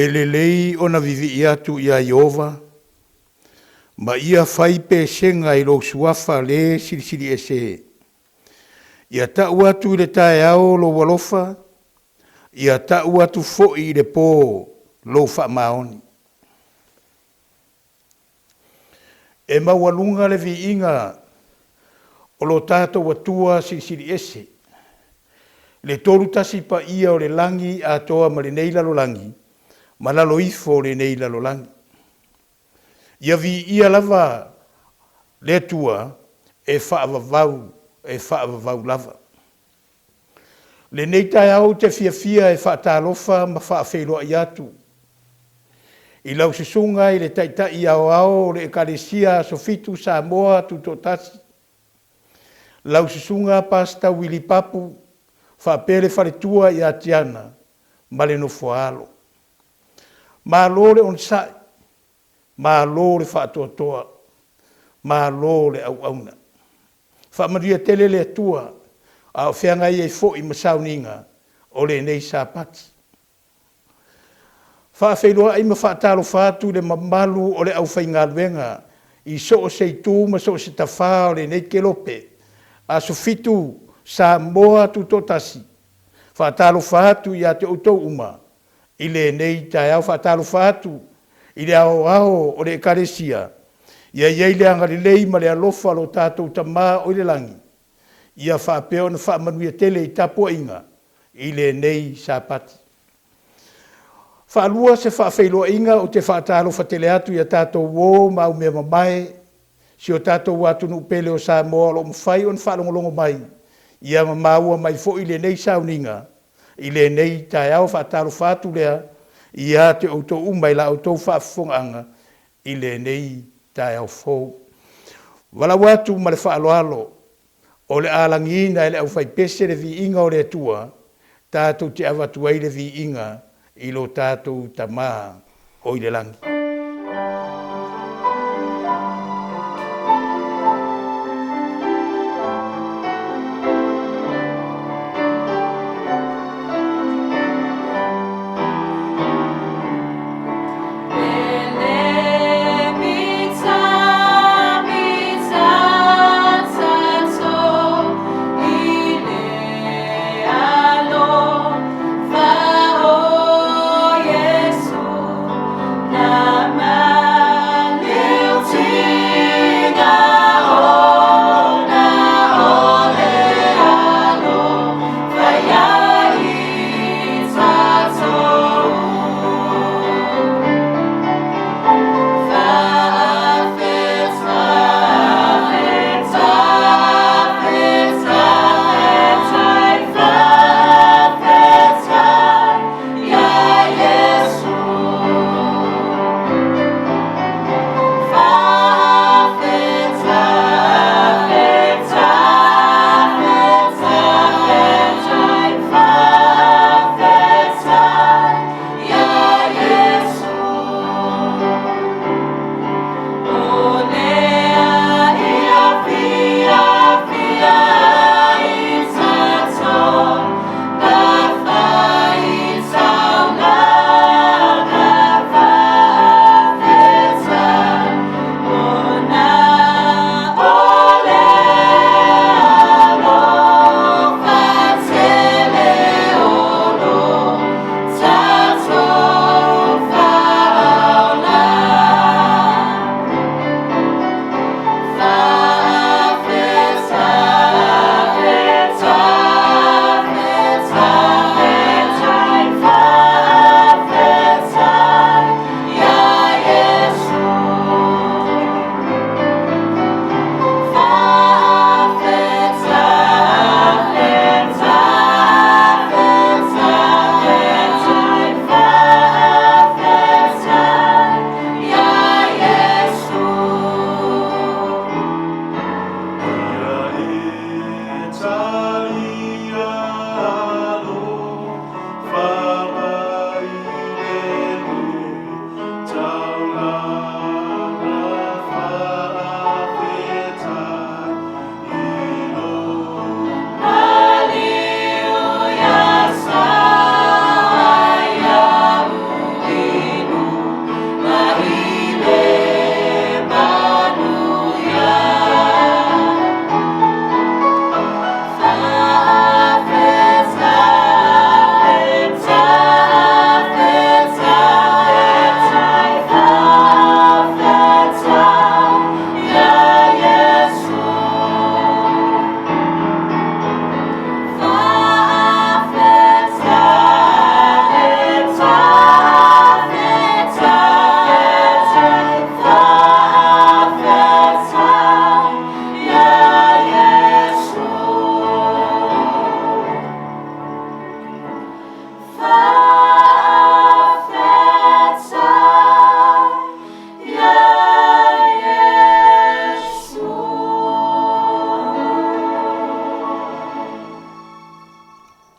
E lelei ona vivii atu ia Ieova, ma ia fai pesega i lou Suafa le Silisili Ese. Ia ta'u atu i le taeao lou alofa, ia ta'u atu foi i le po lou faamaoni. E maualuga le viiga o lo tatou Atua Silisili Ese, le Tolutasi Paia o le lagi atoa ma lenei lalolagi ma lalo ifo o lenei lalolagi. Ia viia lava le Atua e faavavau, e faavavau lava. Lenei taeao ou te fiafia e faatalofa ma faafeiloai atu i lau Susuga i le Taitai Aoao o le Ekalesia Aso Fitu Samoa Tutoatasi, lau Susuga Paseta Wili Papu faapea le faletua ia Tiana ma le nofoaalo. Malo le onosai, malo le faatoatoa, malo le auauna. Faamanuia tele le Atua a o feagai ai foi ma sauniga o lenei Sapati. Faafeiloai ma faatalofa atu i le mamalu o le aufaigaluega i so o se itu ma so o se tafa o lenei kelope Aso Fitu Samoa Tutoatasi. Faatalofa atu ia te outou uma i lenei taeao. Faatalofa atu i le aoao o le Ekalesia, ia i ai le agalelei ma le alofa o lo tatou Tama o i le lagi, ia faapea ona faamanuia tele i tapuaiga i lenei Sapati. Faalua se faafeiloaiga, ou te faatalofa tele atu ia tatou uo ma aumeamamae si o tatou atunuu pele o Samoa o lo o mafai ona faalogologo mai ia ma maua mai foi lenei sauniga i lenei taeao. Faatalofa atu lea ia te outou uma i la outou faafofogaaga i lenei taeao fou. Valaau atu ma le faaaloalo o le a lagiina e le aufaipese le viiga o le Atua, tatou te avatu ai le viiga i lo tatou Tama o i le lagi.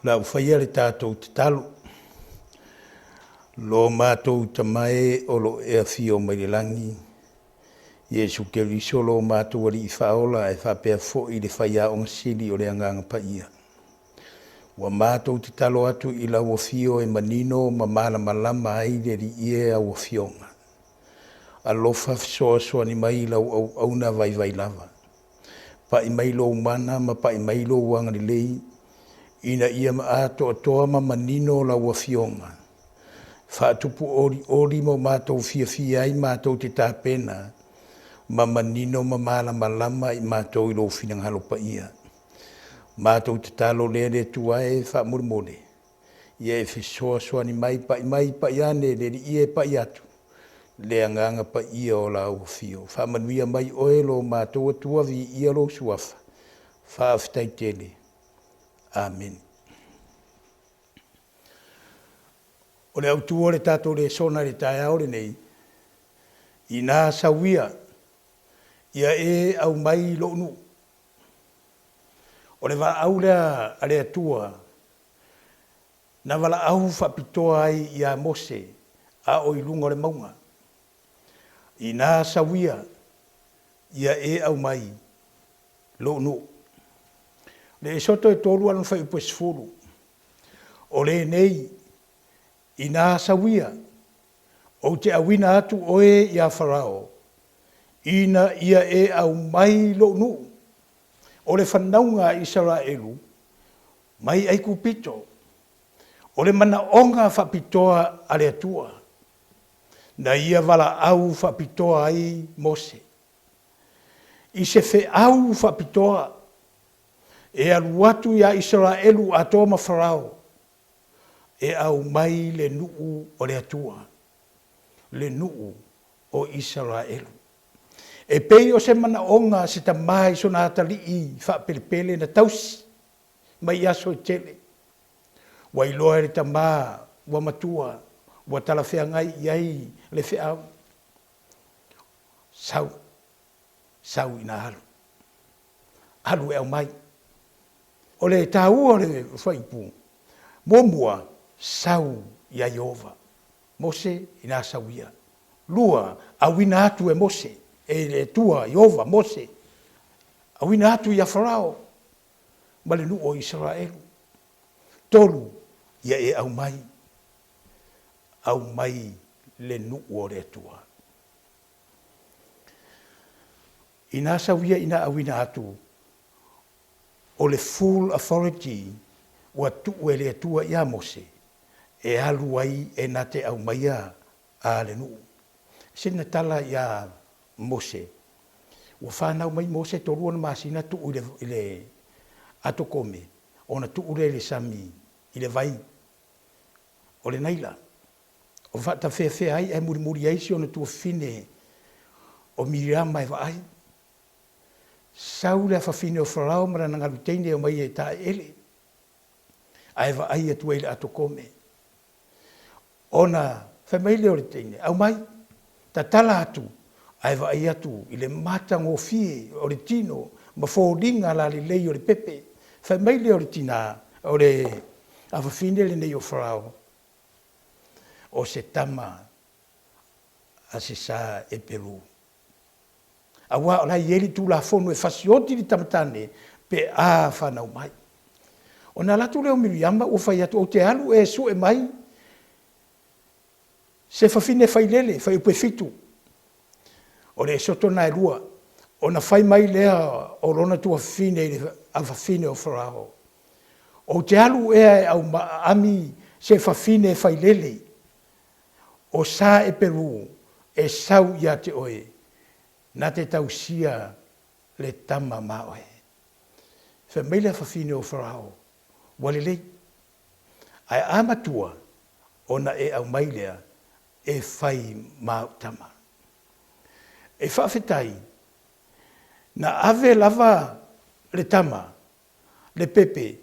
O le a ou faia le tatou tatalo. Lo matou Tama e o lo o e afio mai le lagi, Iesu Keriso lo matou Alii Faaola ae faapea foi le Faiaoga Sili o le Agaga Paia, ua matou tatalo atu i lau Afio e manino ma malamalama ai le Alii e au Afioga. Alofa fesoasoani mai i lau auauna vaivai lava. Pai mai lou mana ma pai mai lou agalelei ina ia atoatoa ma manino lau Afioga. Faatupu olioli ma o matou fiafia ai matou te tapena ma manino ma malamalama i matou i lou finagalo paia. Matou tatalo lea le Atua e faamolemole, ia e fesoasoani mai, pai mai, pai ane le Alii e, pai atu le Agaga Paia o lau Afio. Faamanuia mai oe lo matou Atua, viia lou Suafa. Faafetai tele. Amene. O le autu o le tatou lesona i le taeao lenei, ina sau ia, ia e aumai lou nuu. O le valaau lea a le Atua na valaau faapitoa ai ia Mose a o i luga o le mauga. Ina sau ia, ia e aumai lou nuu. Le Esoto e 3 lona fuaiupu e 10. O lenei, ina sau ia, ou te auina atu oe ia Farao, ina ia e aumai lou nuu, o le fanauga a Isaraelu, mai Aikupito. O le manaoga faapitoa a le Atua, na ia valaau faapitoa ai Mose, i se feau faapitoa e alu atu ia Isaraelu atoa ma Farao, e aumai le nuu o le Atua, le nuu o Isaraelu. E pei o se manaoga a se tama i sona atalii faapelepele na tausi mai i aso e tele. Ua iloa e le tama ua matua, ua talafeagai i ai le feau. Sau, sau ina alu, alu e aumai. O le taua o le fuaiupu, muamua, sau ia Ieova. Mose ina sau ia. Lua, auina atu e Mose, e le Atua, Ieova, Mose, auina atu ia Farao ma le nuu o Isaraelu. Tolu, ia e aumai, aumai le nuu o le Atua. Ina sau ia ina auina atu, o le full authority ua tuu e le Atua ia Mose e alu ai e na te aumaia a le nuu. Sina tala ia Mose, ua fanau mai Mose 3 ona masina tuu i le atokome, ona tuu lea i le sami i le vai o le Naila. O faatafeafea ai ae mulimuli ai si ona tuafafine o Miriama e vaai. Sau le afafine o Farao ma lana galu teine e omai e taeele, ae vaai atu ai i le atokome. Ona fai mai lea o le teine, aumai, tatala atu, ae vaai atu i le matagofie o le tino ma foliga lalelei o le pepe. Fai mai lea o le tina, o le afafine lenei o Farao, o se tama a se sa Eperu. Aua o la e i ai le Tulafono e fasioti le tamatane pe a fanau mai. Ona alu atu lea o Miriama ua fai atu, ou te alu e sue mai se fafine failele, fuaiupu e 7. O le Esoto lena e 2. Ona fai mai lea o lona tuafafine i le afafine o Farao, ou te alu ea e aami se fafine failele o sa Eperu e sau ia te oe, na te tausia le tama ma oe. Fai mai le afafine o Farao, ua lelei, ae a matua, ona e aumai lea e fai ma au tama. E faafetai, na ave lava le tama, le pepe,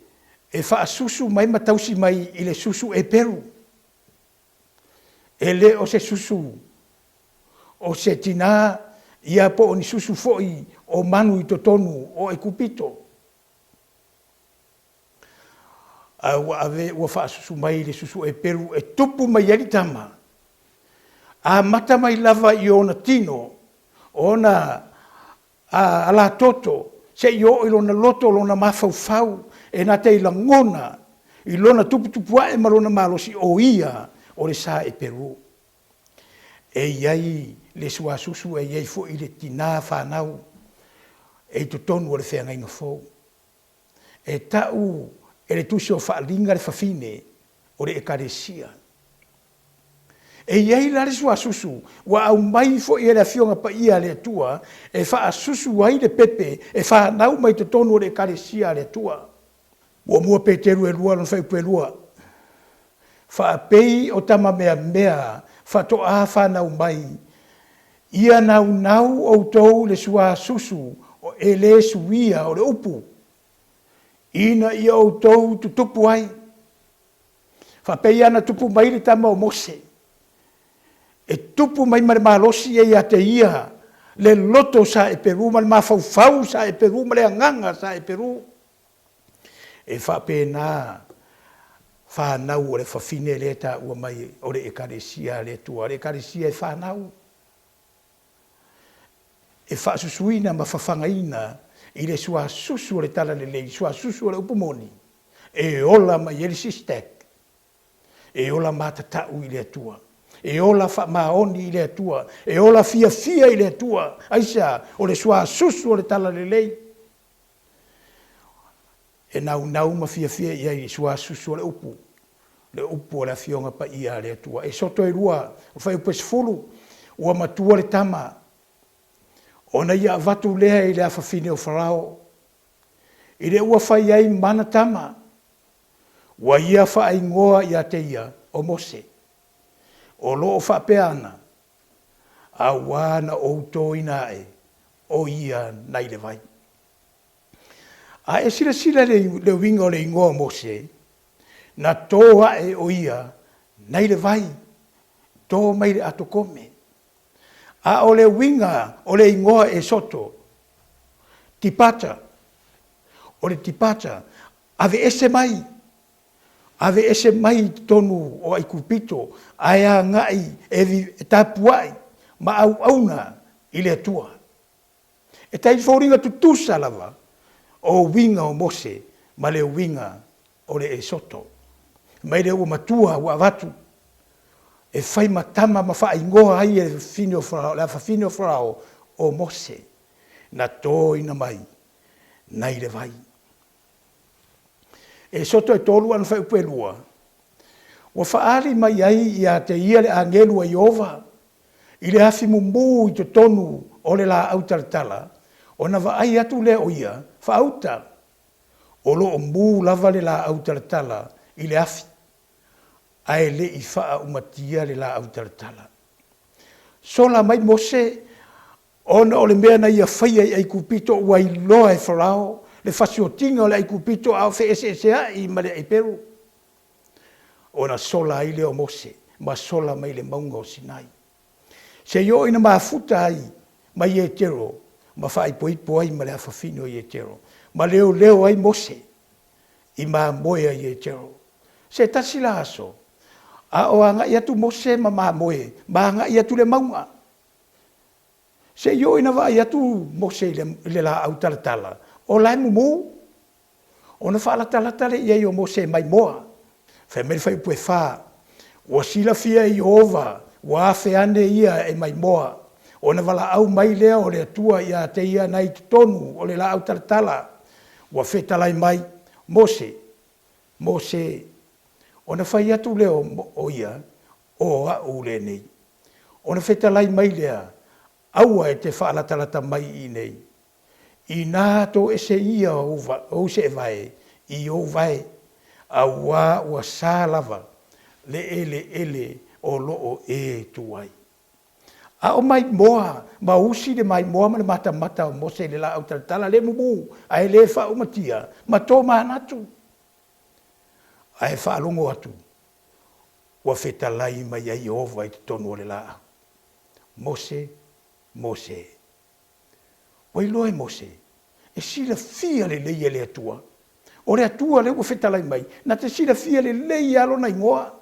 e faasusu mai ma tausi mai i le susu Eperu. E le o se susu o se tina ia po o ni susu foi o manu i totonu o Aikupito. Ae ua ave ua faasusu mai le susu epelu e tupu mai ai le tama, amata mai lava i ona tino, ona alatoto, seia oo i lona loto, lona mafaufau, e na te lagona i lona tuputupuae ma lona malosi, o ia o le sa Eperu. E i ai le suasusu, e i ai foi le tinā fanau e i totonu o le feagaiga fou. E tau e le Tusi o Faaaliga le fafine o le Ekalesia. E i ai la le suasusu ua aumai foi e le Afioga Paia a le Atua e faasusu ai le pepe e fanau mai totonu o le Ekalesia a le Atua. 1 Peteru e 2 lona fuaiupu e 2. Faapei o tama meamea faatoa fanau mai, ia naunau outou i le suasusu e le suia o le upu, ina ia outou tutupu ai. Faapei ona tupu mai le tama o Mose, e tupu mai ma le malosi e ia te ia le loto sa Eperu ma le mafaufau sa Eperu ma le agaga sa Eperu. E faapena fanau o le fafine lea e taua mai o le Ekalesia a le Atua, le Ekalesia e fanau, e faasusuina ma fafagaina i le suasusu o le talalelei, suasusu o le upu moni, e ola mai ai le sistac, e ola matatau i le Atua, e ola faamaoni i le Atua, e ola fiafia i le Atua. Aisea? O le suasusu o le talalelei e naunau ma fiafia i ai i suasusu o le upu, le upu o le Afioga Paia a le Atua. E soto e lua, o fuaiupu e 10, ua matua le tama, ona ia avatu lea i le afafine o Farao, i le ua fai ai mana tama, ua ia faaigoa ia te ia o Mose. O lo o faapea ana, auā na ou toina ae o ia nai le vai. A e silasila i le uiga o le igoa o Mose, na tō ae o ia nai le vai, tō mai le atokome. A o le uiga o le igoa Esoto, departure, o le departure, aveese mai, aveese mai i totonu o Aikupito, ae agai e tapuai ma auauna i le Atua. E tai foliga tutusa lava o uiga o Mose ma le uiga o le Esoto. Mai lea ua matua ua avatu e fai ma tama ma faaigoa ai e le afafine o Farao o Mose, na toina mai nai le vai. Esoto e 3 ana fuaiupu e 2, ua faaali mai ai ia te ia le agelu a Ieova i le afi mumu i totonu o le laau talatala, ona vaai atu lea o ia faauta, o lo o mu lava le laau talatala i le afi, ae le i faaumatia le laau talatala. Sola mai Mose, ona o le mea na ia faia i Aikupito ua iloa e Farao le fasiotiga o le Aikupito a o feeseeseai ma le Eperu. Ona sola ai lea o Mose ma sola mai le mauga o Sinai, seia oo ina mafuta ai ma Ietero ma faaipoipo ai ma le afafine o Ietero, ma leoleo ai Mose i mamoe a Ietero. Se tasi la aso, a o agai atu Mose ma mamoe, ma agai atu le mauga, seia oo ina vaai atu Mose i le laau talatala, o la e mumu. Ona faalatalata lea i ai o Mose e maimoa. Fai mai le fuaiupu e 4, ua silafia e Ieova, ua afe ane ia e maimoa, ona valaau mai lea o le Atua ia te ia nai totonu o le laau talatala, ua fetalai mai, Mose, Mose. Ona fai atu lea o ia, o au lenei. Ona fetalai mai lea, aua e te faalatalata mai i inei. Inā toese ia ou seevae i ou vae, auā ua sa lava le eleele o lo o e tu ai. A o maimoa ma usi le maimoa ma le matamata o Mose i le laau talatala le mumu ae le faaumatia ma tomanatu. Ae faalogo atu ua fetalai mai ai Ieova i totonu o le laau. Mose, Mose. Ua iloa e Mose, e silafia lelei e le Atua. O le Atua lea ua fetalai mai, na te silafia lelei lava Lona igoa.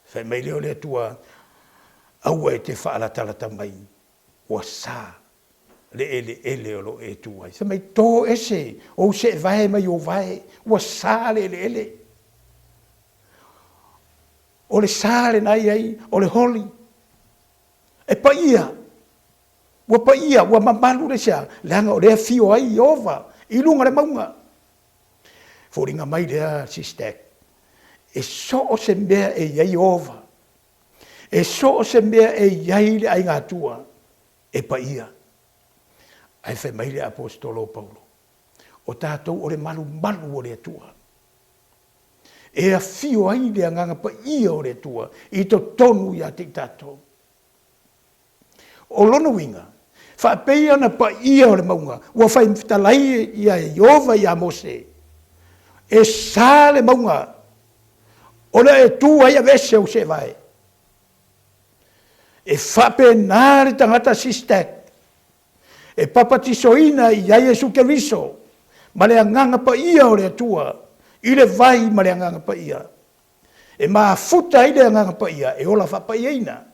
Fai mai lea o le Atua, Aua e te faalatalata mai, ua sa le eleele o lo o e tu ai. Fai mai, To ese ou seevae mai ou vae, ua sa le eleele. O le sa lena e i ai, o le holi. E paia, ua paia, ua mamalu le sea, leaga o lea e afio ai Ieova i luga o le mauga. Foliga mai lea Sistek, e so o se mea e i ai Ieova, e so o se mea e i ai le Aiga Atua, e paia. Ae fai mai le Aposetolo o Paulo, O tatou o le malumalu o le Atua. E afio ai le Agaga Paia o le Atua i totonu ia te i tatou. O lona uiga, faapei ona paia o le mauga ua fai fetalai ia Ieova ia Mose, e sa le mauga o le e tu ai aveese ou seevae. E faapena le tagata sistek e papatisoina i ai Iesu Keriso ma le Agaga Paia o le Atua i le vai ma le Agaga Paia. E mafuta ai le Agaga Paia e ola faapaiaina.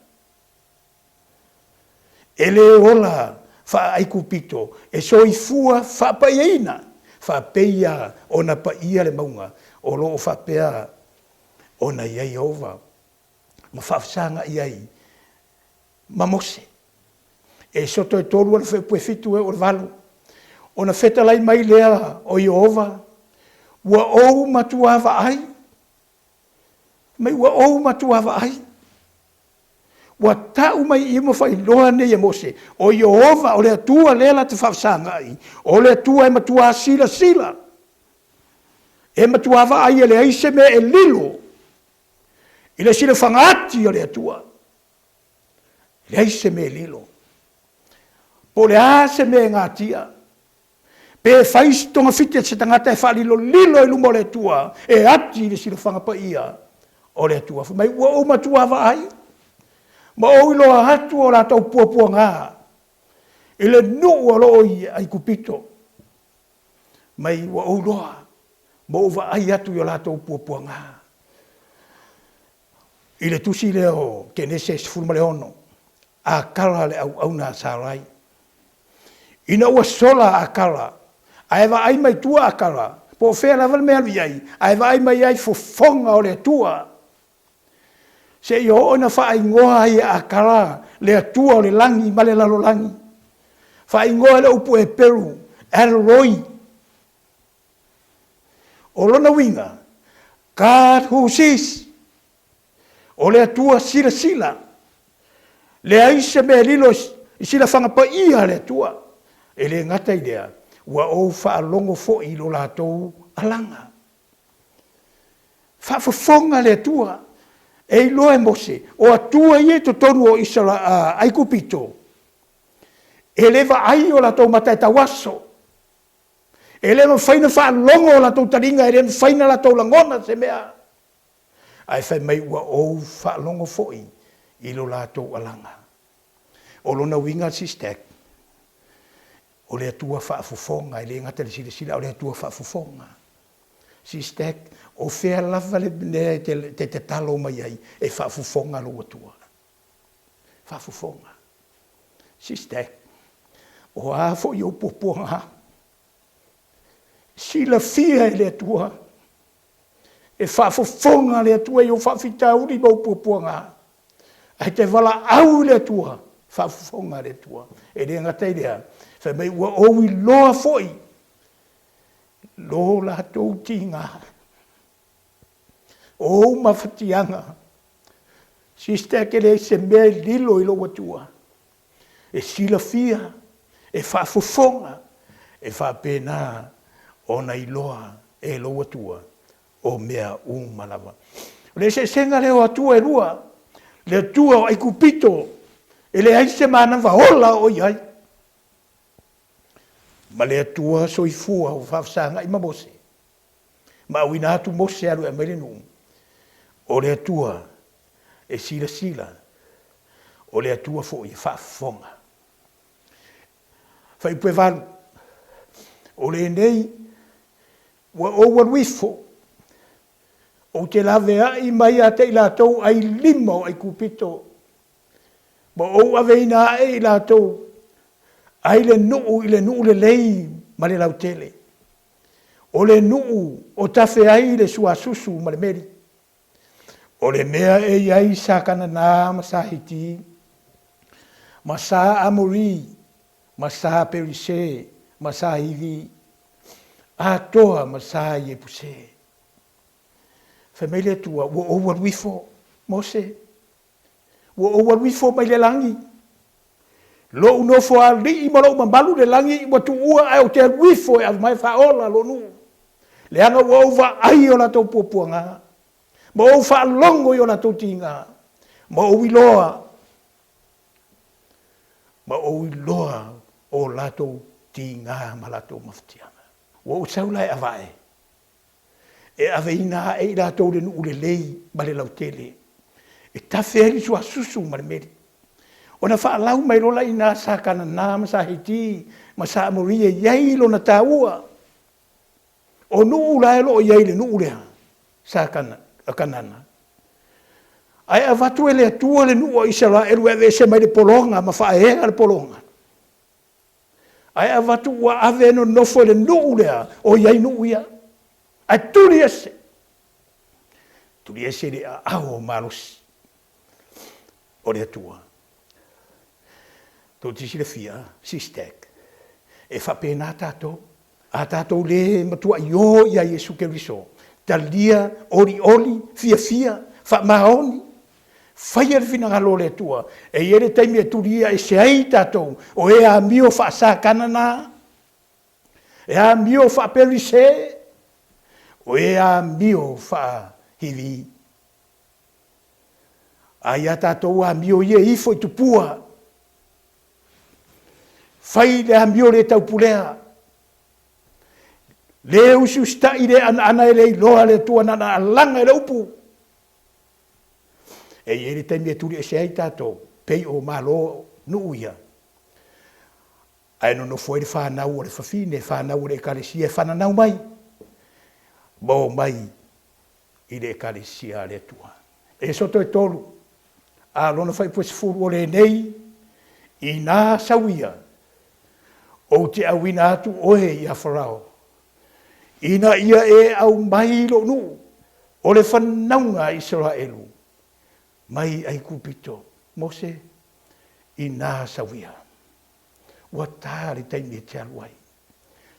E le ola faa-Aikupito, e soifua faapaiaina, faapeia ona paia le mauga o lo o faapea ona i ai Ieova ma faafesagai ai ma Mose. E soto e tolu ana feupue fitu e oo i le valu, ona fetalai mai lea o Ieova, Ua ou matuā vaai, mai ua ou matuā vaai, ua ta'u mai i i ma faailoa nei e Mose, o Ieova o le Atua lea la te faafesagai, o le Atua e matuā silasila, e matuā vaai e leai se mea e lilo i le silafaga ati o le Atua. E leai se mea e lilo. Po o le a se mea e gatia, pe fai se togafiti a se tagata e faalilolilo i luma o le Atua, e ati i le silafaga paia o le Atua. Fai mai, ua ou matua vaai, ma ou iloa atu o latou puapuaga i le nuu o lo o i Aikupito. Mai ua ou iloa, ma ou vaai atu i o latou puapuaga. I le tusi lea o Kenese 16, Akara le auauna a Sarai. Ina ua sola Akara, ae vaai mai tua Akara, po o fea lava le mea e alu i ai, ae vaai mai ai fofoga o le Atua. Seia oo ina faaigoa ai e Akara le Atua o le lagi ma le lalolagi. Faaigoa e le upu Eperu, El Roi. O lona uiga, God who sees, o le Atua silasila, leai se mea lilo i silafaga paia a le Atua. E le gata i lea, ua ou faalogo foi i lo latou alaga. Faafofoga le Atua, e iloa e Mose, o Atua ia i totonu o Aikupito, e le vaai o latou mata e tauaso. E le mafai ona faalogo o latou taliga, e le mafai ona latou lagona se mea. Ae fai mai ua ou faalogo foi i lo latou alaga. O lona uiga Sister, o le Atua faafofoga, e le gata i le silasila, a o le Atua faafofoga. Sister, o fea lava le mea e te tatalo mai ai, e faafofoga lou Atua. Faafofoga. Sister, o a foi ou puapuaga, silafia e le Atua, e faafofoga le Atua i ou faafitauli ma ou puapuaga, ae te valaau i le Atua, faafofoga le Atua. E le gata i lea, fai mai ua ou iloa foi lo latou tiga. O ou mafatiaga, sister ke leai se mea e lilo i lou Atua, e silafia, e faafofoga, e faapena ona iloa e lou Atua o mea uma lava. O le eseesega lea o Atua e lua, le Atua o Aikupito, e leai se manava ola o i ai, ma le Atua soifua ua faafesagai ma Mose, ma auina atu Mose e alu e aumai le nuu, o le Atua e silasila, o le Atua foi e faafofoga. Fuaiupu e 8, O lenei Ua ou alu ifo, ou te laveai mai ia te i latou ailima o Aikupito, ma ou aveina ae i latou ai le nuu i le nuu lelei ma le lautele, o le nuu o tafe ai le suasusu ma le meli, o le mea e i ai sa Kanana ma sa Hiti, ma sa Amori, ma sa Perise, ma sa Hivi, atoa ma sa Iepuse. Fai mai le Atua, ua ou alu ifo, Mose, ua ou alu ifo mai le lagi, lou nofoalii ma lou mamalu i le lagi ua tuua, ae ou te alu ifo e ave mai e faaola lou nuu, leaga ua ou vaai i o latou puapuaga, ma ou faalogo i o latou tiga, ma ou iloa, ma ou iloa o latou tiga ma latou mafatiaga. Ua ou sau la e avae, e aveina ae i latou le nuu lelei ma le lautele, e tafe ai le suasusu ma le meli. Ona faalau mai loa la i ina sa Kanana ma sa Hiti ma sa Amori e i ai lona taua. O nuu la e lo o i ai i le nuu lea sa Kanana. Ae avatu e le Atua le nuu o Isaraelu e aveese mai le pologa ma faaea le pologa. Ae avatu ua ave e nonofo i le nuu lea o i ai nuu ia. Ae tuli ese. Tuli ese i le aao malosi o le Atua. Tou te silafia, SISTEC, e faapena tatou. A tatou le matuai o ia Iesu Keriso, talia, olioli, fiafia, faamaoni, faia le finagalo o le Atua. E i ai le taimi e tulia ese ai tatou o e amio faa-Satana, e amio faa-Perise, o e amio faa-Hivi. A ia tatou amio ia e ifo i tupua, fai le amio le taupulea, le usiusitai, le anaana, e le iloa le Atua na ona alaga i le upu. E i ai le taimi e tuli ese ai tatou, pei o Malo nuu ia, ae nonofo ai le fanau o le fafine, fanau o le ekalesia e fananau mai, ma o mai i le ekalesia a le Atua. E soto e tolu, a lona fuaiupu e 10, o lenei, ina sau ia, ou te auina atu oe ia Farao, ina ia e aumai lou nuu, o le fanauga a Isaraelu, mai Aikupito. Mose, ina sau ia. Ua ta le taimi e te alu ai.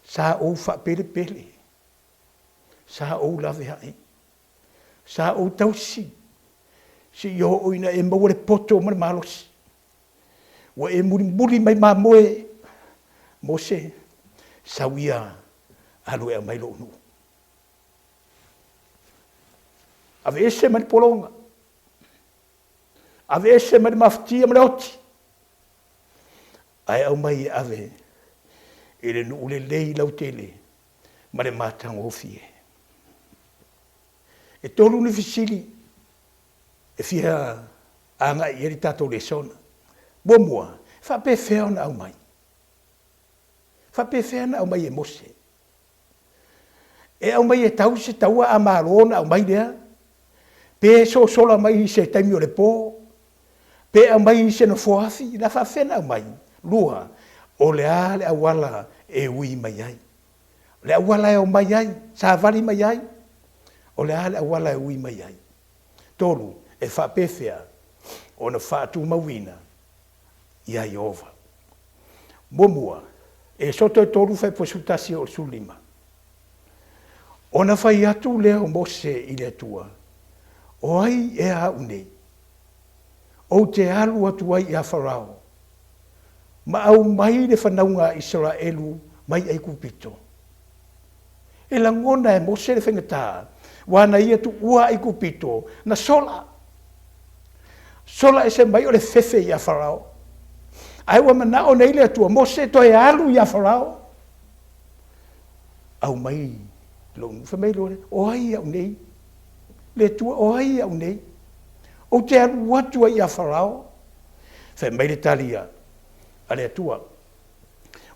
Sa ou faapelepele, sa ou laveai, sa ou tausi, seia oo ina e maua le poto ma le malosi. Ua e mulimuli mai mamoe. Mose, sau ia, alu e aumai lou nuu. Aveese mai le pologa, aveese mai le mafatia ma le oti, ae aumai e ave i le nuu lelei lautele ma le matagofie. E tolu ni fesili e fia agai i ai le tatou lesona. Muamua, e faapefea ona aumai? Faapefea ona aumai e Mose? E aumai e tau se taua a Malo ona aumai lea? Pe sosola mai i se taimi o le po? Pe aumai i se nofoa afi? Na faapefea ona aumai? Lua, o le a le auala e ui mai ai? Le auala e omai ai, savali mai ai, o le a le auala e ui mai ai? Tolu, e faapefea ona faatumauina iā Ieova. Muamua, e soto e tolu fuaiupu 11 o le 15. Ona fai atu lea o Mose i le Atua, O ai ea au nei, ou te alu atu ai iā Farao, ma aumai le fanauga a Isaraelu mai Aikupito? E lagona e Mose le faigata, ua na ia tuua Aikupito, na sola. Sola ese mai o le fefe iā Farao. Ae ua manao nei le Atua, Mose toe alu iā Farao, aumai lou nuu. Fai mai loa lea, o ai au nei? Le Atua, o ai au nei? Ou te alu atu ai iā Farao. Fai mai le tali a le Atua,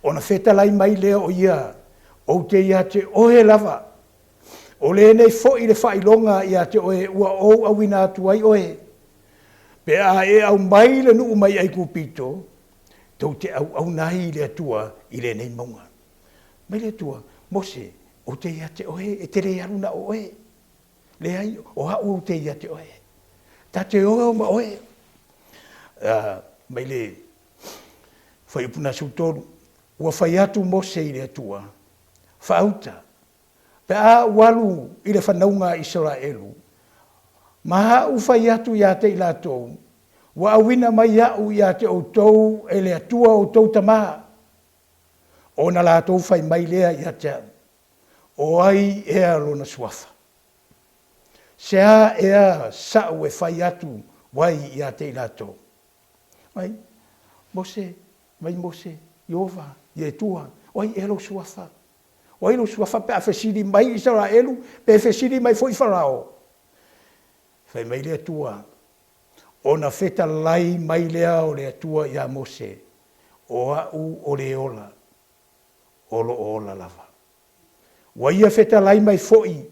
ona fetalai mai lea o ia, ou te ia te oe lava. O lenei foi le faailoga ia te oe ua ou auina atu ai oe, pe a e aumai le nuu mai Aikupito, tou te auauna ai i le Atua i lenei mauga. Mai le Atua, Mose, ou te ia te oe, e te le alu na o oe. Leai, o a'u ou te ia te oe. Ta te o ma oe. Mai le fuaiupu na 13, ua fai atu Mose i le Atua, Faauta, pe a ou alu i le fanauga a Isaraelu, ma a'u fai atu ia te i latou, ua auina mai a'u ia te outou e le Atua o outou tamā, ona latou fai mai lea ia te a'u, O ai ea lona suafa? Se a ea sa'u e fai atu ai ia te i latou? Mai Mose, mai Mose, Ieova, Ietua, o ai ea lou suafa? O ai lou suafa pe a fesili mai Isaraelu, pe fesili mai foi Farao? Fai mai le Atua, ona fetalai mai lea o le Atua iā Mose, O a'u o le ola, o lo o ola lava. Ua ia fetalai mai foi,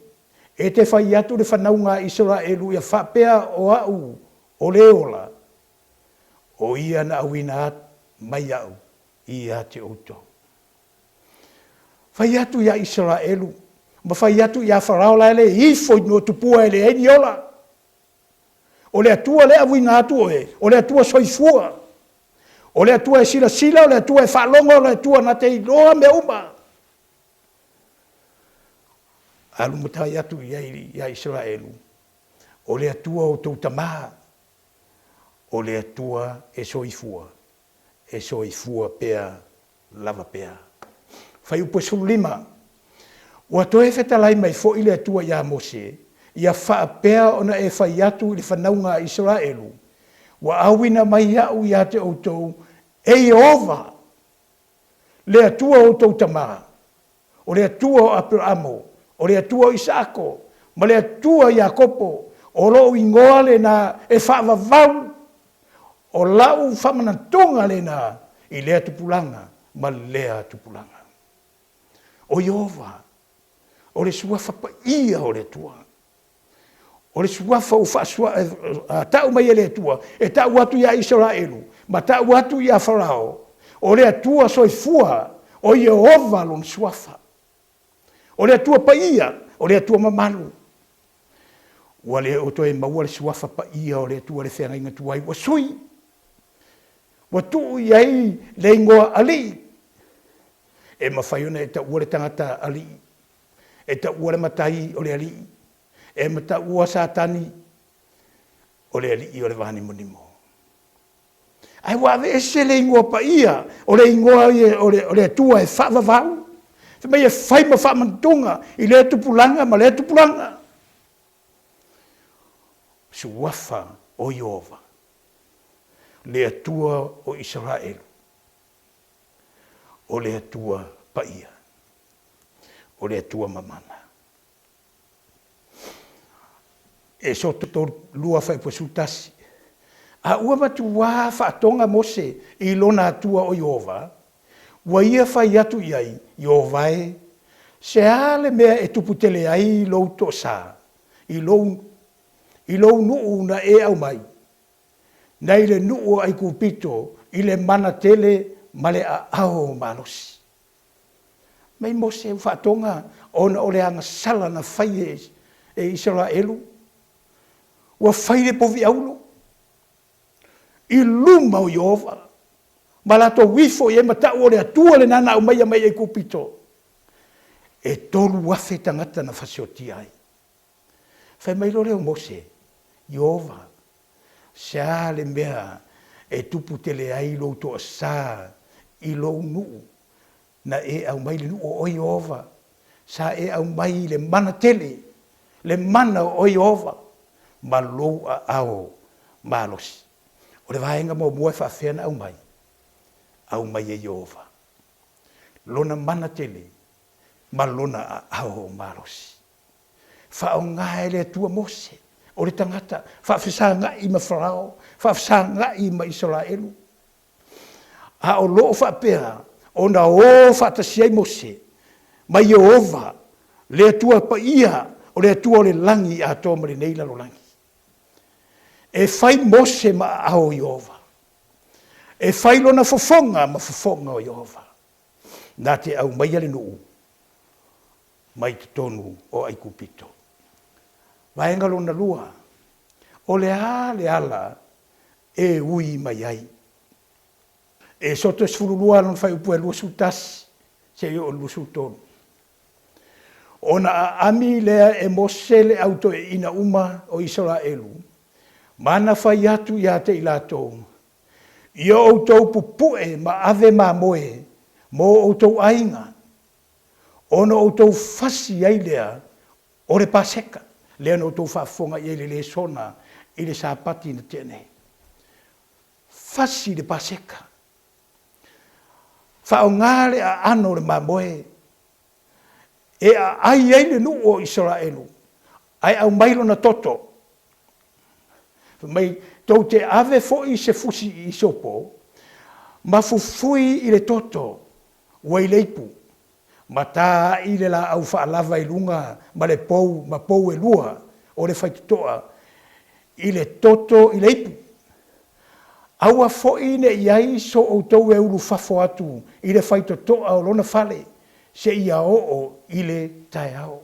e te fai atu le fanauga a Isaraelu ia faapea o a'u o le ola, o ia na auina mai a'u ia te outou. Fai atu iā Isaraelu, ma fai atu iā Farao la e le ifo i nua tupua e leai ni ola. O le Atua lea avuina atu oe, o le Atua soifua. O le Atua e silasila, o le Atua e faalogo, o le Atua na te iloa mea uma. Alu matai atu i ai ia Isaraelu, o le Atua o tou tamā, o le Atua e soifua, e soifua pea lava pea. Fuaiupu e 15, Ua toe fetalai mai foi le Atua iā Mose, ia faapea ona e fai atu i le fanauga a Isaraelu, Ua auina mai a'u ia te outou e Ieova, le Atua o outou tamā, o le Atua o Aperaamo, o le Atua o Isaako, ma le Atua o Iakopo, o lo'u igoa lena e faavavau, o la'u faamanatuga lena i lea tupulaga ma lea tupulaga. O Ieova, o le suafa paia o le Atua. O le suafa ua faasua, ta'u mai e le Atua, e ta'u atu iā Isaraelu, ma ta'u atu iā Farao, o le Atua soifua, o Ieova lona suafa. O le Atua paia, o le Atua mamalu. Ua le o toe maua le suafa paia o le Atua le feagaiga tuai ua sui. Ua tuu i ai le igoa alii. E mafai ona e taua le tagata alii E taua le matai o le alii, e mataua Satani o le alii o le vanimonimo. Ae ua aveese le igoa paia, o le igoa o le Atua e faavavau, fai mai e fai ma faamanatuga i lea tupulaga ma lea tupulaga. Suafa o Ieova, le Atua o Isaraelu, o le Atua paia, o le Atua mamana. Esoto 32 fuaiupu 11. A ua matuā faatoga Mose i lona Atua o Ieova, ua ia fai atu i ai, Ieova e, se a le mea e tupu tele ai lou toasā i lou, i lou nuu na e aumai, Nei le nuu o Aikupito i le mana tele ma le aao malosi. Mai Mose ua faatoga ona o le agasala na fai e Isaraelu, ua fai le povi auro i luma o Ieova, ma latou ifo i ai ma ta'u o le Atua lena na aumaia mai Aikupito. E 3,000 tagata na fasiotia ai. Fai mai loa lea o Mose, Ieova, se a le mea e tupu tele ai lou toasā i lou nuu, na e aumai le nuu o oe Ieova, sa e aumai i le mana tele, le mana o oe Ieova, ma lou aao malosi. O le vaega muamua e faafefea ona aumai? Aumai e Ieova lona mana tele ma lona aao malosi. Faaaoga e le Atua Mose, o le tagata, faafesaga'i ma Farao, faafesaga'i ma Isaraelu. A o lo o faapea ona o faatasi ai Mose ma Ieova, le Atua paia, O le Atua o le lagi atoa ma lenei lalolagi. E fai Mose ma aao o Ieova. E fai lona fofoga ma fofoga o Ieova. Na te aumaia le nuu mai totonu o Aikupito. Vaega lona lua, o le a le ala e ui mai ai? Esoto 12 lona fuaiupu e 21 seia oo i le 23. Ona aami lea e Mose le au toeaiina uma o Isaraelu, ma na fai atu ia te i latou, Ia outou pupue ma ave mamoe mo outou aiga, ona outou fasi ai lea o le Paseka, lea na outou faafofoga i ai i le lesona i le Sapati na tea nei. Fasi le Paseka. Faaaoga le aano o le mamoe e aai ai le nuu o Isaraelu, ae aumai lona toto. Fai mai, tou te ave foi se fusi isopo ma fufui i le toto ua i le ipu, ma ta a'i le laau faalava i luga ma le pou ma pou e lua o le faitotoa i le toto i le ipu. Aua foi ne i ai so outou e ulufafo atu i le faitotoa o lona fale seia oo i le taeao.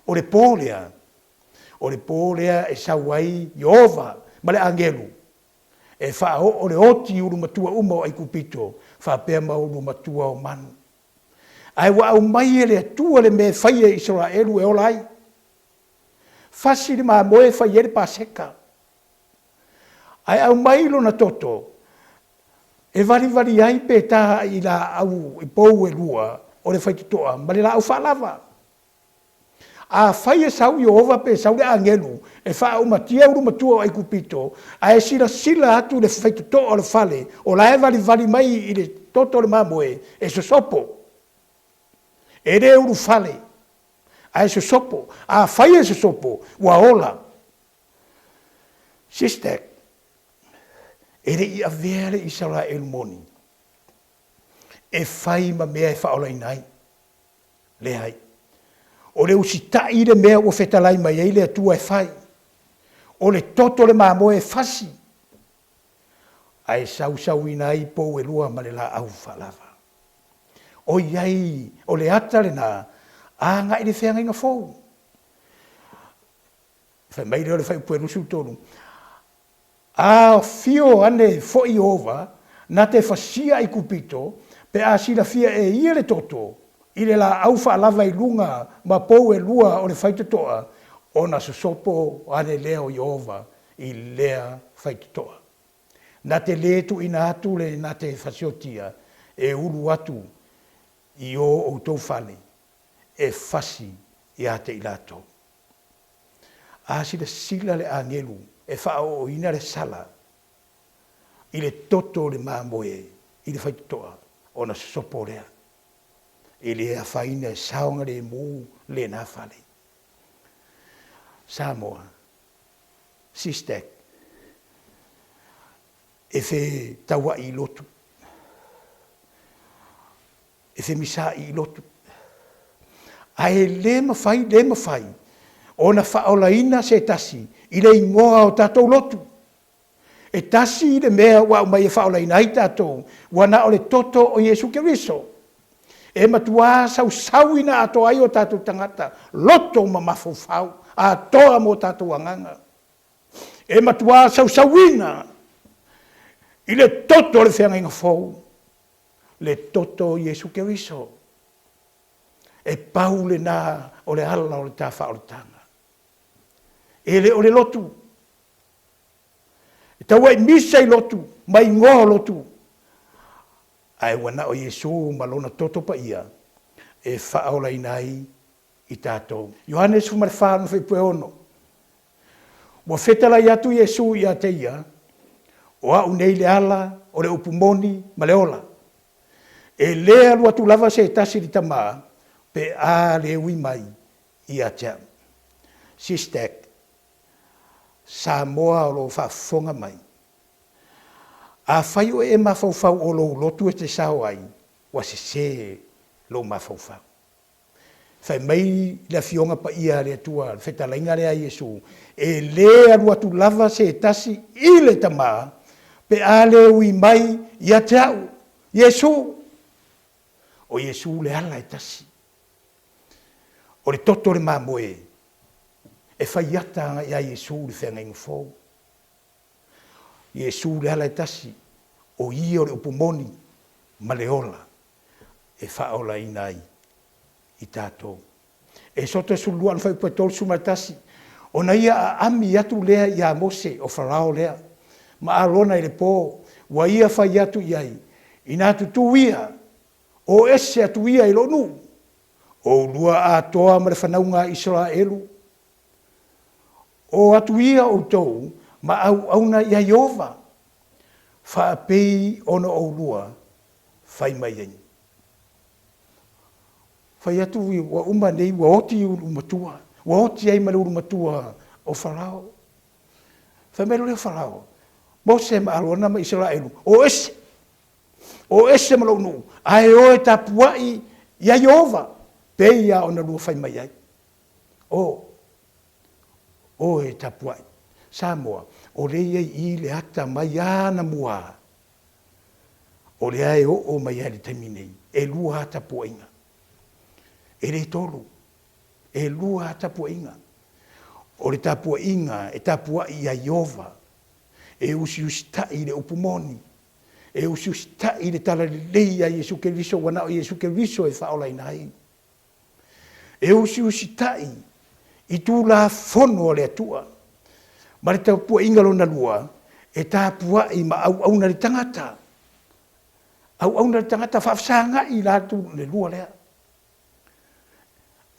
O le pō lea, o le pō lea e sau ai Ieova ma le agelu e faaoo le oti i ulumatua uma o Aikupito faapea ma ulumatua o manu. Ae ua aumai e le Atua le mea e faia e Isaraelu e ola ai. Fasi le mamoe e fai ai le Paseka. Ae aumai lona toto e valivali ai pe ta ai i laau i pou e lua o le faitotoa ma le laau faalava. Afai e sau Ieova pe sau le agelu e faaaumatia ulumatua o Aikupito, ae silasila atu i le faitotoa o le fale o la e valivali mai i le toto o le mamoe, e sosopo. E le ulufale, ae sosopo. Afai e sosopo, ua ola. Sister, e le i avea le Isaraelu moni e fai ma mea e faaolaina ai. Leai. O le usitai i le mea ua fetalai mai ai le Atua e fai. O le toto o le mamoe e fasi, ae sausauina ai pou e lua ma le laau faalava. ʻOiai o le ata lena agai i le feagaiga fou. Fai mai lea o le fuaiupu e 23, A afio ane foi Ieova na te fasia Aikupito, pe a silafia e ia le toto i le laau faalava i luga ma pou e lua o le faitotoa, ona sosopo ane lea o Ieova i lea faitotoa. Na te lē tuuina atu le na te fasiotia e ulu atu i o outou fale e fasi ia te i latou. A silasila le agelu e faaooina le sala i le toto o le mamoe i le faitotoa, ona sosopo lea. E le afaina e saogalemu lena fale. Samoa, SISTEC, e fetauai i lotu, e femisaai i lotu. Ae le mafai, le mafai ona faaolaina se tasi i le igoa o tatou lotu. E tasi le mea ua aumai e faaolaina ai tatou, ua na o le toto o Iesu Keriso. E matuā sausauina atoa ai o tatou tagata, loto ma mafaufau, atoa mo tatou agaga. E matuā sausauina i le toto o le feagaiga fou, le toto o Iesu Keriso. E pau lena o le ala o le tafaaolataga. E le o le lotu. E tauai misa i lotu ma igoa o lotu. Ae ua na o Iesu ma Lona toto paia e faaolaina ai i tatou. Ioane 14 lona fuaiupu e 6. Ua fetalai atu Iesu ia te ia, O au nei le ala, o le upu moni ma le ola. E lē alu atu lava se tasi i le Tama, pe a le ui mai ia te au. Sistek, Samoa o lo o faafofoga mai. Afai o e mafaufau o lou lotu e te sao ai, ua sese lou mafaufau. Fai mai le Afioga Paia a le Atua, le fetalaiga lea a Iesu, E lē alu atu lava se tasi i le Tama, pe a le ui mai ia te au, Iesu. O Iesu le ala e tasi. O le toto o le mamoe e fai ata agai ia Iesu i le feagaiga fou. Iesu le ala e tasi, o Ia o le upu moni ma le ola e faaolaina ai i tatou. E soto 12 ana fuaiupu e 31, ona ia aami atu lea ia Mose, o Farao lea, ma Arona i le po, ua ia fai atu i ai, Inā tutū ia, o ese atu ia i lou nuu, oulua atoa ma le fanauga a Isaraelu, o atu ia outou ma auauna iā Ieova, faapei ona oulua fai mai ai. Fai atu ua uma nei, ua oti ulu matua, ua oti ai ma le ulu matua o Farao. Fai mai loa lea o Farao, Mose ma Arona ma Isaraelu, o ese, o ese ma lou nuu, ae o e tapuai ia Ieova, pei lava ona lua fai mai ai. O, o e tapuai. Samoa, o lea e i ai i i le ata mai anamua, o lea e oo mai lava i le taimi nei, e lua lava tapuaiga, e le tolu, e lua lava tapuaiga. O le tapuaiga e tapuai ia Ieova, e usiusitai i le upu moni, e usiusitai i le talalelei ia Iesu Keriso, ua na o Iesu Keriso e faaolaina ai. E usiusitai i Tulafono a le Atua. Ma le tapuaiga lona lua, e tapuai ma auauna le tagata. Auauna le tagata, faafesagai latou le lua lea.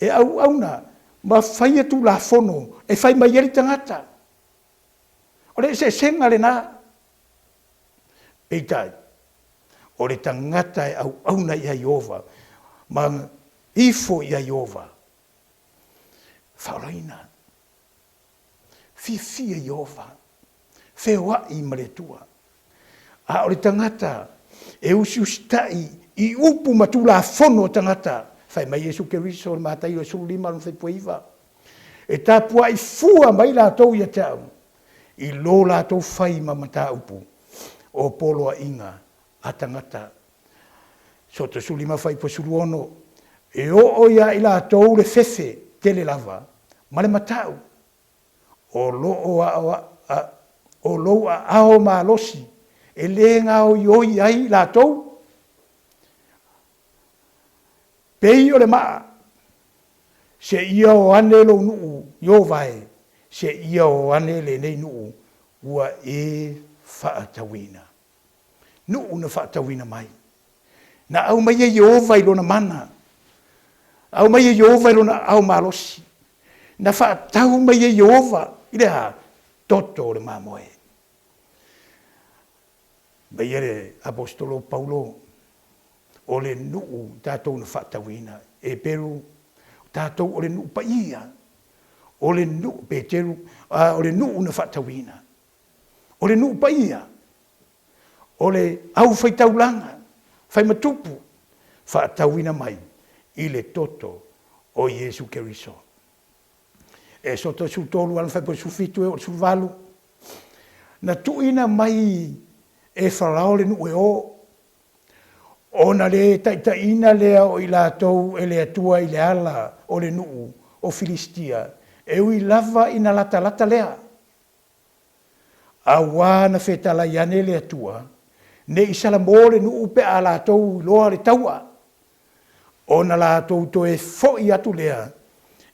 E auauna ma faia Tulafono e fai mai ai le tagata. O le eseesega lena. Peitai, o le tagata e auauna ia Ieova ma ifo ia Ieova, faaolaina. Fiafia Ieova, feoai ma le Atua. A o le tagata e usiusitai i upu ma tulafono a tagata, fai mai Iesu Keriso i le Mataio 15 lona fuaiupu e 9, E tapuai fua mai latou ia te au i lo latou fai ma mataupu o poloaiga a tagata. Soto 15 fuaiupu 16, E oo ia i latou le fefe tele lava ma le matau o loo o lou aao malosi e le gaoioi ai latou, pei o le maa, seia o ane lou nuu Ieova e, seia o ane lenei nuu ua e faatauina. Nuu na faatauina mai. Na aumaia Ieova i lona mana. Aumaia Ieova i lona aao malosi. Na faatau mai e Ieova i le a? Toto o le mamoe. Mai ia le Aposetolo Paulo, o le nuu tatou na faatauina. Eperu, o tatou o le nuu paia. O le nuu, Peteru, o le nuu na faatauina. O le nuu paia, o le aufaitaulaga, faimatupu, faatauina mai i le toto o Iesu Keriso. E soto 13 ana faipule 17 e oo i le 18, na tuuina mai e Farao le nuu e o, ona le taitaiina lea o i latou e le Atua i le ala o le nuu o Filisitia, e ui lava ina latalata lea. Auā na fetalai ane le Atua, ne i salamo le nuu pe a latou iloa le taua, ona latou toe foʻi atu lea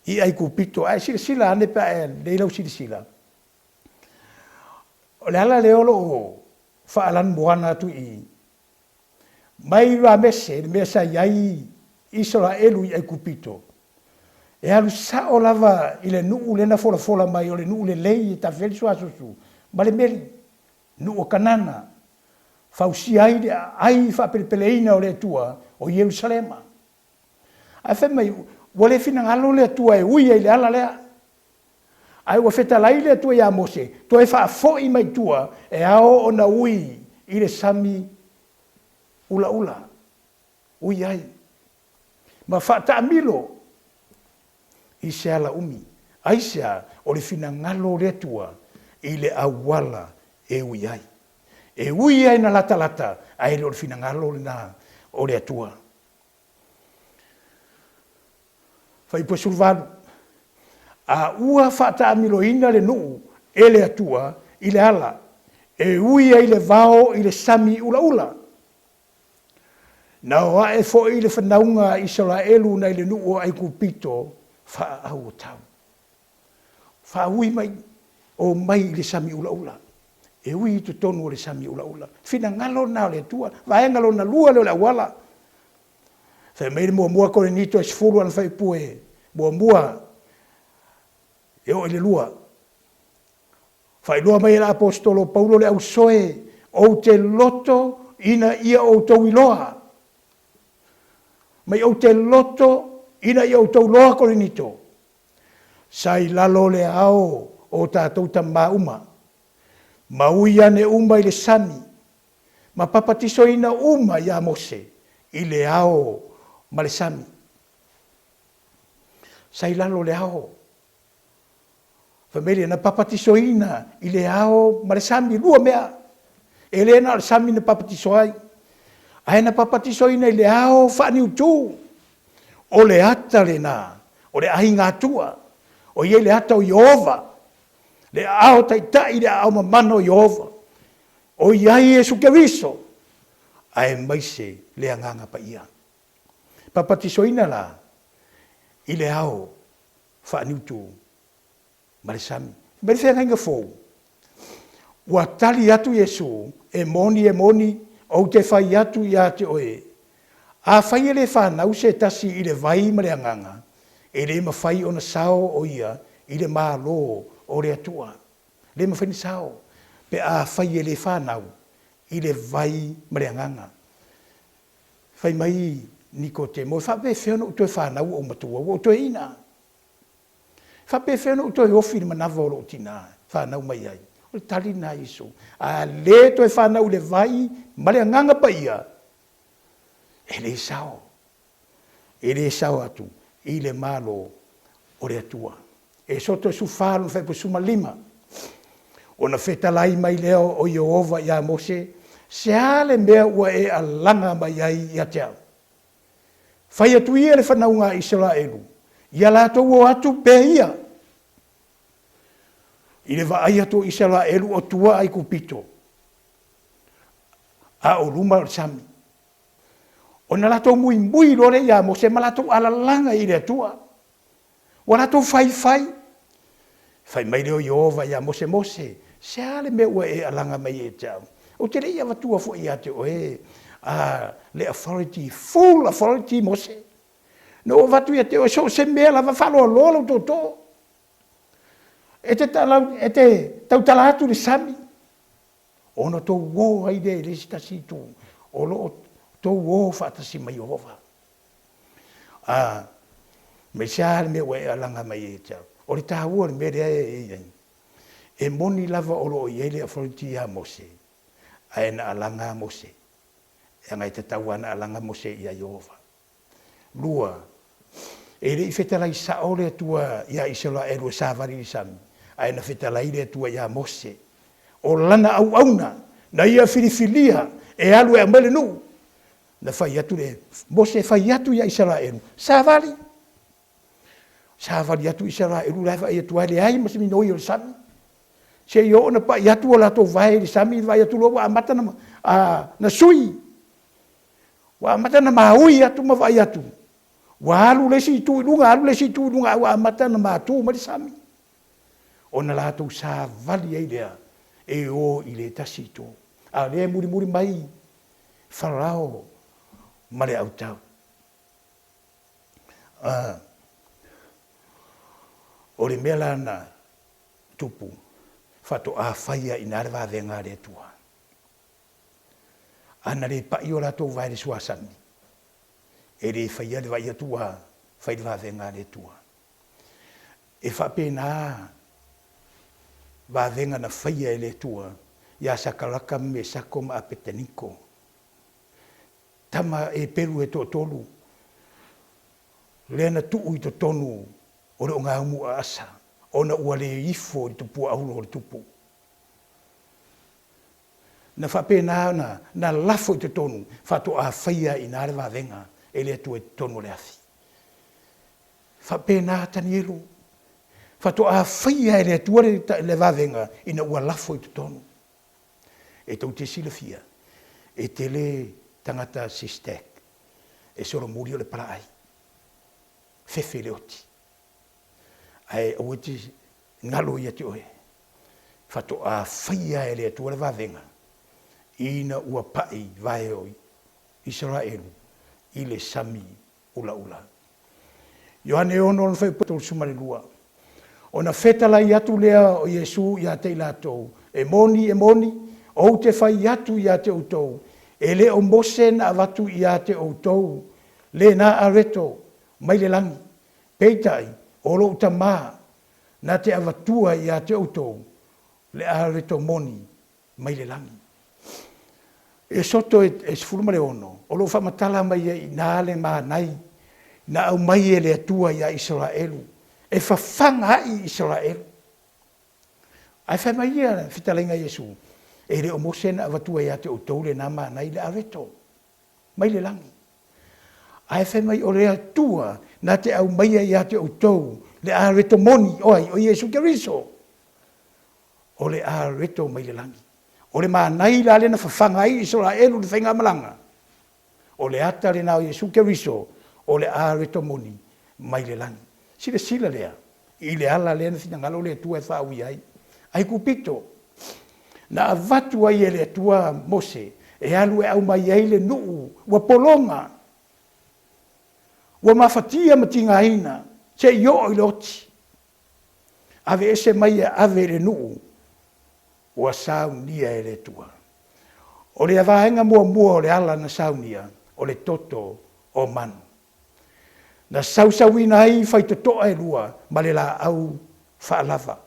i Aikupito. Ae silasila ane pe a e lelei lau silasila, o le ala lea o lo o faalanumoana atu i i, mai Ramese, le mea sa i ai Isaraelu i Aikupito, e alu sao lava i le nuu lea na folafola mai o le nuu lelei e tafe ai le suasusu ma le meli, nuu o Kanana, fausia ai le aai faapelepeleina o le Atua o Ierusalema. Ae fai mai, ua le finagalo le Atua e ui ai i le ala lea. Ae ua fetalai le Atua ia Mose, toe faafoi mai tua e ao ona ui i le sami ulaula, ui ai, ma faataamilo. i se ala umi. Aisea? O le finagalo o le Atua i le auala e ui ai. E ui ai na latalata, ae le o le finagalo lena o le Atua. Fuaiupu 18, A ua faataamiloina le nuu e le Atua i le ala, e ui ai le vao i le sami ulaula. Na o ae foi le fanauga a Isaraelu nai le nuu o Aikupito faaau o tau. Faaui mai, o mai i le sami ulaula. E ui i totonu o le sami ulaula. Finagalo lena o le Atua. Vaega lona lua lea o le auala. Fai mai le muamua Korinito e 10 ana fuaiupu e muamua e oo i le lua. Faailoa mai e le Aposetolo Paulo le ausoe, Ou te loto ina ia outou iloa. Mai ou te loto ina ia outou iloa Korinito, sa i lalo o le ao o tatou tamā uma, ma ui ane uma i le sami, ma papatisoina uma iā Mose i le ao ma le sami. Sa i lalo o le ao. Fai mai lea, na papatisoina i le ao ma le sami, lua mea. E le na o le sami na papatiso ai, ae na papatisoina i le ao faaniutu. O le ata lena o le aiga Atua, o i ai le ata o Ieova, le aao taitai, le aao mamana o Ieova, o i ai Iesu Keriso, aemaise le Agaga Paia. Papatisoina la i le ao faaniutu ma le sami. Mai le feagaiga fou, ua tali atu Iesu, E moni, e moni, ou te fai atu ia te oe, afai e le fanau se tasi i le vai ma le Agaga, e le mafai ona sao o ia i le Malo o le Atua. Le mafai ona sao, pe afai e le fanau i le vai ma le Agaga. Fai mai Nikotemo, E faapefea ona ou toe fanau ou matua, ua ou toeaina? E faapefea ona ou toe ofi i le manava o lou tina e fanau mai ai? O le tali lena a Iesu, A le toe fanau i le vai ma le Agaga Paia, e le sao, e le sao atu i le Malo o le Atua. Esoto e 14 lona fuaiupu 15, ona fetalai mai lea o Ieova iā Mose, Se a le mea ua e alaga mai ai ia te au? Fai atu ia le fanauga a Isaraelu, ia latou o atu pea ia. I le vaai atu o Isaraelu o tua Aikupito, a o luma o le sami, ona latou muimui loa lea iā Mose ma latou alalaga i le Atua. Ua latou faifai. Fai mai lea o Ieova ia Mose, Mose, se a le mea ua e alaga mai ai ia te au? Ou te le i avatua foi ia te oe a le authority, full authority Mose. Na ou avatu ia te oe so o se mea lava, faaloaloa lou tootoo. E te, talau, e te tautala atu i le sami, ona tou o ai lea i le isi tasi itu, o lo o tou o faatasi ma Ieova. A, aemaise lava le mea ua e alaga mai ai ia te au. O le taua o le mea lea e i ai, e moni lava o lo o i ai le authority ia Mose, ae na alaga Mose, leaga e tatau lava ona alaga Mose ia Ieova. Lua, e le i fetalai sao le Atua ia Isaraelu e savali i le sami, ae na fetalai le Atua ia Mose, o lana auauna na ia filifilia e alu e aumai le nuu. Na fai atu le Mose fai atu ia Isaraelu, savali. Savali atu Isaraelu la e vaai atu ai leai ma se minoi o le sami. Se i oo na pai atu o latou vae i le sami, vaai atu loa ua amata na, a, na sui. Ua amata na maui atu ma vaai atu. Ua alu le isi itu i luga, alu le isi itu i luga, a ua amata na matu mai le sami. Ona latou savali ai lea e o i le tasi itu. A o lea e mulimuli mai Farao ma le autau. A, o le mea la na tupu, faatoa fai lava i ina le vavega a le Atua. A na le pai o latou vae i le suasami, e le faia le vaai atu ua fai le vavega a le Atua. E faapena vavega na faia e le Atua ia Sakaraka ma Mesako ma Apeteniko, tama Eperu e toatolu, lea na tuu i totonu. O le ogaumu aasa, ona ua le ifo i le tupuaulu o le tupu. Na faapena ona na lafo i totonu, faatoa faia ai i ina le vavega e le Atua i totonu o le afi. Faapena Tanielu, faatoa faia e le Atua le vavega ina ua lafo i totonu. E tou te silafia, e tele tagata SISTAC e solomuli o le palaai, fefe i le oti. Ae aua e te galo ia te oe, faatoa faia e le Atua le vavega ina ua pai vae o Isaraelu i le sami ulaula. Ioane 6 lona fuaiupu 32. Ona fetalai atu lea o Iesu ia te i latou, E moni, e moni, ou te fai atu ia te outou, e le o Mose na avatu ia te outou lena areto mai le lagi, peitai, o lou Tama na te avatua ia te outou le areto moni mai le lagi. E soto e 16, o lo o faamatala mai ai i ina le manai na aumai e le Atua ia Isaraelu, e fafaga ai Isaraelu. Ae fai mai ia le fetalaiga a Iesu, e le o Mose na avatua ia te outou lena manai le areto mai le lagi. Ae fai mai o le Atua na te aumaia ia te outou le areto moni, o ai? O Iesu Keriso. O le areto mai le lagi. O le manai la lea na fafaga ai Isaraelu i le faigamalaga, o le ata lena o Iesu Keriso, o le areto moni mai le lagi. Silasila lea i le ala lea na finagalo le Atua e faaui ai. Aikupito, na avatu ai e le Atua Mose e alu e aumai ai le nuu ua pologa, ua mafatia ma tigaina se i oo i le oti. Aveese mai e ave i le nuu ua saunia e le Atua. O le vaega muamua o le ala na saunia, o le toto o manu. Na sausauina ai faitotoa e lua ma le laau faalava,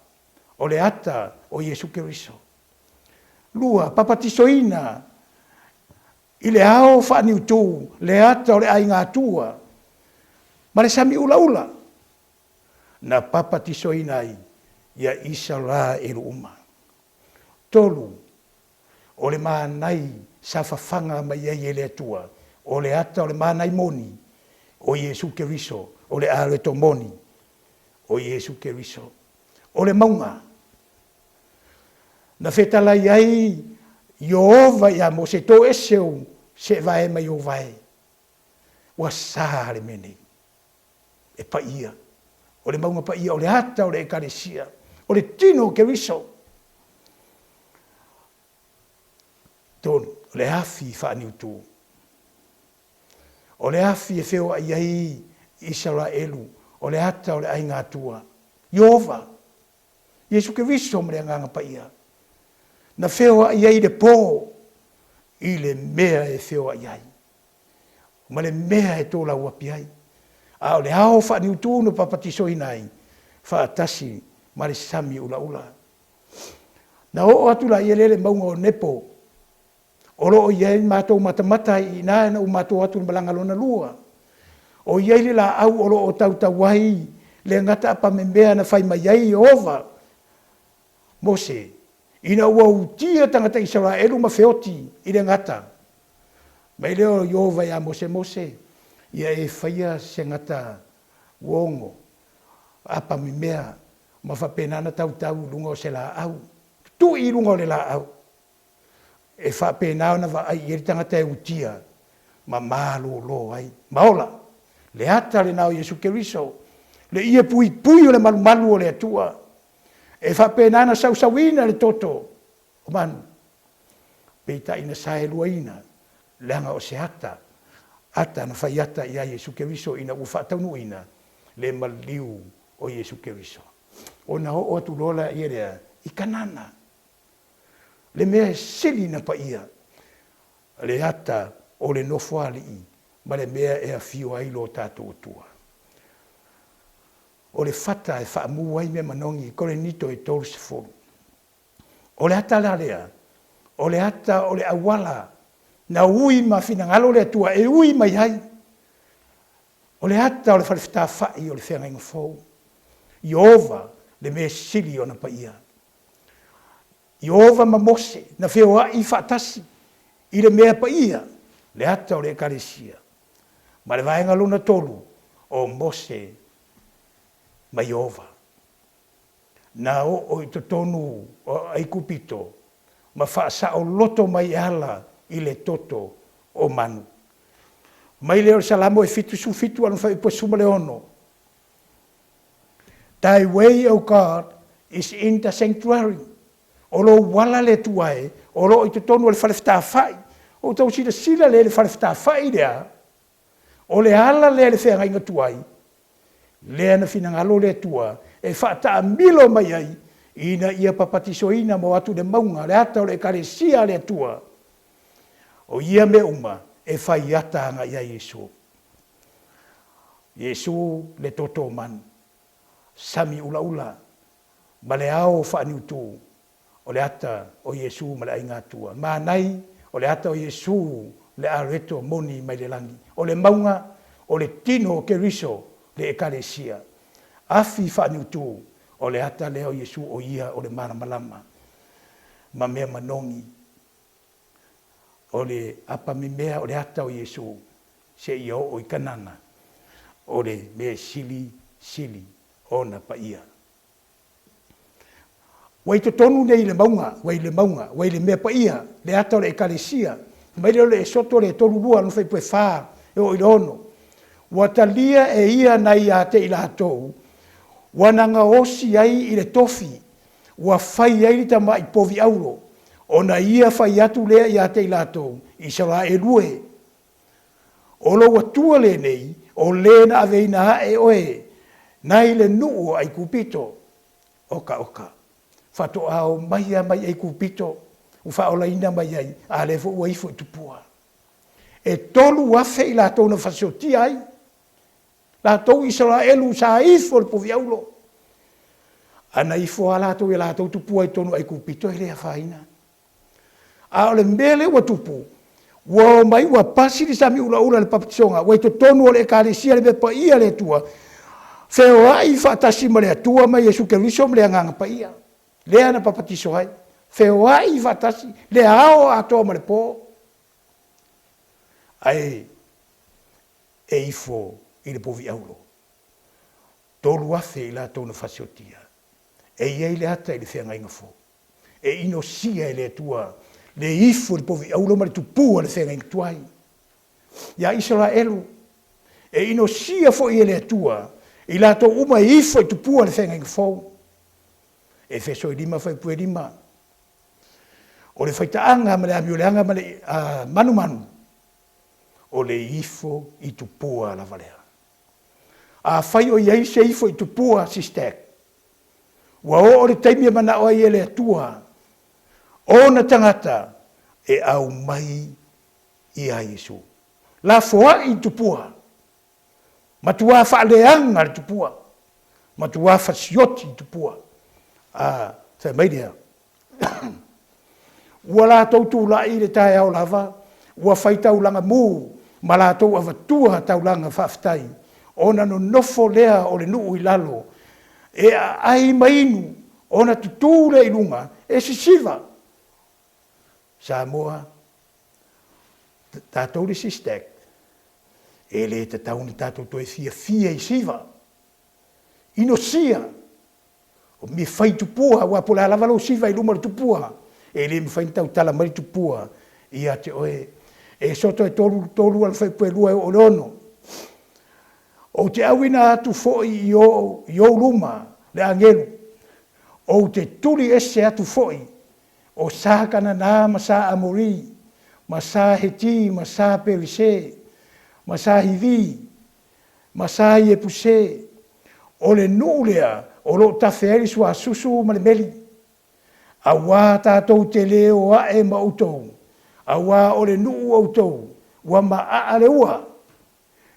o le ata o Iesu Keriso. Lua, papatisoina i le ao faaniutu le ata o le aiga Atua ma le sami ulaula na papatisoina ai ia Isaraelu uma. Tolu, o le manai sa fafaga mai ai e le Atua, o le ata o le manai moni o Iesu Keriso, o le areto moni o Iesu Keriso. O le mauga na fetalai ai Ieova ia Mose, Toese ou seevae mai ou vae, ua sa le mea nei. E paia, o le mauga paia, o le ata o le Ekalesia, o le tino o Keriso. Tolu, o le afi faaniutu. O le afi e feoai ai Isaraelu, o le ata o le aiga Atua, Ieova, Iesu Keriso ma le Agaga Paia, na feoai ai i le po i le mea e feoai ai, ma le mea e tolauapi ai. A o le ao faaniutu na papatisoina ai, faatasi ma le sami ulaula. Na oo atu laia lea i le mauga o Nepo, O lo o i ai matou matamata ai i ina ina ua matou o atu i le malaga lona lua. O i ai le laau o lo o tautau ai le gata apamemea na fai mai ai Ieova Mose, ina ua utia tagata Isaraelu ma feoti i le gata. Mai lea o Ieova ia Mose, Mose, ia e faia se gata uogo apamemea ma faapena ona tautau i luga o se laau, tui i luga o le laau. E faapena ona vaai i ai le tagata e utia ma malolo ai ma ola. Le ata lena o Iesu Keriso, le ie puipui o le malumalu o le Atua, e faapena ona sausauina le toto o manu, peitai na saeluaina, leaga o se ata, ata na fai ata ia Iesu Keriso ina ua faataunuuina le maliu o Iesu Keriso. Ona oo atu loa laia lea i Kanana. Le mea e sili na paia, le ata o le Nofoalii ma le mea e afio ai lo tatou Atua. O le fata e faamu ai mea manogi, Korenito e 30. O le ata la lea, o le ata o le auala na ui ma finagalo le Atua e ui mai ai. O le ata o le falefetafai o le feagaiga fou. Ieova le mea sili ona paia. Ieova ma Mose na feoai faatasi i le mea paia, le ata o le Ekalesia. Ma le vaega lona tolu, o Mose ma Ieova. Na oo i totonu o Aikupito ma faasaoloto mai e ala i le toto o manu. Mai lea o le Salamo e 77 a lona fuaiupu e 16. Thy way, O God, is in the sanctuary. O lou ala le Atua e, o lo o i totonu o le fale fetafai. Ua outou silasila lea i le fale fetafai lea, o le ala lea i le feagaiga tuai, lea na finagalo le Atua e faataamilo mai ai ina ia papatisoina ma o atu i le mauga, le ata o le Ekalesia a le Atua. O ia mea uma e fai ata agai ai Iesu. Iesu le toto manu, sami ulaula ma le ao faaniutu, o le ata o Iesu ma le Aiga Atua. Manai, o le ata o Iesu le areto moni mai le lagi. O le mauga, o le tino o Keriso le Ekalesia. Afi faaniutu, o le ata lea o Iesu o ia o le malamalama ma mea manogi. O le apamemea o le ata o Iesu seia oo i Kanana, o le mea e sili sili ona paia. Ua i totonu nei i le mauga, ua i le mauga, ua i le mea paia, le ata o le Ekalesia, mai lea o le Esoto le 32 lona fuaiupu e 4 e oo i le 6. Ua talia e ia nai ia te i latou ua na gaosi ai i le tofi ua fai ai le tamai povi auro, ona ia fai atu lea ia te i latou, Isaraelu e, o lou Atua lenei, o le na aveina ae oe nai le nuu o Aikupito. Oka oka. Faatoa o mai lava mai Aikupito, ua faaolaina mai ai, a lea foi ua ifo i tupua. E 3,000 i latou na fasiotia ai. Latou Isaraelu sa ifo i le povi auro. A na ifo lava latou i a latou tupua i totonu o Aikupito, e le afaina. A o le mea lea ua tupu, ua omai ua pasi le sami ulaula i le papatisoga, ua i totonu o le Ekalesia le mea paia a le Atua, feoai faatasi ma le Atua ma Iesu Keriso ma le Agaga Paia, lea na papatiso ai, feoai faatasi le ao atoa ma le po. Ae e ifo i le povi auro. 3,000 i latou na fasiotia. E i ai le ata i le feagaiga fou. E inosia e le Atua le ifo i le povi auro ma le tupua o le feagaiga tuai. Iā Isaraelu, e inosia foi e le Atua i latou uma e ifo i tupua le feagaiga fou. Efeso e 5 fuaiupu e 5. O le faitaaga ma le amioleaga ma le manumanu, o le ifo i tupua lava lea. Afai o i ai se ifo i tupua, sister, ua oo le taimi e manao ai e le Atua ona tagata e aumai ia Iesu. Lafoai i tupua, matuā faaleaga le tupua, matuā fasioti i tupua. A, fai mai lea, Ua latou tulai i le taeao lava, ua fai taulaga mu ma latou avatua taulaga faafetai, ona nonofo lea o le nuu i lalo e aai ma inu, ona tutū lea i luga e sisiva. Samoa, tatou le SISTEC, e le tatau ona tatou toe fiafia i siva. Inosia O mea fai tupua, aua po o le a lava lou siva i luma o le tupua, e le mafai ona tautala mai le tupua ia te oe. E soto e 33 ala faipue lua e oo i le 6. Ou te auina atu foi i ou, i ou luma le agelu, ou te tuli ese atu foi o sa Kanana ma sa Amori, ma sa Heti ma sa Perise, ma sa Hivi, ma sa Iepuse, o le nuu lea o lo o tafe ai le suasusu ma le meli. Auā tatou te lē o aʻe ma outou, auā o le nuu outou ua maʻaʻa le ua,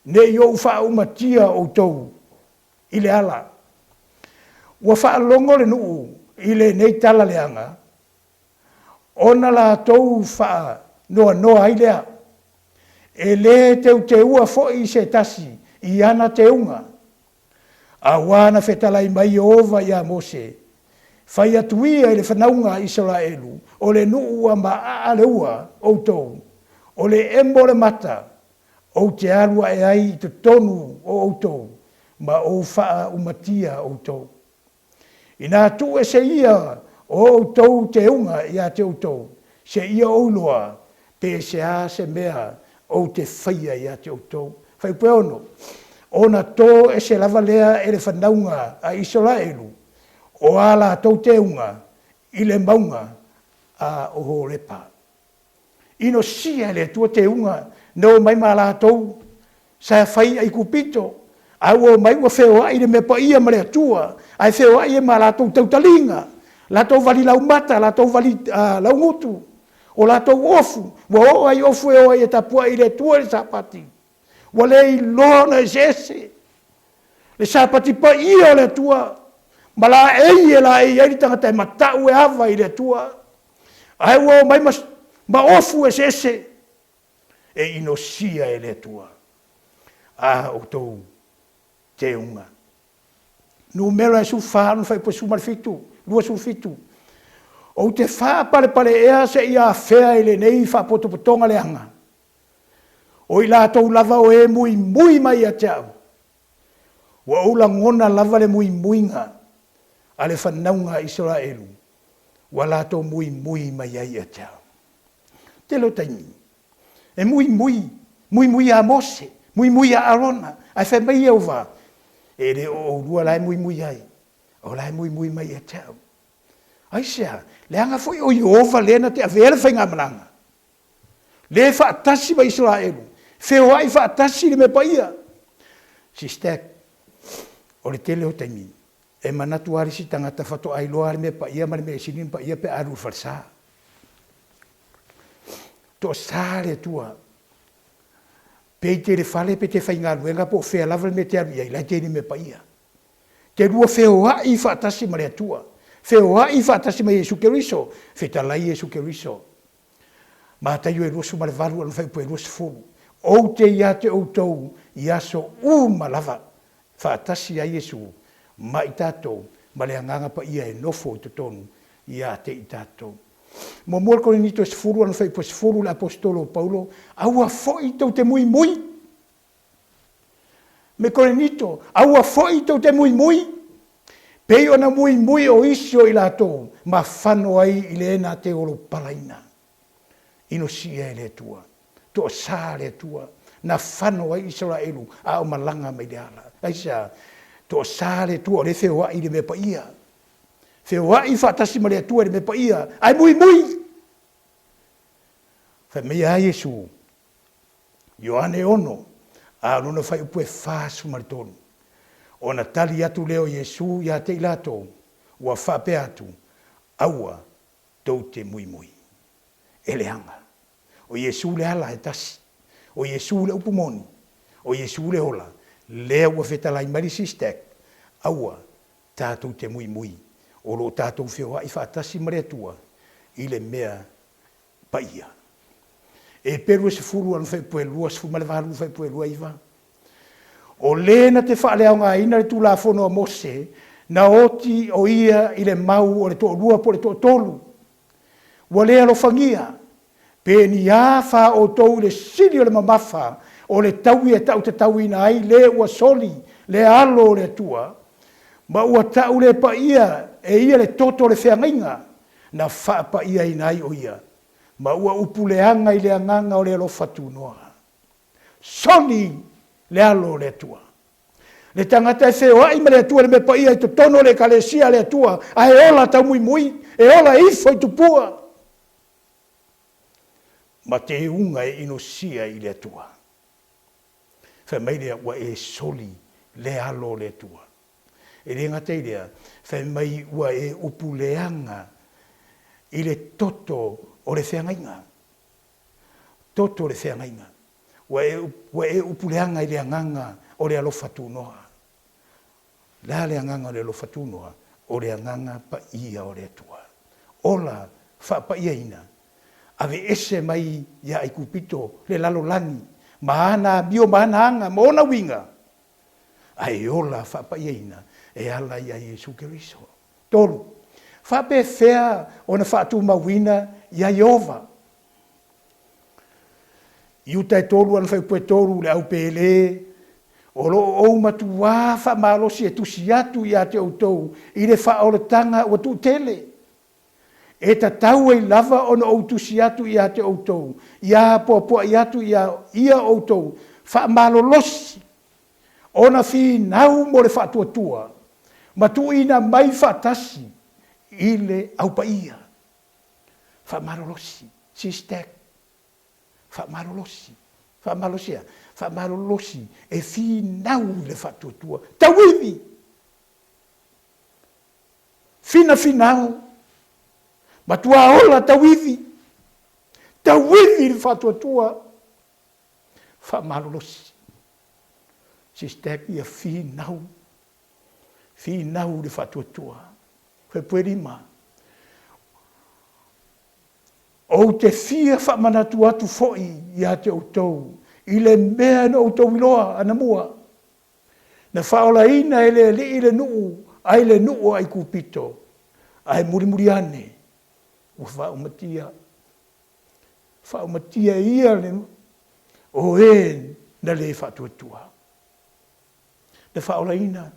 ne i ou faaumatia outou i le ala. Ua faalogo le nuu i lenei tala leaga, ona latou faanoanoa ai lea. E lē teuteua foi se tasi i ana teuga. Auā na fetalai mai Ieova iā Mose, Fai atu ia i le fanauga a Isaraelu, O le nuu ua maʻaʻa le ua outou, o le emo o le mata, ou te alu aʻe ai i totonu o outou, ma ou faaumatia outou. Inā tuu ese ia o outou teuga iā te outou, seia ou iloa pe seā se mea ou te faia iā te outou. Fuaiupu e 6, Ona tō ese lava lea e le fanauga a Isaraelu o ā latou teuga i le mauga a o Horepa. Inosia e le Atua teuga na omai ma latou sa fai i Aikupito, a ua omai ua feoai i le mea paia ma le Atua, ae feoai ai ma latou tautaliga, latou vali laumata, latou vali laugutu, o latou ofu, ua oo lava i ofu e o ai e tapuai i le Atua i le Sapati. Ua le iloa ona eseese le Sapati paia o le Atua ma laei e laei ai le tagata e matau e ava i le Atua, ae ua omai ma ofu eseese e inosia e le Atua a outou teuga. Numera e 14 ona fuaiupu 17, 27. Ou te faapalepale ea seia afea i lenei faapotopotoga leaga, o i latou lava o e muimui mai ia te au, ua ou lagona lava le muimuiga a le fanauga a Isaraelu ua latou muimui mai ai ia te au. Tele o taimi, e muimui, muimui ia Mose, muimui ia Arona, ae fai mai Ieova, E le o oulua la e muimui ai, o la e muimui mai ia te au. Aisea? Leaga foi o Ieova lea na te avea le faigamalaga, lea e faatasi ma Isaraelu, feoai faatasi i le mea paia. Sister, o le tele o taimi, E manatu lava le isi tagata faatoa iloa le mea paia ma le mea e sili ona paia pe a alu i le falesa. Toasa le Atua. Pe i te i le fale pe te faigaluega po o fea lava le mea e te alu i ai, la e te i le mea paia. Te lua feoai faatasi ma le Atua. Feoai faatasi ma Iesu Keriso. Fetalai Iesu Keriso. Mataio e 28 a le fuaiupu e 20. Ou te ia te outou i aso uma lava, faatasi ai Iesu ma i tatou ma le Agaga Paia e nofo i totonu ia te i tatou. Muamua le Korinito e 10 a le fuaiupu e 10 le Aposetolo o Paulo, Aua foi tou te muimui. Me Korinito, aua foi tou te muimui, pei ona muimui o isi o i latou ma fano ai i le na te olopalaina. Inosia e le Atua, toasa le Atua, na fano ai Isaraelu a o malaga mai le ala. Aisea? Toasa le Atua o lea e feoai i le mea paia. Feoai faatasi ma le Atua i le mea paia, ae muimui! Fai mai a Iesu, Ioane 6, a o lona fuaiupu e 43. Ona tali atu lea o Iesu ia te i latou, ua faapea atu, Aua tou te muimui. E leaga. O Iesu le ala e tasi. O Iesu le upu moni. O Iesu le ola. Lea ua fetalai mai le SISTEC, aua tatou te muimui. O lo o tatou feoai faatasi ma le Atua i le mea paia. E pe 20 ana fuaiupu e 28 fuaiupu e 29. O le na te faaleaogaina le Tulafono a Mose, na oti o ia i le mau o le toalua po o le toatolu. Ua le alofagia, pe ni a fa outou i le sili o le mamafa o le taui e tautatauina ai le ua soli le alo o le Atua, ma ua tau le paia e ia le toto o le feagaiga, na faapaiaina ai o ia, ma ua upuleaga i le agaga o le alofa tunoa. Soli le alo o le Atua. Le tagata e feoai ma le Atua i le mea paia i totonu o le Ekalesia a le Atua, ae ola taumuimui, e ola e ifo i tupua, ma teuga e inosia i le Atua. Fai mai lea, ua e soli le alo o le Atua. E le gata i lea, fai mai ua e upu leaga i le toto o le feagaiga. Toto o le feagaiga. Ua e, ua e upu leaga i le agaga o le alofa tunoa. O le a le agaga o le alofa tunoa? O le agaga paia o le Atua. Ola faapaiaina, aveese mai ia Aikupito le lalolagi ma ana amio ma ana aga ma ona uiga. Ae ola faapaiaina e ala ia Iesu Keriso. 3, Faapefea ona faatumauina ia Ieova? Iuta e tolu ana faipue tolu le au pele, o lo o ou matuā faamalosi e tusi atu ia te outou i le faaolataga ua tuutele. E tatau ai lava ona ou tusi atu ia te outou, ia apoapoai atu ia ia outou faamalolosi, ona finau mo le faatuatua, ma tuuina mai faatasi i le Au Paia. Faamalolosi, sistack, faamalolosi, faamalolosi e a? Faamalolosi e finau i le faatuatua, tauivi, finafinau, matua ola tauivi, tauivi i le faatuatua, faamalolosi. Sistack ia finau, finau i le faatuatua. Fuaiupu 5. Ou te fia faamanatu atu foi ia te outou i le mea na outou iloa anamua, na faaolaina e le Alii le nuu ai le nuu o Aikupito, ae mulimuli ane ua faaumatia, faaumatia e ia le o e na le faatuatua. Na faaolaina,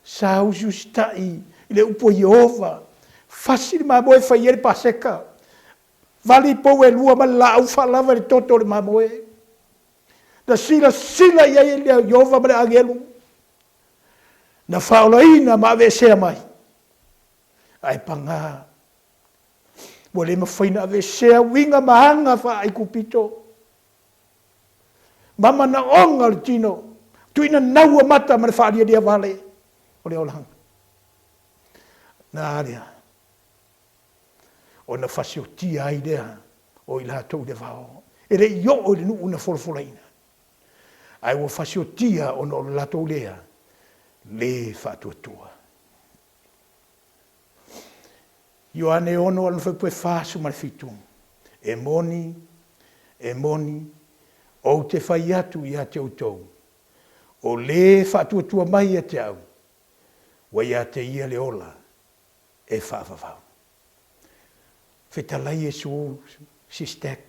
sa usiusitai i le upu a Ieova, fasi le mamoe fai ai le Paseka, vali pou e lua ma le laau faalava i le toto o le mamoe. Na silasila i ai le Ieova ma le agelu, na faaolaina ma aveesea mai. Ae paga, ua le mafai ona aveesea uiga ma aga faa-Aikupito ma manaoga o le tino, tuuina naua mata ma le faalialia vale o le olaga. Na a lea? Ona fasiotia ai lea o i latou i le vao, e le i oo i le nuu na folafolaina, ae ua fasiotia ona o le latou lea lē faatuatua. Ioane 6 alona fuaiupu 47, E moni, e moni, ou te fai atu ia te outou, o lē faatuatua mai ia te au, ua ia te ia le ola e faavavau. Fetalai Iesu Sistek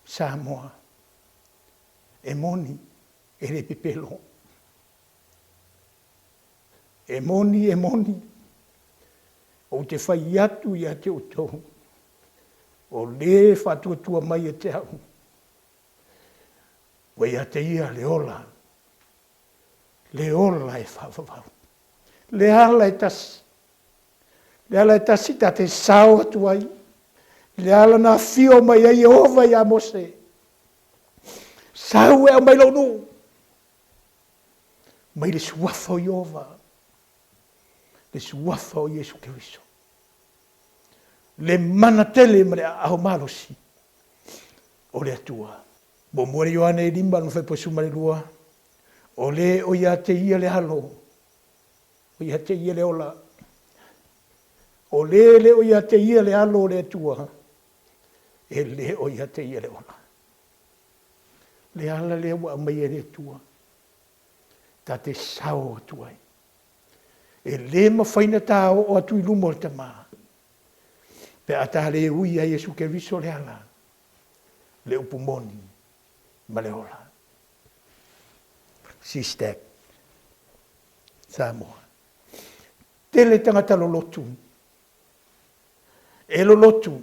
Samoa, e moni, e le pepelo. E moni, e moni, ou te fai atu ia te outou, o lē faatuatua mai ia te au, ua ia te ia le ola, le ola e faavavau, le ala e tasi, le ala e tasi ta te sao atu ai, le ala na afio mai ai Ieova iā Mose, sau e aumai lou nuu, mai le suafa o Ieova, le suafa o Iesu Keriso, le mana tele ma le aao malosi o le Atua. Muamua le Ioane e 5 lona fuaiupu 12, o le o ia te ia le Alo, o ia te ia le ola. O le le o ia te ia le Alo o le Atua, e le o ia te ia le ola. Le ala lea ua aumai e le Atua, ta te sao atu ai. E le mafai ona ta oo atu i luma o le Tama, pe a ta le ui ia Iesu Keriso le ala, le upu moni ma le ola. Sistek, Samoa. Tele tagata lolotu, e lolotu,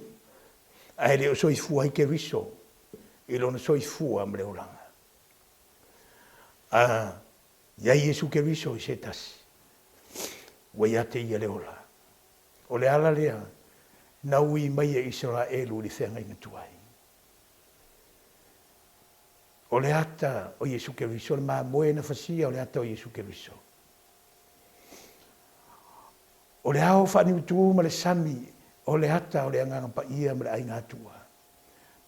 ae le o soifua ai Keriso i lona soifua ma le olaga. A i ai Iesu Keriso i se tasi, ua ia te ia le ola. O le ala lea na ui mai e Isaraelu i le feagaiga tuai. O le ata o Iesu Keriso, le mamoe na fasia o le ata o Iesu Keriso. O le ao faaniutū ma le sami o le ata o le Agaga Paia ma le Aiga Atua,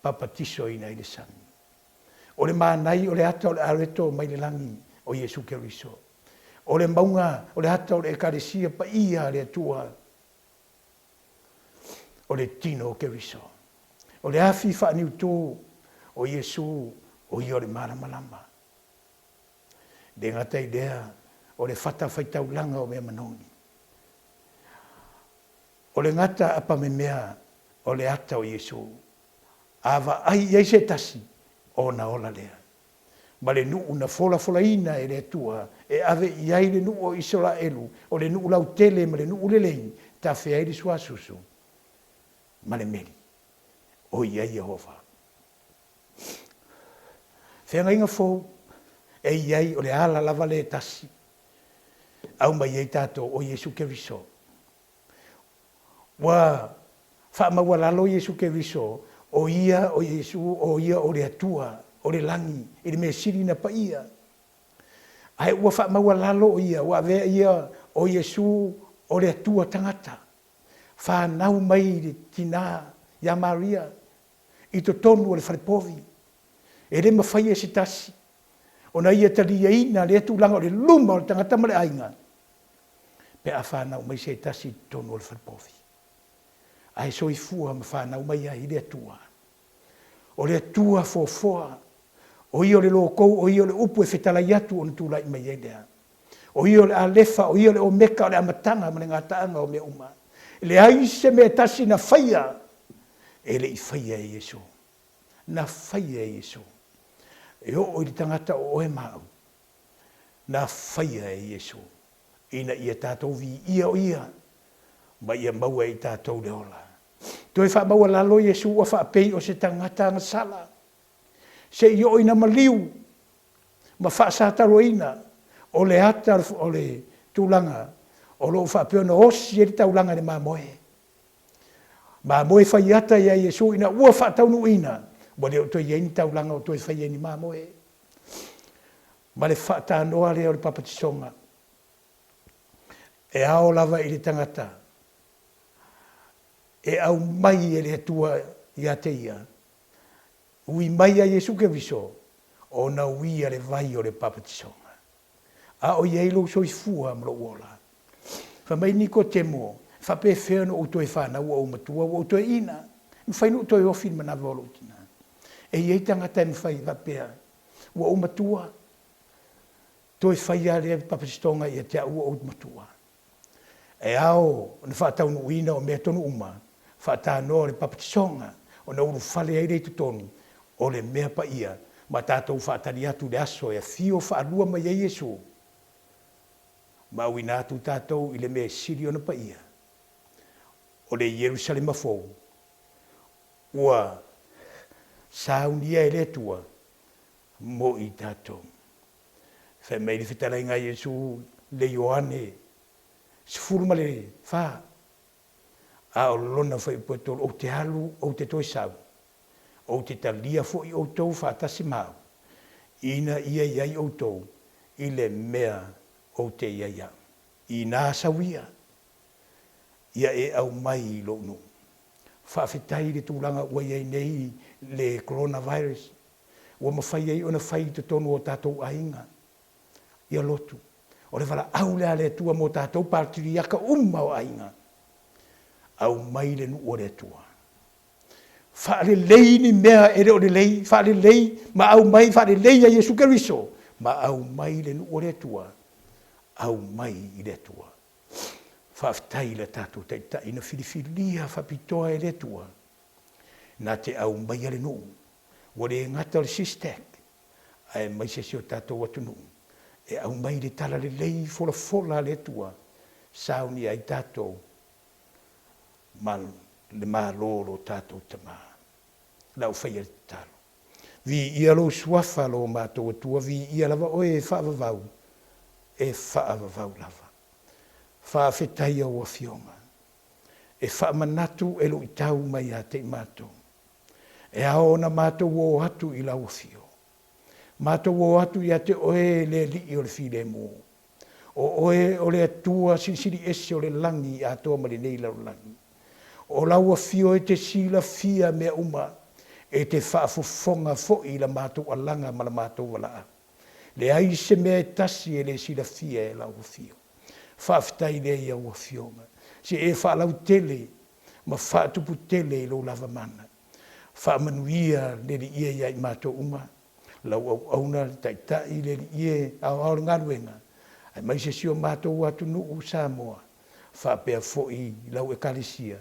papatisoina ai le sami. O le manai o le ata o le areto mai le lagi o Iesu Keriso. O le mauga o le ata o le Ekalesia Paia a le Atua, o le tino o Keriso. O le afi faaniutū o Iesu, o ia o le malamalama. Le gata i lea, o le fatafaitaulaga o mea manogi. O le gata apamemea o le ata o Iesu. A vaai i ai se tasi, ona ola lea. Ma le nuu na folafolaina e le Atua e ave i ai le nuu o Isaraelu, o le nuu lautele ma le nuu lelei, tafe ai le suasusu ma le meli. O i ai Iehofa. Feagaiga fou e i ai o le ala lava lea e tasi aumai ai tatou o Iesu Keriso. Ua faamaualalo Iesu Keriso o ia o Iesu o ia o le Atua o le lagi i le mea sili na paia. Ae ua faamaualalo o ia, ua avea ia o Iesu o le Atua tagata, fanau mai i le tina ia Maria i totonu o le falepovi. E le mafai e se tasi ona ia taliaina lea tulaga o le luma o le tagata ma le aiga pe a fanau mai se tasi i totonu o le falepovi. Ae soifua ma fanau mai ai le Atua. O le Atua foafoa, o Ia o le lokou, o Ia o le upu e fetalai atu ona tulai mai ai lea. O Ia o le Alefa, o Ia o le Omeka, o le amataga ma le gataaga o mea uma. E leai se mea e tasi na faia e le i faia e Iesu. Na faia e Iesu. E oo i le tagata o oe ma au, na faia e Iesu ina ia tatou viia o Ia ma ia maua e i tatou le ola. Toe faamaualalo Iesu ua faapei o se tagata agasala, se i oo ina maliu ma faasataloina o le ata o le tulaga o lo o faapea ona osi ai le taulaga i le mamoe. Mamoe fai ata ia Iesu ina ua faataunuuina, ua le o toe i ai ni taulaga o toe faia i ni mamoe. Ma le faatanoa lea o le papatisoga, e ao lava i le tagata e aumai e le Atua ia te ia, ui mai ia Iesu Keriso, ona uia le vai o le papatisoga. A o i ai lou soifua ma lou ola. Fai mai Nikotemo, E faapefea ona ou toe fanau ua ou matua, ua ou toeaina? E mafai ona ou toe ofi i le manava o lou tina? E i ai tagata e mafai faapea, ua ou matua, toe fai lava lea papatisoga ia te au ua ou matua. E ao ona faataunuuina o mea tonu uma, faatanoa o le papatisoga, ona ulufale ai lea i totonu o le mea paia ma tatou faatali atu i le aso e afio faalua mai ai Iesu ma auina atu tatou i le mea e sili ona paia, o le Ierusalema fou, ua saunia e le Atua mo i tatou. Fai mai le fetalaiga a Iesu le Ioane 14, a o lona fuaiupu e 3, Ou te alu, ou te toe sau, ou te talia foi outou faatasi ma au, ina ia i ai outou i le mea ou te i ai au. Inā sau ia, ia e aumai i lou nuu. Faafetai i le tulaga ua i ai nei le coronavirus, ua mafai ai ona fai i totonu o tatou aiga ia lotu. O le valaau lea a le Atua mo tatou patiriaka uma o aiga, aumai le nuu o le Atua. Faalelei ni mea e le o lelei, faalelei ma aumai, faalelei ia Iesu Keriso ma aumai le nuu o le Atua, aumai i le Atua. Faafetai i le tatou Taitai na filifilia faapitoa e le Atua na te aumaia le nuu, ua le gata o le SISTAC, aemaise si o tatou atunuu e aumai le talalelei folafola a le Atua, saunia ai tatou ma le Malo o lo tatou Tama. La u faia le tatalo. Viia lou suafa lo matou Atua, viia lava oe e faavavau, e faavavau lava. Faafetai au Afioga. E faamanatu e luitau mai ia te i matou. E ao ona matou o atu i lau afio. Matou o atu ia te oe le Alii o le Filemu. O oe o le Atua Silisili Ese o le lagi atoa ma lenei lalolagi. O lau afio e te silafia mea uma, e te faafofoga foi i la matou alaga ma la matou valaau. Leai se mea e tasi e le silafia e lau afio. Faafetai lea i au afioga. Se e faalautele ma faatuputele i lou lava mana. Faamanuia le Liia ia i matou uma. Lau auauna, le Taitai, le Alii e, aoao le galuega, aemaise si o matou atunuu o Samoa, faapea foi lau Ekalesia,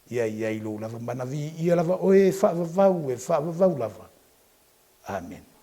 ia i ai lou lava mana. Viia lava oe e faavavau, e faavavau lava. Amene.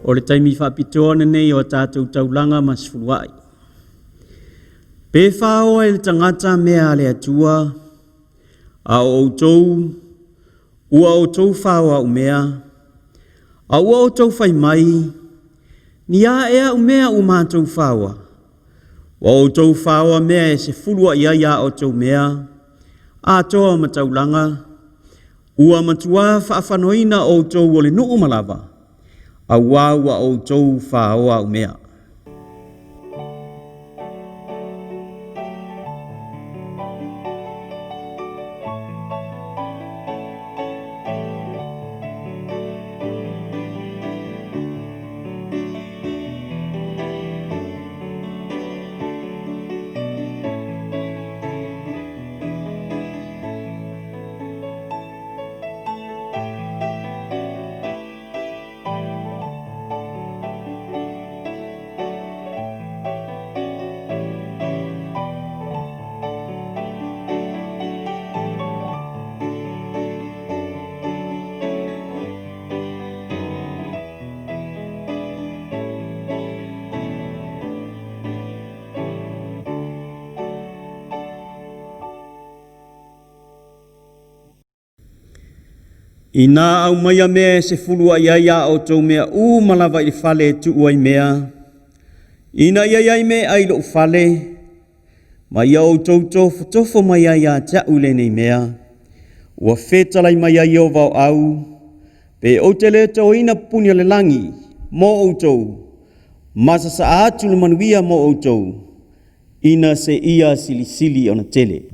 O le taimi faapitoa lenei o a tatou taulaga ma sefuluai. Pe faoa e le tagata mea a le Atua, a o outou, ua outou faoa au mea, a ua outou fai mai, ni a ea au mea ua matou faoa? Ua outou faoa mea e sefuluai ai a outou mea, atoa ma taulaga, ua matuā faafanoina outou o le nuu ma lava, auā ua outou faoa au mea. Inā aumaia mea e sefuluai ai a outou mea uma lava i le fale e tuu ai mea, ina ia i ai meaai i lou fale, ma ia outou tofotofo mai ai ia te a'u i lenei mea, ua fetalai mai ai Ieova o Au, pe ou te le toina pupuni o le lagi mo outou, ma sasaa atu le manuia mo outou, ina seia silisili ona tele.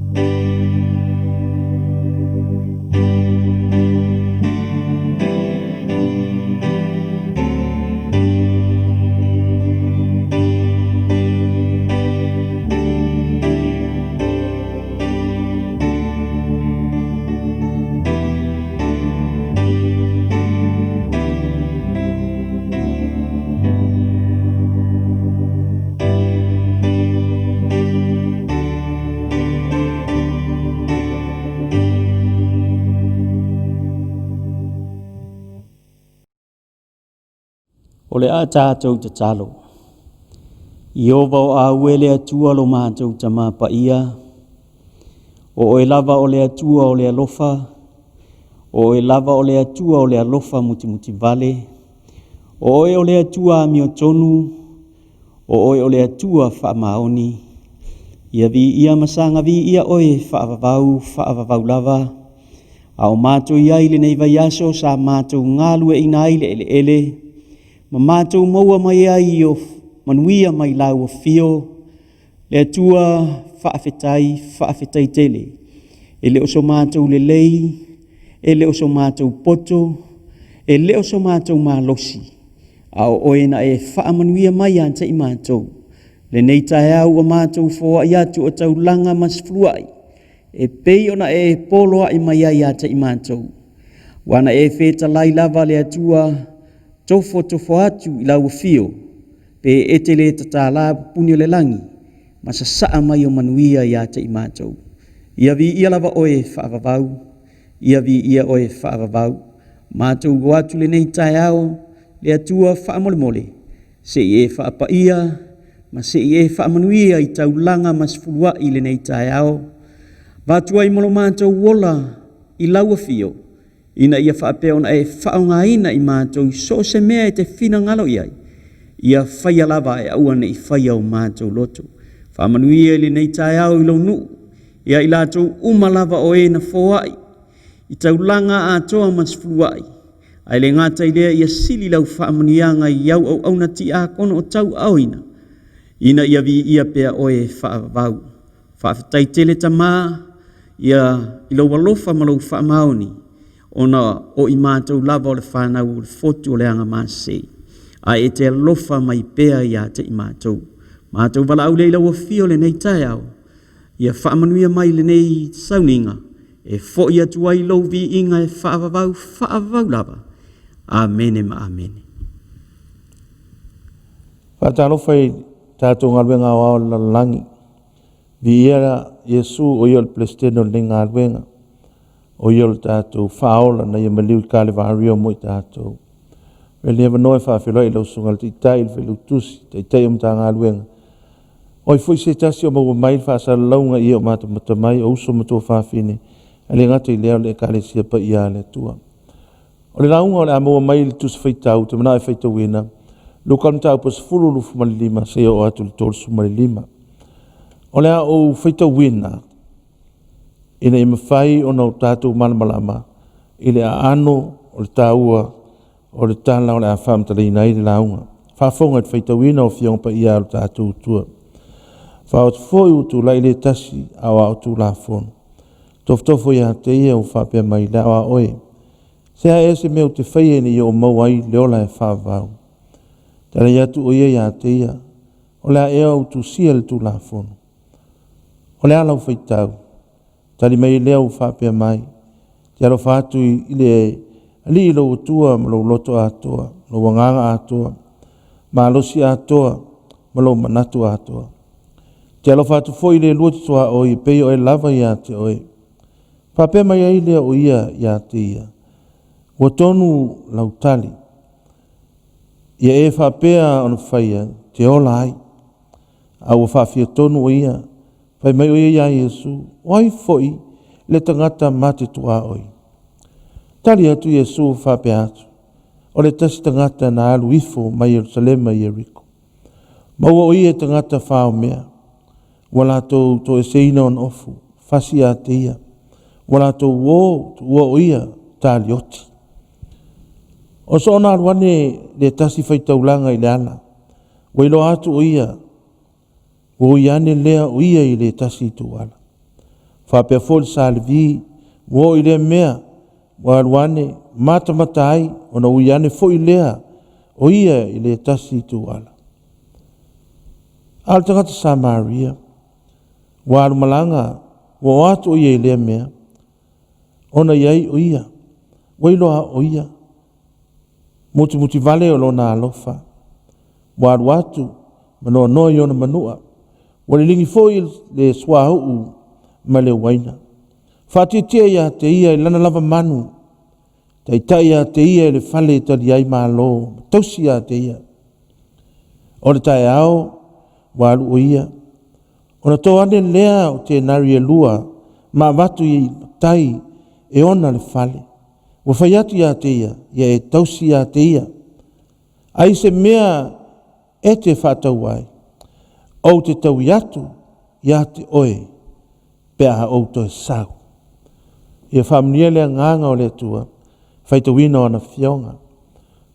O le a tatou tatalo. Ieova o Aue le Atua lo matou Tama Paia, o oe lava o le Atua o le alofa, o oe lava o le Atua o le alofa mutimutivale, o oe o le Atua amiotonu, o oe o le Atua faamaoni. Ia viia ma saga viia oe faavavau, faavavau lava. A o matou i ai i lenei vaiaso sa matou galueaiina ai le eleele, ma matou maua mai ai o manuia mai lau afio, le Atua faafetai, faafetai tele. E le o so matou lelei, e le o so matou poto, e le o so matou malosi, a o oe na e faamanuia mai ia te i matou. Lenei taeao ua matou foai atu o taulaga ma sefuluai, e pei ona e poloai mai ai ia te i matou. Ua na e fetalai lava le Atua, tofotofo atu i lau afio, pe e te le tatala pupuni o le lagi, ma sasaa mai o manuia ia te i matou. Ia viia lava oe e faavavau, ia viia oe e faavavau. Matou o atu lenei taeao, le Atua faamolemole, se i e faapaia ma se i e faamanuia i taulaga ma sefuluai i lenei taeao. Avatu ai ma lo matou ola i lau afio, ina ia faapea ona e faaaogaina i matou i so o se mea e te finagalo i ai, ia faia lava ae aua ne i faia o matou loto. Faamanuia i lenei taeao i lou nuu, ia i latou uma lava o e na foai i taulaga atoa ma sefuluai, ae le gata i lea ia sili lau faamanuiaga i au auauna tiakono o tauaaoina, ina ia viia pea oe e faavavau. Faafetai tele Tama ia i lou alofa ma lou faamaoni, ona o i matou lava o le fanau o le fotu o le Agamasese, ae e te alofa mai pea ia te i matou. Matou valaau lea i lau afio lenei taeao, ia faamanuia mai lenei sauniga, e foi atu ai lou viiga e faavavau, faavavau lava. Amene ma amene. Faatalofa i tatou galuega aoao o le lalolagi. Viia Iesu o ia o le Peresetene o lenei galuega. O ia o le tatou faaola na ia maliu i Kalevario mo i tatou. Avea lenei avanoa e faafeiloai i lau Susuga i le Taitai, le Failautusi, Taitai o Matagaluega, o ai foi se tasi o maua mai le faasalalauga i e o matamata mai, o uso ma tuafafine, ae le gata i lea o le Ekalesia Paia a le Atua. O le lauga o le a maua mai i le Tusi Faitau ou te manao e faitauina Luka mataupu e 10:25 seia oo atu i le 35. O le a ou faitauina ina ia mafai ona o tatou malamalama i le aano o le taua o le tala o le a faamatalaina ai le lauga. Faafofoga i le faitauina o Afioga Paia a lo tatou Atua. Faaoo atu foi ua tulai le tasi Aoao Tulafono, tofotofo ia te ia ua faapea mai, le a oe, se a ea se mea ou te faia ina ia ou maua ai le ola e faavavau? Talai atu o ia ia te ia, o le a ea ou tusia i le Tulafono? O le a lau faitau? Tali mai lea ua faapea mai, te alofa atu i le Alii lou Atua ma lou loto atoa, lou agaga atoa, malosi atoa ma lou manatu atoa. Te alofa atu foi i le lua te tuaoi e pei oe lava ia te oe. Faapea mai ai lea o ia ia te ia, ua tonu lau tali, ia e faapea ona faia, te ola ai. A ua faafia tonu o ia, fai mai o ia ia Iesu, o ai foi le tagata ma te tuaoi? Tali atu Iesu faapea atu, o le tasi tagata na alu ifo mai Ierusalema i Ieriko. Maua o ia i tagata faomea, ua latou toeseina ona ofu, fasi ia te ia, ua latou o tuua o ia talioti. O soona alu ane le tasi faitaulaga i le ala, ua iloa atu o ia, ua ui ane lea o ia i le tasi ituala. Faapea foi le sa Levi, ua oo i lea mea, ua alu ane, matamata ai, ona ui ane foi lea o ia i le tasi ituala. A o le tagata Samaria, ua alu malaga, ua o atu o ia i lea mea, ona i ai o ia, ua iloa o ia, mutimuti vale o lona alofa, ua alu atu ma noanoa i ona manua, ua liligi foi le suauu ma le uaina. Faatietie ia te ia i lana lava manu, taitai ia te ia i le fale e tali ai malo, ma tausi ia te ia. O le taeao ua alu o ia, ona to ane lea o tenari e lua ma avatu i tai e ona le fale. Ua fai atu ia te ia, ia e tausi ia te ia. Ai se mea e te faatau ai, ou te taui atu ia te oe pe a ou toe sau. Ia faamanuia le agaga o le Atua, faitauina o ana fioga.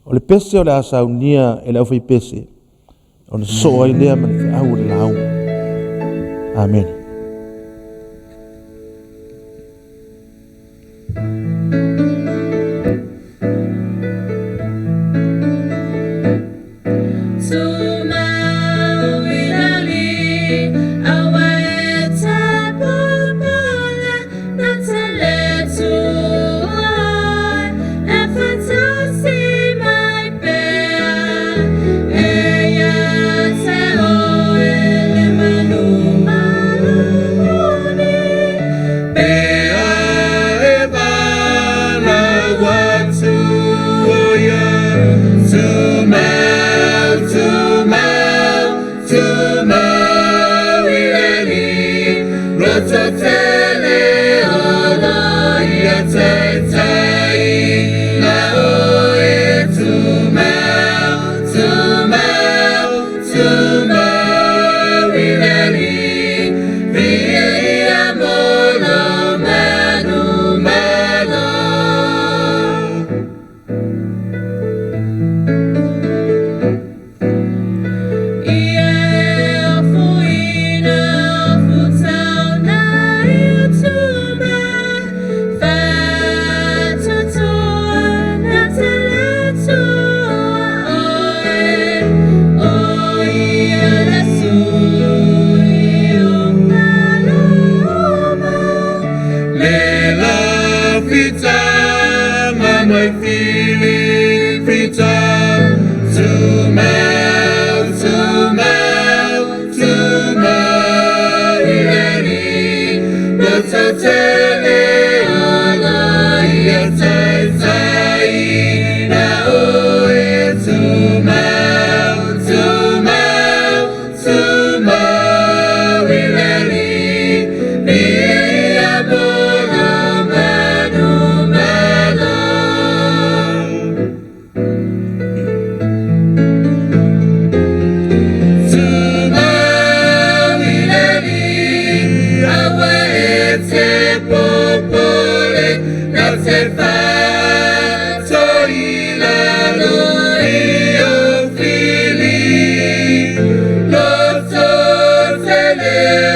O le pese o le a saunia e le aufaipese, ona sosoo ai lea ma le feau o le lauga. Amene.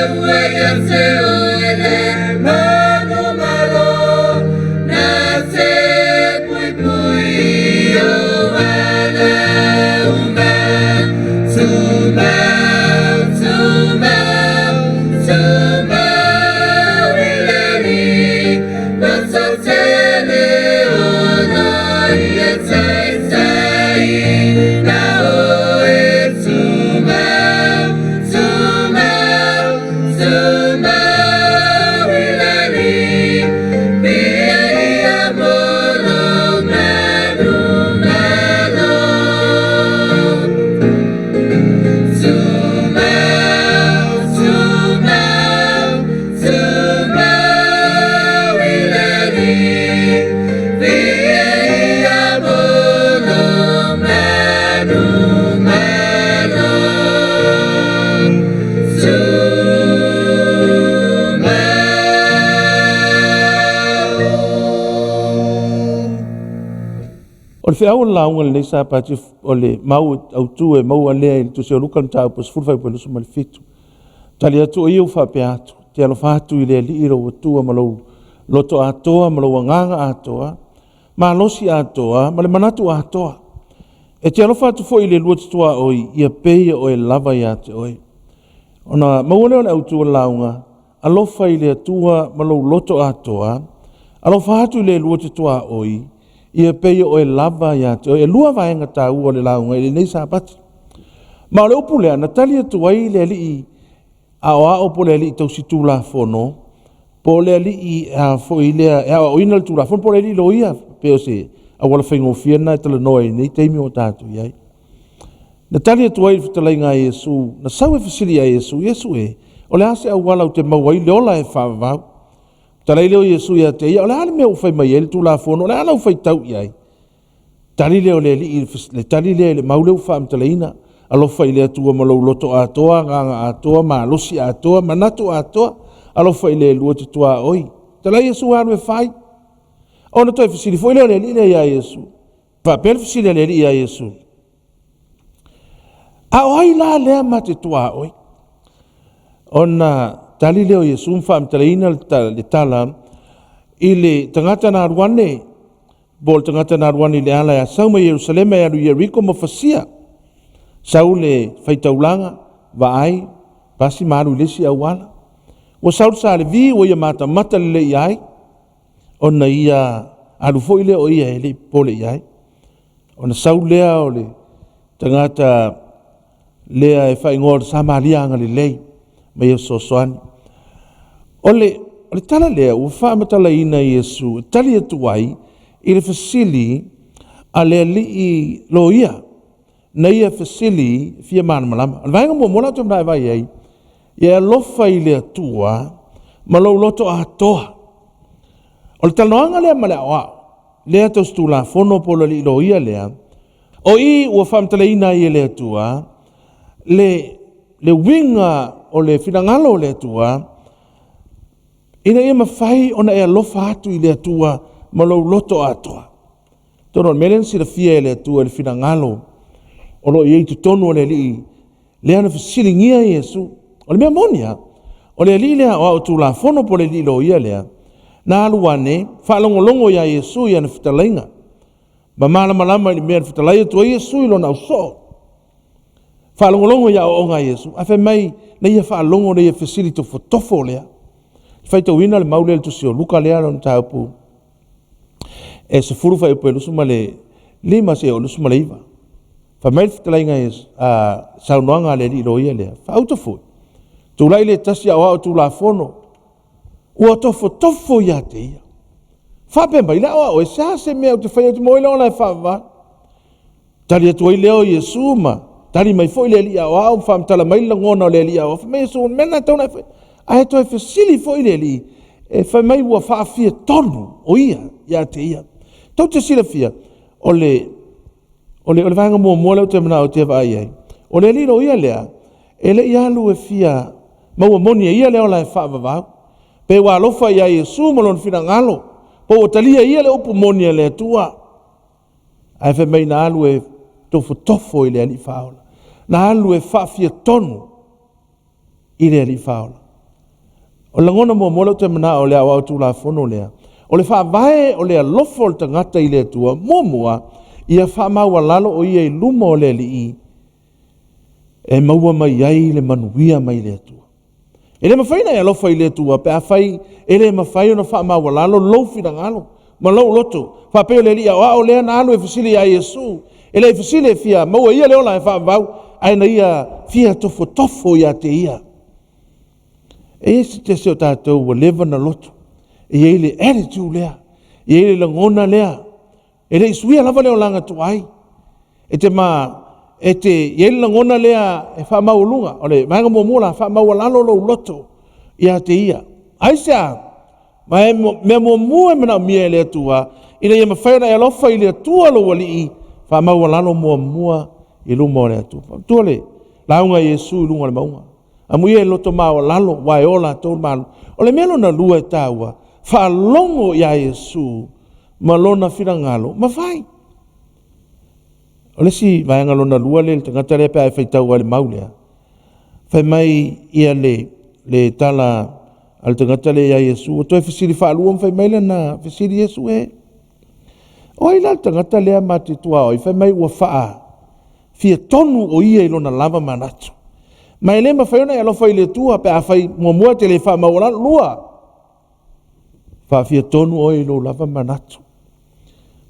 Ua ia te oe le manumalo, na te puipui i o ala uma. Tumau, tumau, tumau i le alii, loto tele ona ia taitai na oe. Tumau, tumau, tumau i le alii, pia ia mo lou manumalo. Tumau, tumau, tumau i le alii, pia ia mo lou manumalo. Tumau. O le feau o le lauga i lenei Sapati o le mau autu e maua lea i le Tusi o Luka le mataupu e 10 fuaiupu 27. Tali atu o ia ua faapea atu, te alofa atu i le Alii lou Atua ma lou loto atoa ma lou agaga atoa, malosi atoa ma le manatu atoa. E te alofa atu foi i le lua te tuaoi, ia pei o oe lava ia te oe. Ona maua lea o le autu o le lauga, alofa i le Atua ma lou loto atoa, alofa atu i le lua te tuaoi, ia pei o oe lava ia te oe. E lua vaega taua o le lauga i lenei Sapati. Ma o le upu lea, na tali atu ai le alii aoao po o le alii tausi tulafono, po o le alii a foi lea e aoaoina le tulafono, po o le alii loia, pe o se auala faigofie lena e talanoa i lenei taimi o tatou i ai. Na tali atu ai le fetalaiga a Iesu, na sau e fesili ia Iesu, Iesu e, o le a se auala ou te maua ai le ola e faavavau? Talai lea o Iesu ia te ia, o le a le mea ua fai mai ai le Tulafono, o le a lau faitau i ai? Tali lea o le alii, le tali lea i le mau lea ua faamatalaina, alofa i le Atua ma lou loto atoa, agaga atoa, malosi atoa, manatu atoa, alofa i le lua te tuaoi. Talai Iesu alu e fai. Ona toe fesili foi lea o le alii lea ia Iesu. Faapea le fesili a le alii ia Iesu, a o ai la lea ma te tuaoi? Ona tali lea o Iesu ma faamatalaina le tala i le tagata na alu ane, po o le tagata na alu ane i le ala e asau mai Ierusalema e alu i Ieriko ma fasia. Sau le faitaulaga, vaai, pasi ma alu i le isi auala. Ua sau le Salevi ua ia matamata lelei i ai, ona ia alu foi lea o ia e le i popole i ai. Ona sau lea o le tagata lea e faaigoa o le Samaria agalelei ma ia fesoasoani. O le, o le tala lea ua faamatalaina e Iesu e tali atu ai i le fesili a le alii loia na ia fesili fia malamalama. O le vaega muamua la ou te manao e vaai ai, ia e alofa i le Atua ma lou loto atoa. O le talanoaga lea ma le aoao, lea tausi tulafono po o le alii loia lea, o i ua faamatalaina ai e le Atua le, le uiga o le finagalo o le Atua, ina ia mafai ona e alofa atu i le Atua ma lou loto atoa. Atonu o le mea lea na silafia e le Atua i le finagalo o lo o i ai i totonu o le Alii, lea na fesiligia Iesu. O le mea moni lava, o le Alii lea aoao Tulafono po o le Alii Loia lea, na alu ane faalogologo iā Iesu i ana fetalaiga, ma malamalama i le mea na fetalai atu ai Iesu i lona ausoo. Faalogologo i aoaoga a Iesu, ae fai mai na ia faalogo na ia fesili tofotofo lea. Faitauina le mau lea i le tusi o Luka lea lona mataupu e 10 fuaiupu e 25 seia oo i le 29. Fai mai le fetalaiga a saunoaga a le alii loia lea, faauta foi, tulai le tasi aoao Tulafono, ua tofotofo ia te ia. Faapea mai le aoao e se se mea ou te faia ou te maua ai le ola e faavavau. Tali atu ai lea o Iesu ma tali mai foi le alii aoao ma faamatala mai le lagona o le alii aoao. Fai mai Iesu, o le mea lena e tatau ona e fai. Ae toe fesili foi le alii, e fai mai ua faafia tonu o ia ia te ia. Tou te silafia, o le, o le, o le vaega muamua lea ou te manao ou te vaai ai, o le alii loia lea, e le i alu e fia maua moni e ia le ola e faavavau. Pe ua alofa ia Iesu ma lona finagalo, po ua talia e ia le upu moni a le Atua. Ae fai mai na alu e tofotofo i le Alii Faaola. Na alu e faafiatonu i le Alii Faaola. O le lagona muamua lea ou te manao o le aoao Tulafono lea, o le faavae o le alofa o le tagata i le Atua, muamua, ia faamaualalo o ia i luma o le Alii e maua mai ai le manuia mai le Atua. E le mafai ona e alofa i le Atua pe afai e le mafai ona faamaualalo lou finagalo ma lou loto. Faapea o le alii aoao lea na alu e fesili ia Iesu, e le i fesili e fia maua e ia le ola e faavavau, ae na ia fia tofotofo ia te ia. E i ai se tasi o tatou ua leva ona lotu, e i ai le attitude lea, e i ai le lagona lea, e le i suia lava le olaga tuai. E te ma, e te i ai le lagona lea e faamaualuga. O le vaega muamua la, faamaualalo lou loto ia te ia. Aisea? Ma e mea muamua e manaomia e le Atua, ina ia mafai ona e alofa i le Atua lou Alii, faamaualalo muamua i luma o le Atua. Matua le lauga a Iesu i luga o le mauga. Amuia e loto maualalo, aua e o latou le Malo. O le mea lona lua e taua, faalogo ia Iesu ma lona finagalo ma fai. O le isi vaega lona lua lea i le tagata lea pe a e faitau ai i le mau lea, fai mai ia le, le tala a le tagata lea ia Iesu, ua toe fesili faalua ma fai mai lana fesili Iesu e, o ai la le tagata lea ma te tuaoi? Fai mai ua faa fia tonu o ia i lona lava manatu. Ma e le mafai ona e alofa i le Atua pe a fai muamua e te le faamaualalo, lua, faafia tonu oe i lou lava manatu.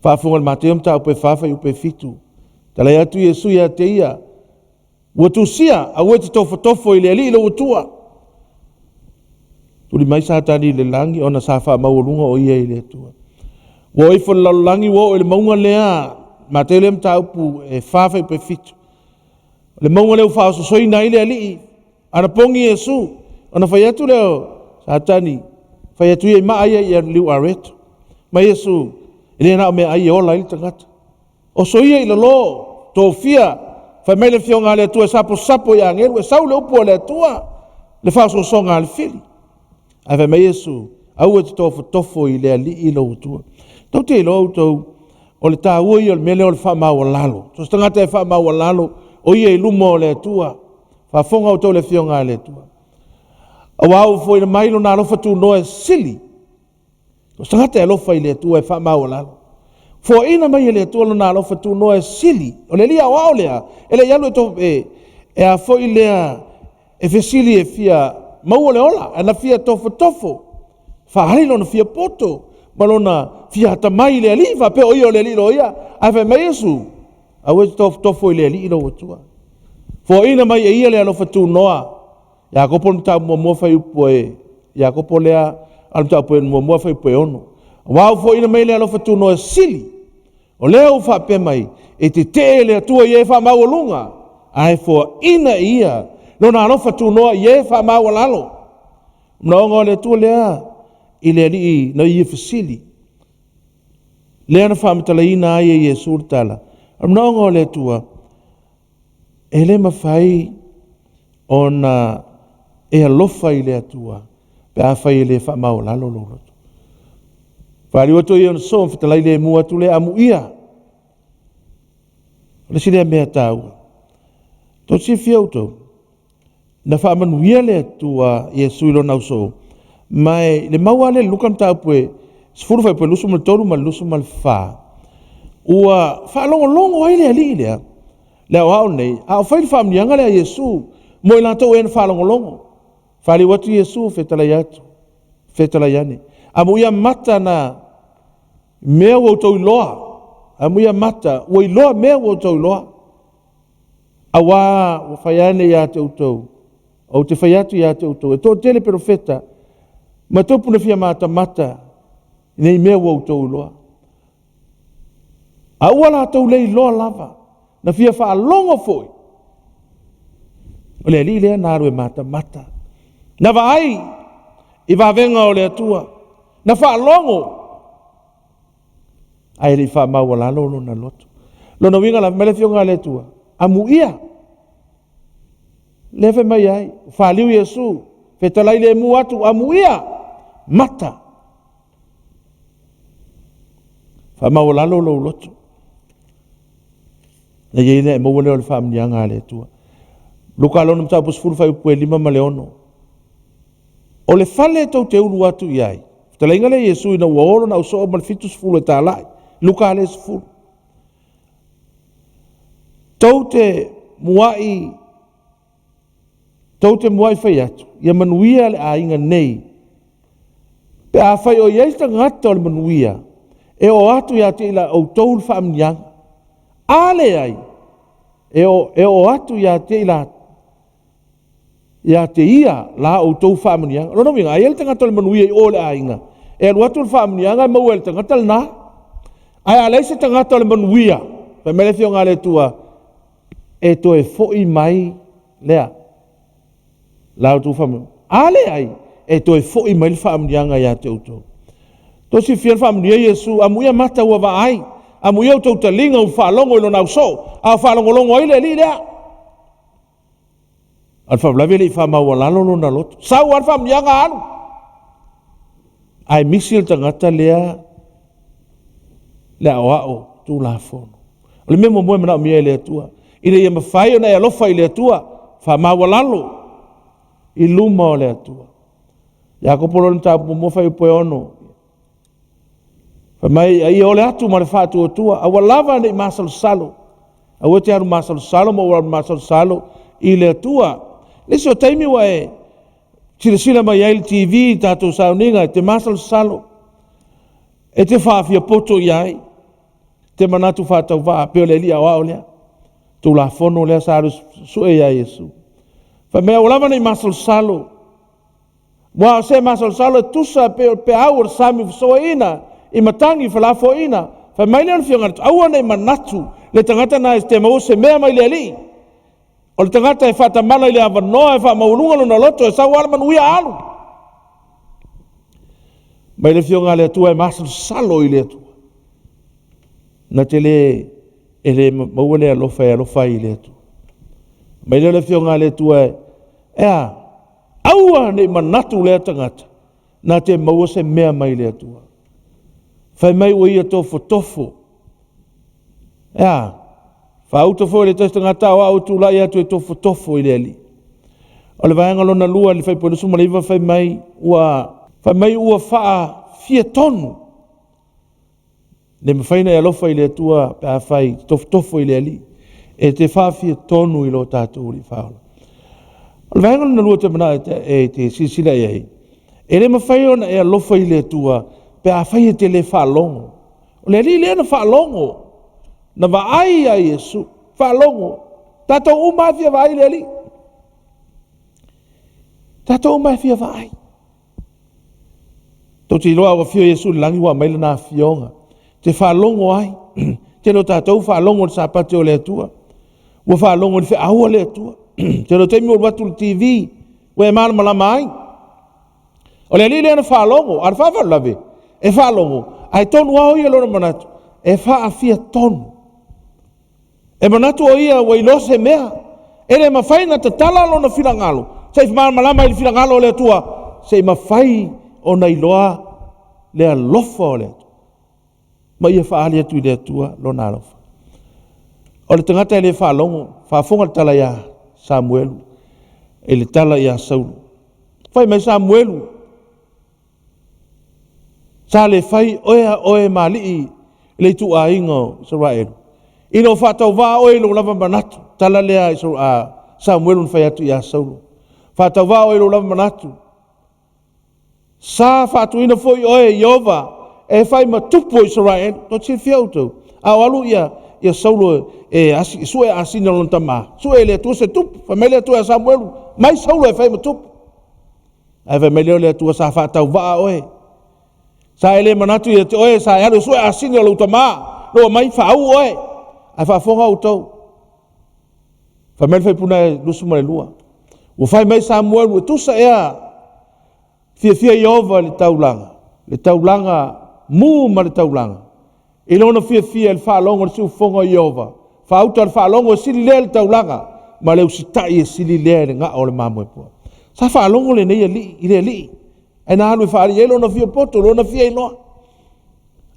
Faafofoga i le Mateo mataupu e 4 fuaiupu e 7. Talai atu Iesu ia te ia, ua tusia, aua e te tofotofo i le Alii lou Atua. Tuli mai Satani i le lagi ona sa faamaualuga o ia i le Atua. Ua o ifo i le lalolagi ua oo i le mauga lea, Mateo lea mataupu e 4 fuaiupu e 7. O le mauga lea ua faaososoina ai le Alii, anapogi Iesu, ona fai atu lea o Satani, fai atu ia i maa ia i liu areto. Ma Iesu, e le na o meaai e ola ai le tagata. Oso ia i lalo, tofia, fai mai le afioga a le Atua e saposapo i agelu, e sau le upu a le Atua, le faaosoosoga a le fili. Ae fai mai Iesu, aua e te tofotofo i le Alii lou Atua. Tou te iloa outou, o le taua ia o le mea lea o le faamaualalo. So o se tagata e faamaualalo, o ia i luma o le Atua. Faafofoga outou i le afioga a le Atua. Aua ua foaiina mai lona alofa tunoa e sili. O se tagata e alofa i le Atua e faamaualalo. Foaiina mai e le Atua lona alofa tunoa e sili. O le alii aoao lea, e le i alu e, to, e, e a foi lea e fesili e fia maua le ola, ae na fia tofotofo, faaali lona fia poto ma lona fia atamai i le alii, faapea o ia o le alii loia. Ae fai mai Iesu, aua e te tofotofo i le alii lou Atua. Foaiina mai e ia le alofa tunoa. Iakopo le mataupu muamua fuaiupu e Iakopo lea a le mataupu muamua fuaiupu e 6. Aua ua foaiina mai le alofa tunoa e sili. O lea ua faapea mai, e tetee le Atua i e faamaualuga, ae foaiina e ia lona alofa tunoa i e faamaualalo. Manaoga o le Atua lea i le alii na ia fesili. Lea na faamatalaina ai e Iesu le tala. O le manaoga o le Atua, e le mafai ona e alofa i le Atua pe afai e le faamaualalo lou loto. Faaliu atu ai ona soo fetalai lemu atu lea amuia. O le isi lea mea taua. Tou te silafia outou, na faamanuia le Atua Iesu i lona ausoo, ma e le mau lava lea i Luka mataupu e 10 fuaiupu e 23 ma le 24, ua faalogologo ai le alii lea, le aoao lenei, a o fai le faamanuiaga lea a Iesu mo i latou e na faalogologo. Faaliu atu Iesu, fetalai atu, fetalai ane, amuia mata na mea ua outou iloa, amuia mata ua iloa mea ua outou iloa. Auā ua fai ane ia te outou, ou te fai atu ia te outou, e toatele perofeta ma tupu na fia matamata i nei mea ua outou iloa. A ua latou le iloa lava, na fia faalogo foi, o le alii lea na alu e matamata, na vaai i vavega o le Atua, na faalogo ae le i faamaualalo lona loto. Lona uiga la, mai le Afioga a le Atua, amuia. Lea fai mai ai, faaliu Iesu, fetalai lemu atu, amuia, mata. Faamaualalo lou loto. Na i ai lea e maua lea o le faamanuiaga a le Atua. Luka lona mataupu 10 fuaiupu e 5 ma le 6. O le fale tou te ulu atu i ai, fetalaiga lea Iesu ina ua o lona ausoo ma le 70 e talai, Luka lea 10. Tou te muai tou te muai fai atu, ia manuia le aiga nei. Pe afai o i ai se tagata o le manuia, e oo atu ia te i la outou le faamanuiaga. A leai, e oo atu ia te i la ia te ia la outou faamanuiaga. O lona uiga, a i ai le tagata o le manuia i o i le aiga, e alu atu le faamanuiaga e maua e le tagata lena. Ae a leai se tagata o le manuia, fai mai le Afioga a le Atua, e toe foi mai lea la outou faamanuiaga. A leai, e toe foi mai le faamanuiaga ia te outou. Tou silafia le faamanuia Iesu, amuia mata ua vaai, amuia outou taliga ua faalogo i lona ausoo, a o faalogologo ai le alii lea. A o le faalavelave e le i faamaualalo lona loto. Sau lava le faamanuiaga alu. Ae misi le tagata lea le aoao Tulafono. O le mea muamua e manaomia e le Atua, ina ia mafai ona e alofa i le Atua, faamaualalo i luma o le Atua. Iakopo loa le mataupu muamua fuaiupu e 6. Fai mai, a ia ole atu ma le faatuatua, aua lava ne i masalosalo. Aua e te alu masalosalo ma ua alu masalosalo i le Atua. Nisi o taimi ua e silasila mai ai i le TV i tatou sauniga, e te masalosalo, e te faafia poto i ai, te manatu faatauvaa, pei o le alii aoao lea, Tulafono lea sa alu sue ia Iesu. Fai mai, aua lava ne i masalosalo, Aua o se masalosalo e tusa pei o le peau o le sami fesoaina i matagi felafoaiina. Fai mai lea o le Afioga a le Aua ne i manatu le tagata na e te maua se mea mai le Alii. O le tagata e faatamala i le avanoa e faamaualuga lona loto e sau lava le manuia alu. Mai le Afioga a le Atua e masalosalo i le Atua. Na te le e le maua le alofa e alofa ai i le Atua. Mai lea o le Afioga a le Atua e a? Aua ne i manatu lea tagata na te maua se mea mai le Atua. Fai mai ua ia tofotofo. E a? Faauta foi le tasi tagata aoao e tulai atu e tofotofo i le Alii. O le vaega lona lua i le Fuaiupu 29 fai mai ua fai mai ua faafia tonu Le mafai ona e alofa i le Atua pe afai e tofotofo i le Alii, e te faafia tonu i lo tatou Alii Faaola. O le vaega lona lua ou te manao e te silasila i ai, e le mafai ona e alofa i le Atua pe afai e te le faalogo. O le Alii lea na faalogo, na vaai ia Iesu, faalogo. Tatou uma lava e fia vaai i le Alii. Tatou uma e fia vaai. Tou te iloa a ua afio Iesu i le lagi ua aumai lana afioga. Te faalogo ai. Tele o tatou faalogo i le Sapati o le Atua. Ua faalogo i le feau a le Atua. Tele o taimi ua alu atu i le TV, ua e malamalama ai. O le alii lea na faalogo, a o le faalavelave, e faalogo, ae tonu lava o ia lona manatu, e faafia tonu. E manatu o ia ua iloa se mea. E le mafai ona tatala lona finagalo se i malamalama i le finagalo o le Atua, se i mafai ona iloa le alofa o le Atua ma ia faaali atu i le Atua lona alofa. O le tagata e le faalogo, faafofoga le tala ia Samuelu i le tala ia Saulo. Fai mai Samuelu, Sa le fai oea oe ma alii i le ituaiga o Isaraelu, ina ua faatauvaa oe i lou lava manatu. Tala lea a Samuelu na fai atu ia Saulo. Faatauvaa oe i lou lava manatu. Sa faatuina foi oe e Ieova e fai ma tupu o Isaraelu. Tou te silafia outou, a o alu ia, ia Saulo e, asi, e sue asini o lona tama, sue e le Atua se tupu. Fai mai le Atua ia Samuelu, mai Saulo e fai ma tupu. Ae fai mai lea o le Atua sa faatauvaa oe. Sa e le manatu ia te oe, sa e alu e sue asini o lou tama, lou aumai faauu oe. Ae faafofoga outou. Fai mai le faipuna e 22. Ua fai mai Samuelu, e tusa ea fiafia Ieova i le taulaga, le taulaga mu ma le taulaga. I lona fiafia i le faalogo i le siufofoga o Ieova, faauta le faalogo e sili lea i le taulaga, ma le usitai e sili lea i le gao o le mamoepoa. Sa faalogo lenei alii i le alii, ae na alu e faaali ai lona fia poto, lona fia iloa.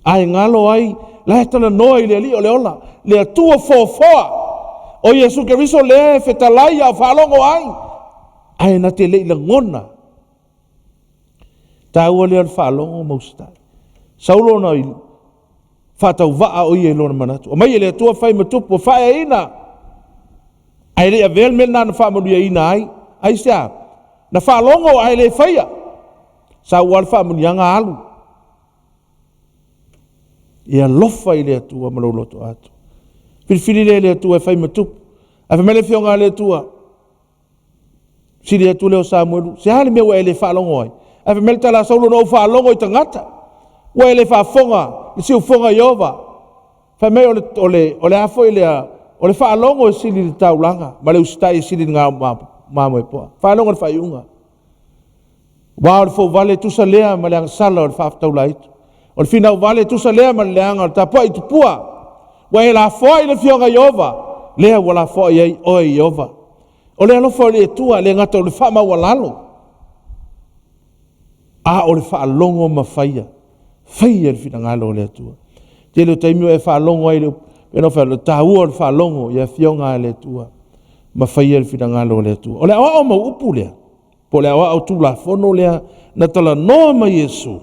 Ae galo ai, la e talanoa i le alii o le ola, le Atua foafoa, o Iesu Keriso lea e fetalai a o faalogo ai, ae na te le i lagona. Taua lea o le faalogo ma usitai. Sau lona faatauvaa o ia i lona manatu. Aumai e le Atua fai ma tupu, ua faaeaina. Ae le i avea le mea lena na faamanuiaina ai. Aisea? Na faalogo ae le faia. Sau lava le faamanuiaga alu. Ia alofa i le Atua ma lou loto atoa. Filifili lea e le Atua e fai ma tupu. Ae fai mai le afioga a le Atua, sili atu lea o Samuelu, se a le mea ua e le faalogo ai? Ae fai mai le tala a Saulo, na ou faalogo i tagata, ua e le faafofoga i siufofoga Ieova. Fai mai o le, o le, o le a foi lea, o le faalogo e sili i le taulaga, ma le usitai e sili i le gao mamoe poa. Faalogo i le faaiuga. Aua o le fouvale e tusa lea ma le agasala o le faafetaulaitu. O le finauvale e tusa lea ma le leaga o le tapuai tupua. Ua e lafoai le afioga Ieova, lea ua lafoai ai oe Ieova. O le alofa o le Atua le gata o le faamaualalo, a o le faalogo ma faia. Faia le finagalo o le Atua. Tele o taimi ua e faalogo ai le le taua o le faalogo i afioga a le Atua ma faia le finagalo o le Atua. O le aoao mau upu lea, po o le aoao tulafono lea na talanoa mai Iesu,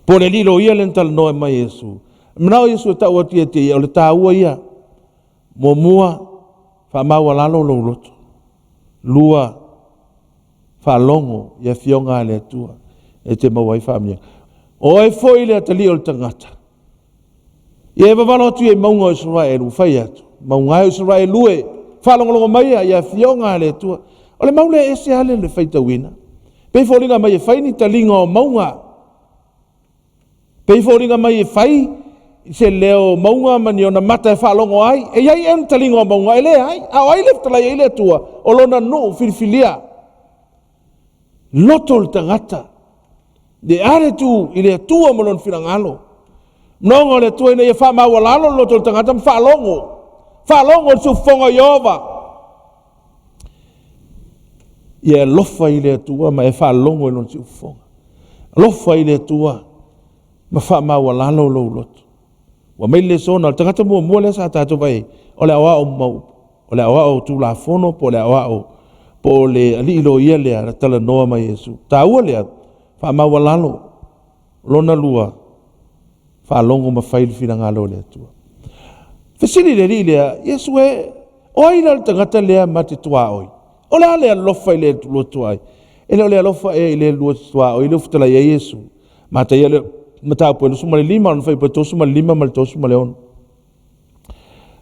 po o le alii loia lea na talanoa mai Iesu. Manao Iesu e tau atu ia te ia, o le taua ia. Muamua, faamaualalo lou loto. Lua, faalogo i afioga a le Atua e te maua ai faamanuiaga. O ai foi le atalii o le tagata? Ia e vavalo atu ia i mauga o Isaraelu, ua fai atu, mauga e o Isaraelu e, faalogologo maia i afioga a le Atua. O le mau lea e ese lava le faitauina. Pei foliga mai e fai ni taliga o mauga. Pei foliga mai e fai se leo mauga ma ni ona mata e faalogo ai. E i ai ea ni taliga o mauga? E leai. A o ai le fetalai ai le Atua? O lona nuu filifilia. Loto le tagata. Le ale tu i le Atua ma lona finagalo. Manaoga o le Atua ina ia faamaualalo le loto o le tagata ma faalogo. Faalogo le siufofoga o Ieova. Ia alofa i le Atua ma e faalogo i lona siufofoga. Alofa i le Atua ma faamaualalo lou loto. Ua mai le lesona, o le tagata muamua lea sa tatou vaai, o le aoao mau, o le aoao tulafono po o le aoao po o le alii loia lea na talanoa mai Iesu. Taua lea, faamaualalo. Lona lua, faalogo ma fai le finagalo o le Atua. Fesili le alii lea, Iesu e, o ai la le tagata lea ma te tuaoi? O le a le alofa i le lua tuai? E le o le alofa ea i le lua tuaoi lea ua fetalai ai Iesu. Mataia le mataupu e 25, ona fuaiupu e 35 ma le 36.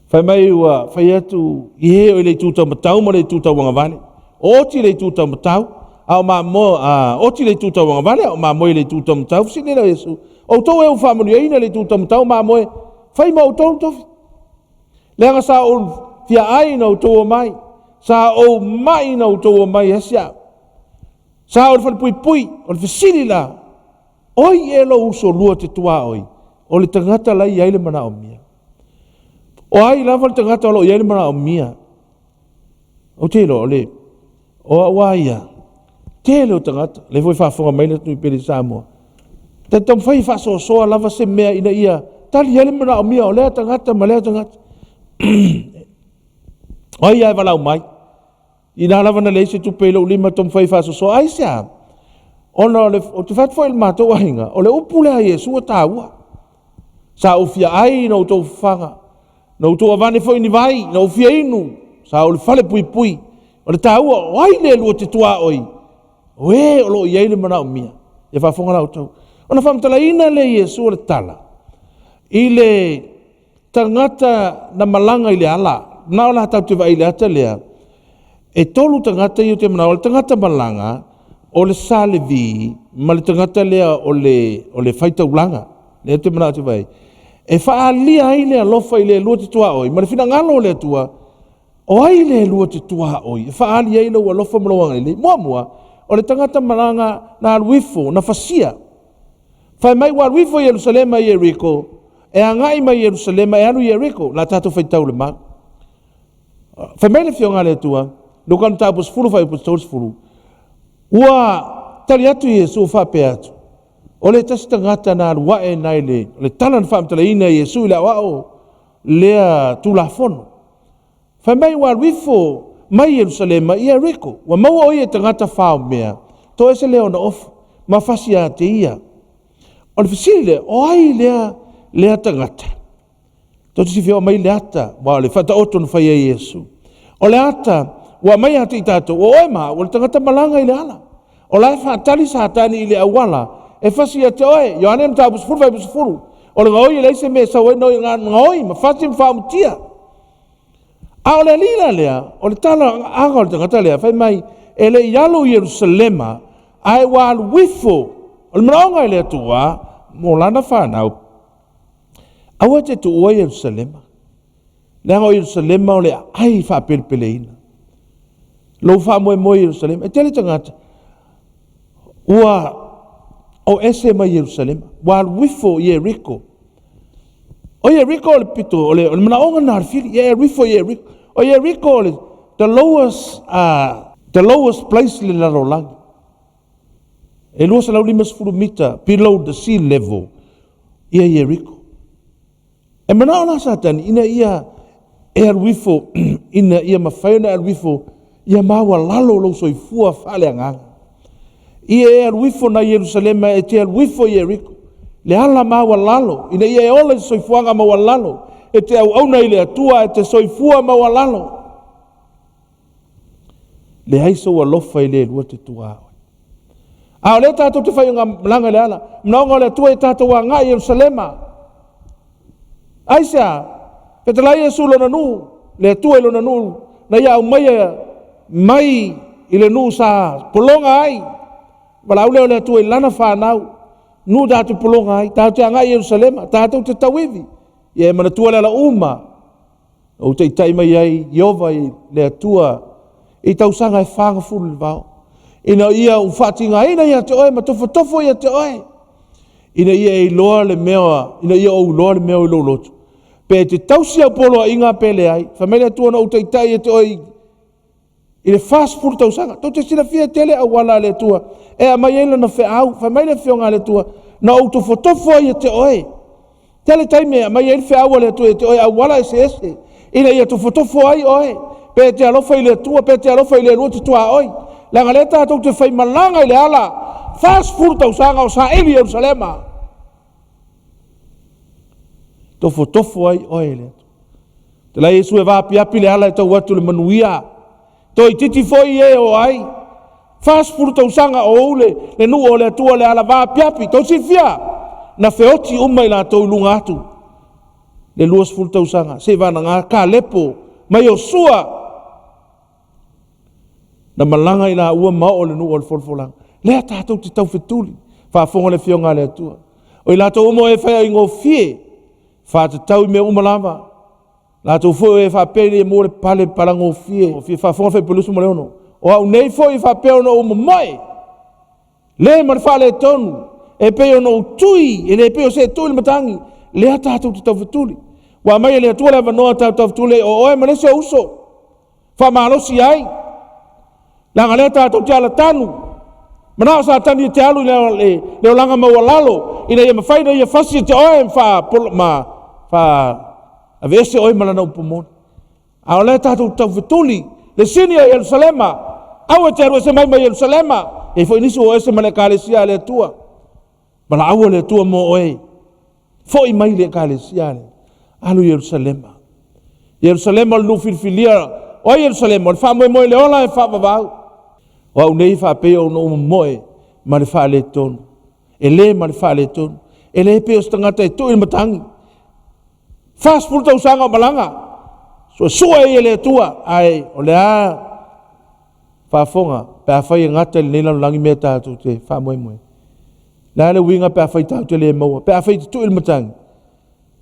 Fai mai ua fai atu i e o i le itu taumatau ma le itu tauagavale. O oti le itu taumatau, a o mamoe, a oti le itu tauagavale, a o mamoe le itu taumatau. Fesili lea o Iesu, outou e ua faamanuiaina le itu taumatau mamoe, fai ma outou le tofi. Leaga sa ou fia ai na outou omai, sa ou mai na outou omai asia. Sa ou le falepuipui, o le fesili la, oi e lou uso lua te tuaoi, o le tagata la i ai le manaomia. O ai lava le tagata o lo o i ai le manaomia. Ou te iloa, o le, o au a ia, tele o tagata, lea foi faafofoga mai le atunuu i Pele Samoa, ta taumafai e faasoasoa lava se mea ina ia tali ai le manaomia o lea tagata ma lea tagata. O ai lava e valaau mai, Inā lava na leai se tupe i lou lima taumafai e faasoasoa. Aisea? Ona o le, ou te fai atu foi i le matou aiga, o le upu lea a Iesu e taua. Sa ou fia ai na outou fafaga, na outou avane foi ni vai, na ou fia inu, sa ou le fale puipui. O le taua, o ai le lua te tuaoi? O e o lo o i ai le manaomia. Ia faafofoga la outou. Ona faamatalaina lea e Iesu o le tala i le tagata na malaga i le ala, na o la tatou te vaai i le ata lea, e tolu tagata ia ou te manao, o le tagata malaga, o le Sa Levi ma le tagata lea o le, o le faitaulaga, lea ou te manao te vaai, e faaalia ai le alofa i le lua te tuaoi ma le finagalo o le Atua, o ai le lua te tuaoi e faaali ai lou alofa ma lou agalelei? Muamua, o le tagata malaga na alu ifo, na fasia. Fai mai ua alu ifo Ierusalema i Ieriko, e agai mai Ierusalema e alu i Ieriko, la tatou faitau le mau. Fai mai le afioga a le Atua, Luka mataupu 10 fuaiupu 30, ua tali atu Iesu faapea atu, o le tasi tagata na alu ae nai le, le tala na faamatalaina e Iesu i le aoao lea Tulafono. Fai mai ua alu ifo mai Ierusalema i Ieriko, ua maua o ia i tagata faomea, toese lea ona ofu. ma fasi ia te ia. O le fesili lea, o ai lea, lea tagata? Tou te silafia aumai le ata, aua o le faataoto na fai ai e Iesu. O le ata ua aumai ia te i tatou, o oe ma au, o le tagata malaga i le ala. O la e faatali Satani i le auala e fasi ia te oe. Ioane Mataupu 10, Fuaiupu 10. O le gaoi e leai se mea e sau ai, na o gaoi ma fasi ma faaumutia. A o le alii la lea, o le tala aga o le tagata lea, fai mai, e le i alu i Ierusalema, ae ua alu ifo. O le manaoga i le Atua mo lana fanau, aua e te tuua Ierusalema, leaga o Ierusalema o le aai faapelepeleina. Lou faamoemoe i Ierusalema. E tele tagata ua o ese mai Ierusalema, ua alu ifo i Ieriko. O Ieriko o le pito, o le, o le manaoga lena o le fili, ia e alu ifo i Ieriko. O Ieriko o le the lowest, the lowest place i le lalolagi. E 250 mita below the sea level ia Ieriko. E manao la Satani ina ia e alu ifo, ina ia mafai ona e alu ifo ia maualalo lou soifua faaleagaga. Ia e alu ifo nai Ierusalema e te alu ifo i Ieriko, le ala maualalo, ina ia e ola i se soifuaga maualalo, e te auauna i le Atua, e te soifua maualalo. Leai sou alofa i le lua te tuā oe. A o lea tatou te fai malaga i le ala, manaoga o le Atua ia tatou agai i Ierusalema. Aisea? Fetalai Iesu lona nuu, le Atua i lona nuu, na ia aumaia mai i le nuu sa pologa ai. Valaau lea o le Atua i lana fanau, nuu tatou pologa ai, tatou te agai i Ierusalema, tatou te tauivi. Ia e manatua le ala uma ou taitai mai ai Ieova i le Atua i tausaga e 40 i le vao, ina ia ou faatigaina ia te oe ma tofotofo ia te oe, ina ia e iloa le mea, ina ia ou iloa le mea o i lou loto, pe te tausi au poloaiga pe leai. Fai mai le Atua na ou taitai ia te oe i le 40 tausaga. Tou te silafia e tele auala a le Atua e aumai ai lana feau. Fai mai le Afioga a le Atua, na ou tofotofo ai ia te oe. Tele taimi e aumai ai le feau a le Atua ia te oe, auala eseese, ina ia tofotofo ai oe, pe e te alofa i le Atua, pe e te alofa i le Alua te tuaoi. Leaga lea tatou te faimalaga i le ala, 40 tausaga o saili Ierusalema. Tofotofo ai oe i le Atua. Telai Iesu e vaapiapi le ala e tau atu le manuia. Toeitiiti foi e o ai. 40 tausaga o ou le, le nuu o le Atua le ala vaapiapi. Tou silafia, na feoti uma i latou i luga atu le 20 tausaga. Se i vanaga Kalepo ma Iosua na malaga i laua ma oo le nuu o le folafolaga. Lea tatou te taufetuli, faafofoga le Afioga a le Atua. O i latou uma o e fai aigofie, faatatau i mea uma lava, latou foi o e faapea ina ia maua le pale palagofie, fia faafofoga Fuaiupu 26. O au nei foi e faapea ona ou momoe, le ma le faaletonu, e pei ona ou tui, e le pei o se tui le matagi, lea tatou te taufetuli. Ua aumai e le Atua le avanoa tatou taufetuli ai, o oe ma le isi ou uso, faamalosi ai, leaga lea tatou te alatanu, manao Satani e te alu i le, le olaga maualalo, ina ia mafai ona ia fasi e te oe ma faa, ma faa aveese oe ma lana upu moni. A o lea tatou taufetuli, le sini o Ierusalema, aua e te alu ese mai ma Ierusalema, e i ai foi nisi ua o ese ma le ekalesia a le Atua. Valaau le Atua mo oe, foi mai le ekalesia a le alu i Ierusalema. Ierusalema o le nuu filifilia, o ai Ierusalema, o le faamoemoe i le ola e faavavau. O au nei faapea ona ou momoe ma le faaletonu, e le ma le faaletonu, e le pei o se tagata e tui le matagi. 40 tausaga o malaga, suesue ai e le Atua, ae o le a faafofoga pe afai e gata i lenei lalolagi mea tatou te faamoemoe. Le a le uiga pe afai tatou te le maua, pe afai e te tui le matagi.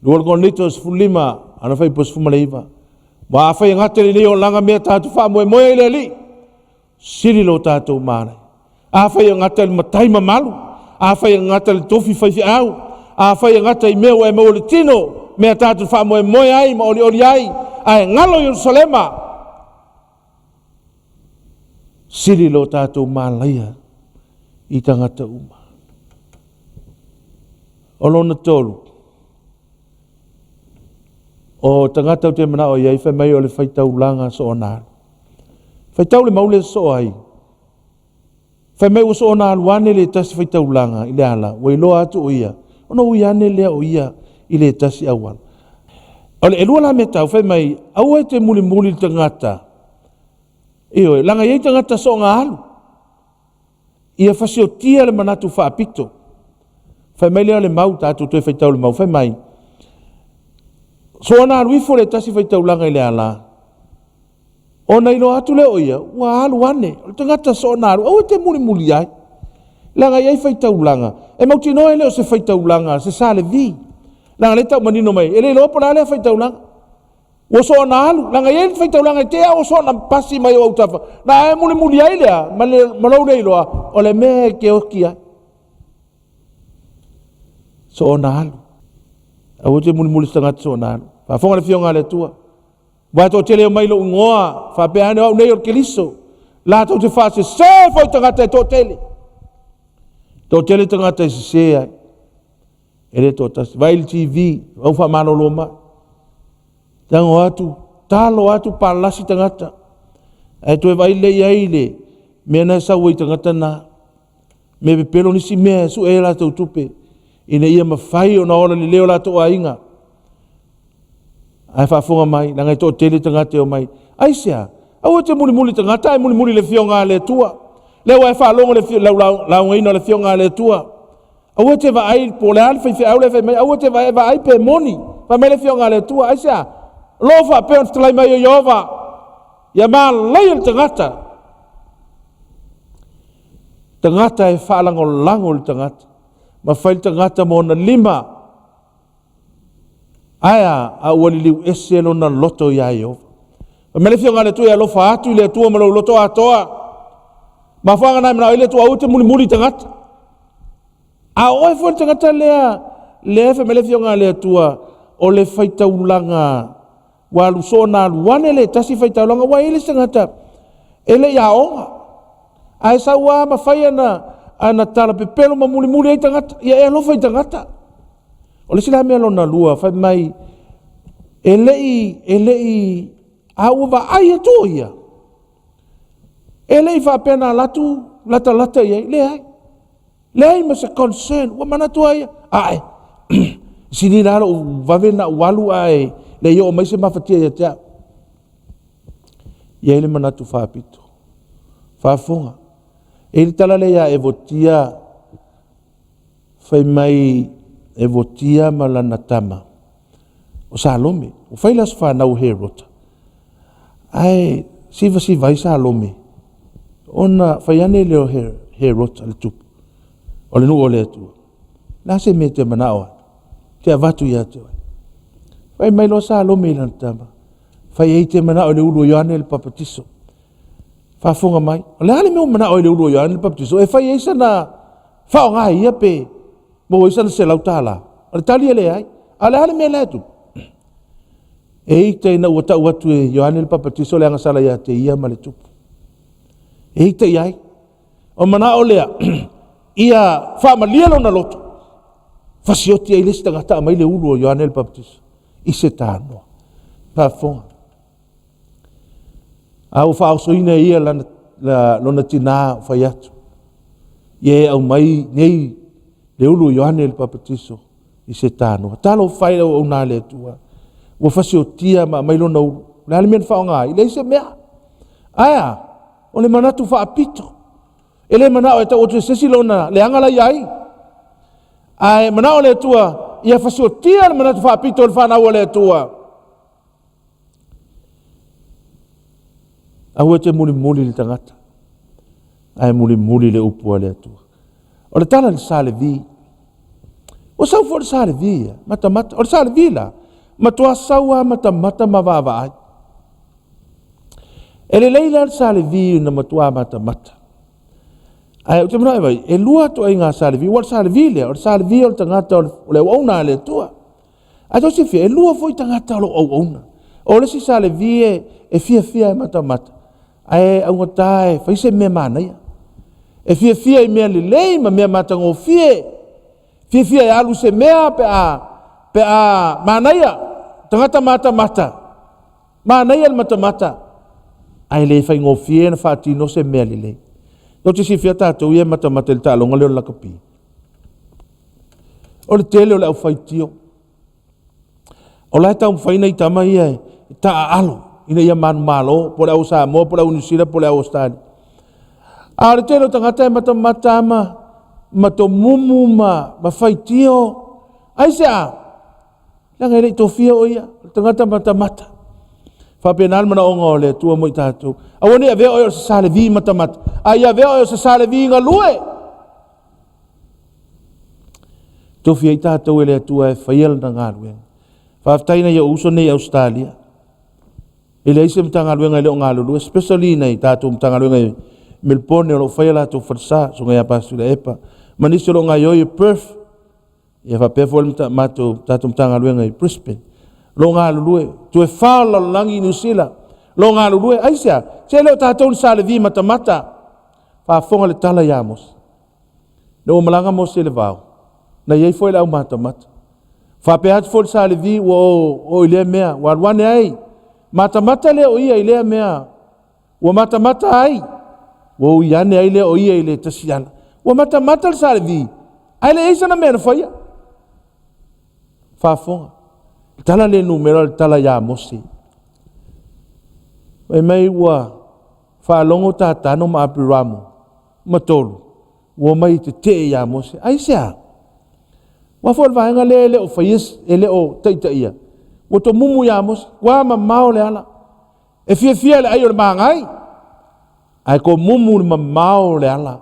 2 Korinito 15, ana fuaiupu 19. Aua afai e gata i lenei olaga mea tatou faamoemoe ai i le Alii, sili lo tatou manaia. Afai e gata i le matai mamalu, afai e gata i le tofi faifeau, afai e gata i mea ua e maua i le tino, mea tatou faamoemoe ai ma olioli ai, ae galo Ierusalema, sili lo tatou malaia i tagata uma. O lona tolu, o tagata ou te manao i ai, fai mai o le faitaulaga soona alu. Faitau le maule soo ai. Fai mai ua soona alu ane le tasi faitaulaga i le ala, ua iloa atu o ia, ona ui ane lea o ia i le tasi auala. O le elua la mea tau, fai mai, aua e te mulimuli le tagata, ioe, leaga e i ai tagata soona alu, ia fasiotia le manatu faapito. Fai mai lea o le mau, tatou toe faitau le mau, fai mai, soona alu ifo le tasi faitaulaga i le ala, Ona iloa atu lea o ia, ua alu ane, o le tagata soona alu, aua e te mulimuli ai. Leaga e i ai faitaulaga, e mautinoa e le o se faitaulaga, se sa Levi. Leaga lea e tau manino mai, e le iloa po o le a lea faitaulaga. Ua soona alu, leaga e i ai le faitaulaga e te i ua soona pasi mai ou autafa, na e mulimuli ai lea, ma, le, ma lou le iloa, o le mea e te oti ai. Soona alu. Aua te mulimuli se tagata soona alu. Faafofoga le Afioga a le Atua. Ua e toatele e omai i lou igoa, faapea ane o au nei o le Keriso, latou te faasese foi tagata e toatele. Toatele tagata e sese ai. E le toatasi. Vai i le TV, au faamalolo mai. Tago atu, talo atu palasi tagata. Ae toe vaai lelei ai le mea na e sau ai tagata na. Mea pepelo nisi mea e sue ai latou tupe ina ia mafai ona ola lelei o latou aiga. Ae faafofoga mai, leaga e toatele tagata e omai. Aisea? Aua te mulimuli tagata ae mulimuli le afioga a le Atua. Lea ua e faalogo le laugaina o le afioga a le Atua. Aua te vaai po o le a le faifeau lea fai mai, aua te vaai, vaai pe moni. Fai mai le afioga a le Atua, aisea? O lo o faapea ona fetalai mai o Ieova, ia malaia le tagata. Tagata e faalagolago le tagata, ma fai le tagata ma ona lima. Ae a, a ua liliu ese lona loto iā Ieova. Fai mai le Afioga a le Atua e alofa atu i le Atua ma lou loto atoa. Mafuaaga na e manao ai le Atua aua te mulimuli i tagata. A o oe foi le tagata lea, lea fai mai le Afioga a le Atua, o le faitaulaga ua alu soona alu ane le tasi faitaulaga, ua i ai le isi tagata e le i aoga. Ae sau lava ma fai ana, ana tala pepelo ma mulimuli ai tagata. Ia e alofa i tagata. O le isi la mea lona lua, fai mai, e le i, e le i, a ua vaai atu o ia, e le i faapea na alu atu latalata i ai, leai. Leai ma se concern, ua manatu lava ia, ae, sili la lou vave na ou alu ae le i oo mai se mafatia ia te au. I ai le manatu faapito, faafofoga. E i ai le tala lea ia Evotia, Fai mai Evotia ma lana tama o Salome, ua fai le aso fanau o Herota, ae sivasiva ai Salome, ona fai ane lea o Herota le tupu o le nuu o le Atua. Le a se mea e te manao ai? Te avatu ia te oe. Fai mai loa Salome i lana tama, fai ai te manao i le ulu o Ioane le Papatiso. Faafofoga mai, o le a le mea ua manao ai le ulu o Ioane le Papatiso? E fai ai sana faaaoga e ia pe maua ai sana $100. O le tali e leai. A o le a le mea la e tupu? E ita ina ua tau atu e Ioane le Papatiso le agasala ia te ia ma le tupu. E ita i ai. O manao lea, ia faamalie lona loto, fasioti ai le isi tagata aumai le ulu o Ioane le Papatiso i se tanoa. Faafofoga. A ua faaosoina e ia lana, la, lona tinā o fai atu. Ia e aumai nei le ulu o Ioane le Papatiso i se tanoa. Talofa e le auauna a le Atua. Ua fasiotia ma aumai lona ulu. O le a le mea na faaaoga ai? Leai se mea. Ae a? O le manatu faapito. E le manao e tau atu e se isi lona leaga la ia ai. Ae manao le Atua ia fasiotia le manatu faapito o le fanau a le Atua. Aua e te mulimuli le tagata, ae mulimuli le upu a le Atua. O le tala i le sa Levi, ua sau foi le sa Levi ia, matamata. O le sa Levi la, matua sau lava matamata ma vaavaai. E lelei la le sa Levi na matua matamata. Ae ou te manao e vai, e lua ituaiga sa Levi. Ua o le sa Levi lea, o le sa Levi o le tagata o le auauna a le Atua. Ae tou silafia, e lua foi tagata o lo o auauna. O le isi sa Levi e, e fiafia e matamata, ae augata e fai se mea manaia. E fiafia i mea lelei ma mea matagofie. Fiafia e alu se mea pe a, pe a manaia. Tagata matamata, manaia le matamata, ae le faigofie ona faatino se mea lelei. Tou te silafia tatou ia e matamata i le taaloga lea o le lakapi. O le tele o le aufaitio. O la e taumafai nai tama ia e taaalo ina ia manumalo, po o le au Samoa, po o le au Niu Sila, po o le au Ausetalia. A o le tele o tagata e matamata ma, ma tomumu ma, ma faitio. Aisea? Leaga e le i tofia o ia, o le tagata matamata. Faapena le manaoga o le Atua mo i tatou. Aua ne i avea oe o se sa Levi matamata, a ia avea oe o se sa Levi galue. Tofi ai tatou e le Atua e faia lana galuega. Faafetai nai ou uso nei i Ausetalia. E leai se Matagaluega e le o galulue, especially nai tatou Matagaluega i Melbourne o lo o faia latou falesa, susuga ia Pastor Tuilaepa, ma nisi o lo o gaoioi i Perth, ia faapea foi le matou tatou Matagaluega i Brisbane. O lo o galulue, toe fa o le lalolagi i Niu Sila, o lo o galulue. Aisea? Se le o tatou ni sa Levi matamata. Faafofoga le tala ia Mose. Ina ua malaga Mose i le vao, na i ai foi le aumatamata. Faapea atu foi le sa Levi ua o, o i lea mea, ua alu ane ai. Matamata lea o ia i lea mea, ua matamata ai, ua ui ane ai lea o ia i le tasi ala. Ua matamata le sa Levi, ae le i ai sana mea na faia. Faafofoga. Le tala le numera o le tala ia Mose. Fai mai ua faalogo Tatano ma Apiramo ma Tolu, ua omai e tetee ia Mose. Aisea? Aua foi o le vaega lea e le o faia, e le o taitaia. Ua tomumu ia Mose, ua mamao le ala. E fiafia le ai o le magai, ae tomumu le mamao o le ala.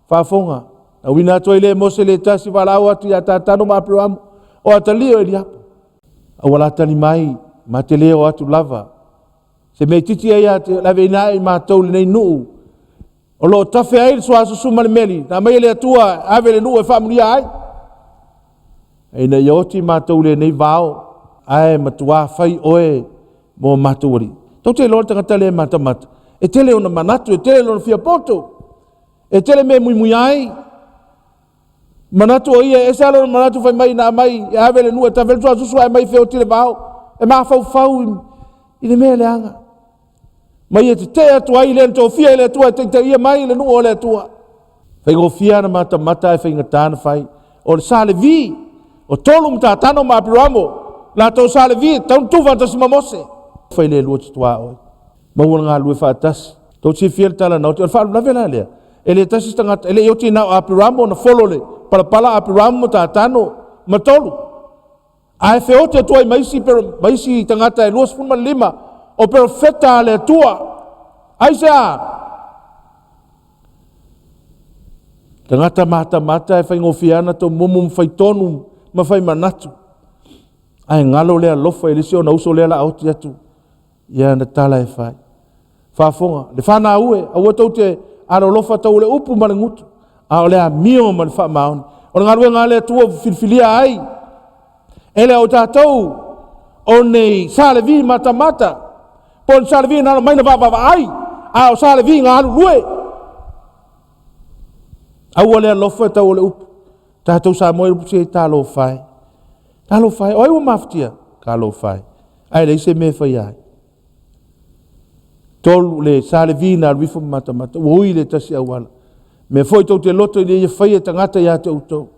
Faafofoga, na uina atu ai le Mose le tasi valaau atu ia Tatano ma Apiramo, o atalii o Eliapo. A ua latali mai, ma te le o atu lava. Se mea itiiti ia ia te laveina ai matou lenei nuu o lo o tafe ai le suasusu ma le meli, na aumai e le Atua e ave le nuu e faamulia ai. Ina ia oti matou i lenei vao, ae matuā fai oe mo matou alii. Tou te iloa le tagata lea e matamata, e tele ona manatu, e tele lona fia poto, e tele mea e muimuia ai. Manatu o ia, e ese lava lona manatu fai mai na aumai e ave le nuu e tafe ai le suasusu ae aumai feoti le vao. E mafaufau i le mea leaga. Ma ia tetee atu ai le na tofia e le Atua e taitaia mai le nuu o le Atua. Faigofie lava na matamata ae faigata na fai. O le sa Levi, o Tolu ma Tatano ma Apiramo, latou sa Levi, e tatau ona tuufaatasi ma Mose. Fai le lua te tuaoi. Maua le galulue faatasi. Tou te silafia le tala na oti. O le faalavelave la lea, e le tasi se tagata, e le i oti na o Apiramo na folo le palapala Apiramo ma Tatano ma Tolu. Ae feoti atu ai ma isi, ma isi tagata e 25 o perofeta a le Atua. Aisea? Tagata matamata e faigofie ana tomumu ma faitonu ma fai manatu. Ae galo le alofa i le isi ona uso lea la oti atu ia ana tala e fai. Faafofoga, le fanau e, aua tou te alolofa tau o le upu ma le gutu, a o le amio ma le faamaoni. O le galuega a le Atua ua filifilia ai e le o tatou o nei sa Levi matamata, po o ni sa Levi na alo mai na vaavaavaai, a o sa Levi galulue. Aua le alofa tau o le upu. Tatou Samoa i upu se talofa e. Talofa e, o ai ua mafatia? Talofa e. Ae leai se mea e faia ai. Tolu le sa Levi na alu ifo ma matamata, ua ui le tasi auala. Mea foi tou te loto ina ia faia e tagata ia te outou.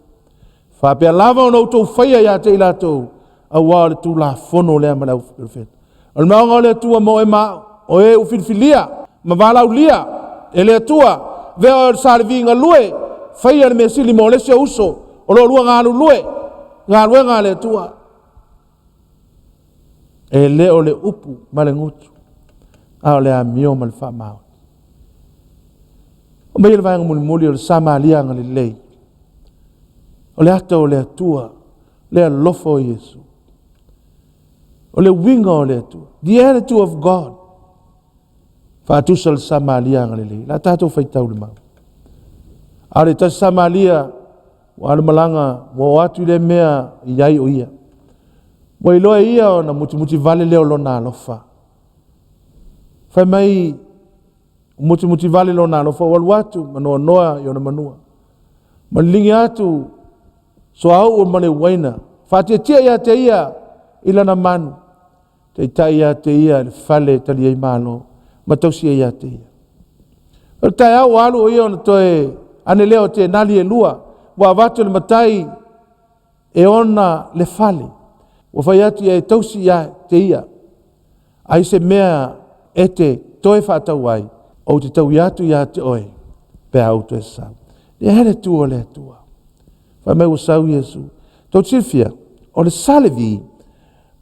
Faapea lava ona outou faia ia te i latou, auā o le Tulafono lea ma le Auperofeta. O le maoga o le Atua mo oe ma au, o e ua filifilia ma valaulia e le Atua, vea oe o le sa Levi galue, faia le mea sili mo le isi ou uso, o lo oulua galulue, galuega a le Atua. E le o le upu ma le gutu, a o le amio ma le faamaoni. O mai le vaega mulimuli o le Samaria agalelei. O le ata o le Atua, le alofa o Iesu. O le uiga o le Atua. The attitude of God. Faatusa le Samaria agalelei. La tatou faitau le mau. A o le tasi Samaria Ua alu malaga, ua o atu i lea mea i ai o ia. Ua iloa e ia ona mutimuti vale lea o lona alofa. Fai mai, mutimuti vale lona alofa, ua alu atu ma noanoa i ona manua. Ma liligi atu soauu ma le uaina, faatietie ia te ia i lana manu, taitai ia te ia i le fale e tali ai malo, ma tausi ai ia te ia. O le taeao ua alu o ia ona toe ane lea o tenali e lua, ua avatu e le matai e ona le fale. Ua fai atu ia e tausi ia te ia, ai se mea e te toe faatau ai, ou te taui atu ia te oe, pe a ou toe sau. Lea le tu o le Atua. Fai mai ua sau Iesu. Tou te silafia, o le sa Levi,